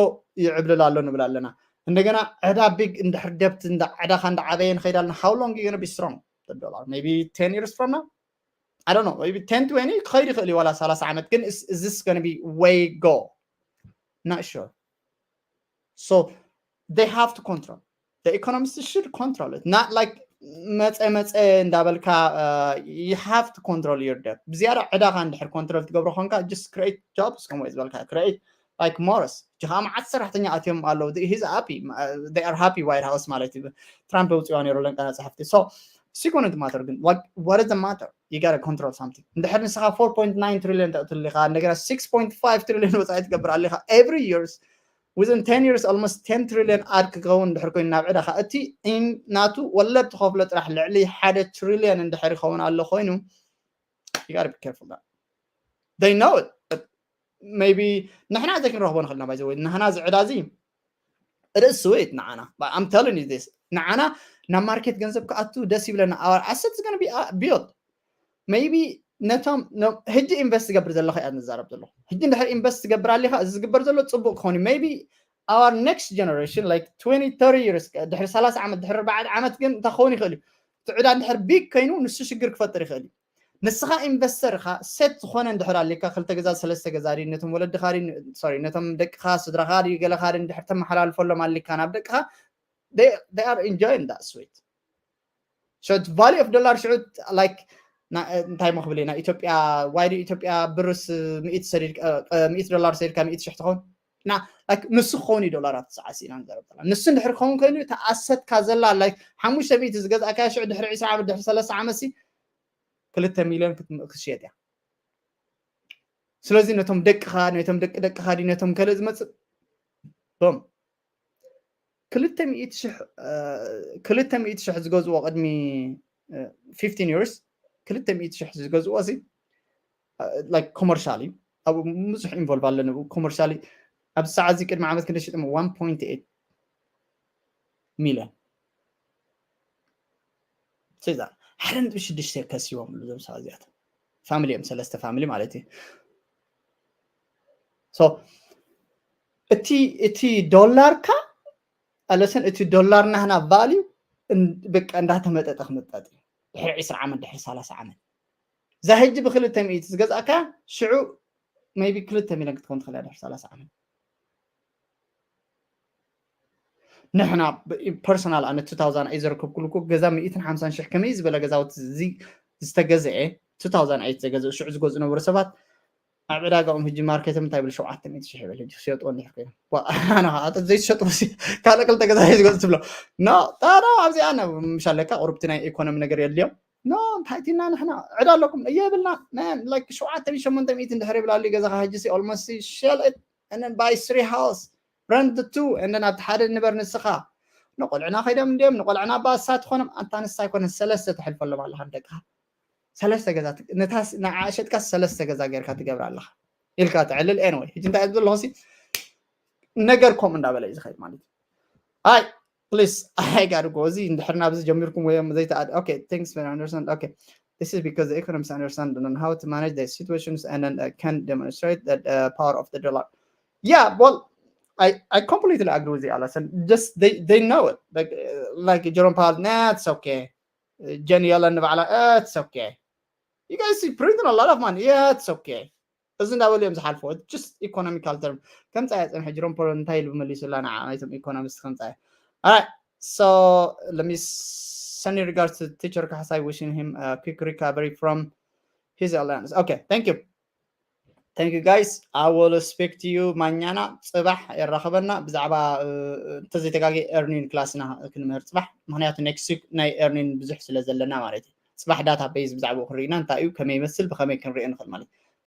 ይዕብልል ኣሎ ንብል ኣለና። እንደገና ዕዳ ቢግ እንድሕር ደብት ዕዳኻ እንዳዓበየ ንኸይድ ኣለና። How long you gonna be strong? The dollar maybe ten years from now? I don't know, maybe ten twenty ክኸይድ ይኽእል እዩ፣ ዋላ ሰላሳ ዓመት። ግን is this gonna be way go? Not sure. So they have to control. The economists should control it. Not like መፀ መፀ እንዳበልካ uh, you have to control your debt። ብዝያዳ ዕዳኻ እንድሕር ኮንትሮል ትገብሮ ኮንካ just create jobs ከምኡ ዝበልካ create like Morris ጅኻ መዓት ሰራሕተኛ ኣትዮም ኣለዉ። He's happy. They are happy White House ማለት እዩ። ትራምፕ ውፅዋ ነይሩ ለንቀና ፀሕፍቲ። So ሲኮነት ማተር ግን what is the matter? You gotta control something። እንድሕር ንስኻ four point nine trillion ተእትልኻ እንደገና six point five trillion ወፃኢ ትገብር ኣለኻ every years within ten years almost ten trillion ኣድ ክኸውን እንድሕር ኮይኑ ናብ ዕዳኻ እቲ ናቱ ወለድ ትኸፍሎ ጥራሕ ልዕሊ ሓደ ትሪልዮን እንድሕር ይኸውን ኣሎ ኮይኑ you gotta be careful that they know it. Maybe ንሕና ዘይ ክንረኽቦ ንኽእልና ባይዘ ወይ ንሕና ዝዕዳ እዚ ርእሲ ወይት ንዓና I'm telling you this ንዓና ናብ ማርኬት ገንዘብ ክኣቱ ደስ ይብለና። Our assets gonna be built. Maybe ነቶም ሕጂ ኢንቨስት ትገብር ዘለኻ እያ ንዛረብ ዘለኹ። ሕጂ እንድሕር ኢንቨስት ትገብር ኣሊኻ እዚ ዝግበር ዘሎ ፅቡቅ ክኾን maybe our next generation like twenty thirty years ድሕሪ ሰላሳ ዓመት ድሕሪ ኣርባዕተ ዓመት ግን እንታይ ክኸውን ይኽእል እዩ? እቲ ዕዳ እንድሕር ቢግ ኮይኑ ንሱ ሽግር ክፈጥር ይኽእል እዩ። ንስኻ ኢንቨስተር ኢኻ። ሴት ዝኾነ እንድሕር ኣሊካ ክልተ ገዛ ሰለስተ ገዛ ዲ ነቶም ወለድኻ ዲ ሶሪ ነቶም ደቅኻ ስድራኻ ዲ ገለኻ ዲ እንድሕር ተመሓላልፈሎም ኣሊካ ናብ ደቅኻ they are enjoying that sweet. So value of dollar ሽዑ like እንታይ መክብል ናይ ኢትዮጵያ ዋይዲ ኢትዮጵያ ብርስ ሚእቲ ሰዲድ ሚእቲ ዶላር ሰዲድካ ሚእቲ ሽሕ ትኸውን እና like ንሱ ክኸውን እዩ ዶላራት ሰዓሲ ኢና ንዛረብ ዘለና። ንሱ እንድሕር ክኸውን ኮይኑ እቲ ኣሰትካ ዘላ like ሓሙሽተ ሚእቲ ዝገዛእካያ ሽዑ ድሕሪ ዕስራ ዓመት ድሕሪ ሰለስተ ዓመት ሲ ክልተ ሚልዮን ክትም- ክትሽየጥ እያ። ስለዚ ነቶም ደቅኻ ነቶም ደቂ ደቅኻ ዲ ነቶም ከለ ዝመፅእ ቶም ክልተ ሚእቲ ሽሕ እ፣ ክልተ ሚእቲ ሽሕ ዝገዝእዎ ቅድሚ እ፣ fifteen years ክልተ ሚእቲ ሽሕ ዝገዝእዎ ሲ like ኮመርሻል እዩ። ኣብኡ ብዙሕ ኢንቮልቭ ኣለኒ። ኮመርሻል ኣብዚ ሰዓት እዚ ቅድሚ ዓመት ክንደ ሽጥም one point eight ሚልዮን ስዛ ሓደ ነጥቢ ሽዱሽተ ከሲቦም እዞም ሰባት እዚኣቶም ፋሚሊ እዮም ሰለስተ ፋሚሊ ማለት እዩ። So እቲ እቲ ዶላርካ ኣለሰን እቲ ዶላር ናህና ቫልዩ በቃ እንዳተመጠጠ ክምጠጥ እዩ። ድሕሪ ዕስራ ዓመት ድሕሪ ሰላሳ ዓመት እዛ ሕጂ ብክልተ ሚእቲ ዝገዛእካ ሽዑ maybe ክልተ ሚልዮን ክትከውን ትኽእል እያ ድሕሪ ሰላሳ ዓመት። ንሕና ፐርሰናል ኣነ two thousand eight ዘረከብኩሉ እኮ ገዛ ሚእትን ሓምሳን ሽሕ ከመይ ዝበለ ገዛውቲ እዚ ዝተገዝአ two thousand eight ዘገዝኡ ሽዑ ዝገዝኡ ነበሩ ሰባት ኣብ ዕዳጋኦም ሕጂ ማርኬቶም እንታይ ይብል ሸውዓተ ሚእቲ ሽሕ ይብል ሕጂ ክሸጥዎ እንድሕር ኮይኖም ኣነ ከዓ ዘይትሸጥዎ ካልእ ክልተ ገዛ እዩ ዝገዝእ ትብሎ ኖ ታዳ ኣብዚኣ ምሻለካ ቁርብቲ ናይ ኢኮኖሚ ነገር የድልዮም ኖ እንታይ ቲና ንሕና ዕዳ ኣለኩም የብልና ሸውዓተ ሚእቲ ሸሞንተ ሚእቲ እንድሕር ይብል ኣሎ ገዛኻ ሕጂ ኦልሞስት ሸል and then buy three house rent the two and then ኣብቲ ሓደ ንበር ንስኻ ንቆልዕና ከይዶም እንዲዮም ንቆልዕና ባሳ ትኾኖም ኣንታ ንሳ ኣይኮነን ሰለስተ ተሕልፈሎም ኣለኻ ንደቅኻ ሰለስተ ገዛ ንዓ ሸጥካ ሰለስተ ገዛ ጌርካ ትገብር ኣለኻ ኢልካ ትዕልል anyway ሕጂ እንታይ ዘለኹ ሲ ነገር ከምኡ እንዳበለ እዩ ዝኸይድ ማለት እዩ ኣይ Please, I gotta go. እዚ እንድሕር ናብዚ ጀሚርኩም ወይ ዘይተኣድ okay, thanks for understand. Okay, this is because the economists understand and how to manage their situations and then uh, can demonstrate that uh, power of the dollar. Yeah, well, I I completely agree with you, Alison. Just they they know it. Like uh, like Jerome Powell, nah, it's okay. Jenny Yellen, it's okay. You guys are printing a lot of money. Yeah, it's okay. እዚ እንዳበሉ እዮም ዝሓልፎ just economical term። ከምፃያ ፅንሐ ጅሮም ፖሎ እንታይ ኢሉ መሊሱላ ንዓ ናይቶም economist ከምፃያ። Alright, so let me send regards to teacher Kahasai, wishing him a quick recovery from his illness. Okay, thank you. Thank you guys. I will speak to you ማኛና። ፅባሕ የራኸበና ብዛዕባ እንተዘይተጋጊ earning class ና ክንምህር ፅባሕ፣ ምክንያቱ next week ናይ earning ብዙሕ ስለ ዘለና ማለት እዩ። ፅባሕ database ብዛዕባኡ ክንርኢና እንታይ እዩ ከመይ ይመስል ብከመይ ክንሪኦ ንኽእል ማለት እዩ።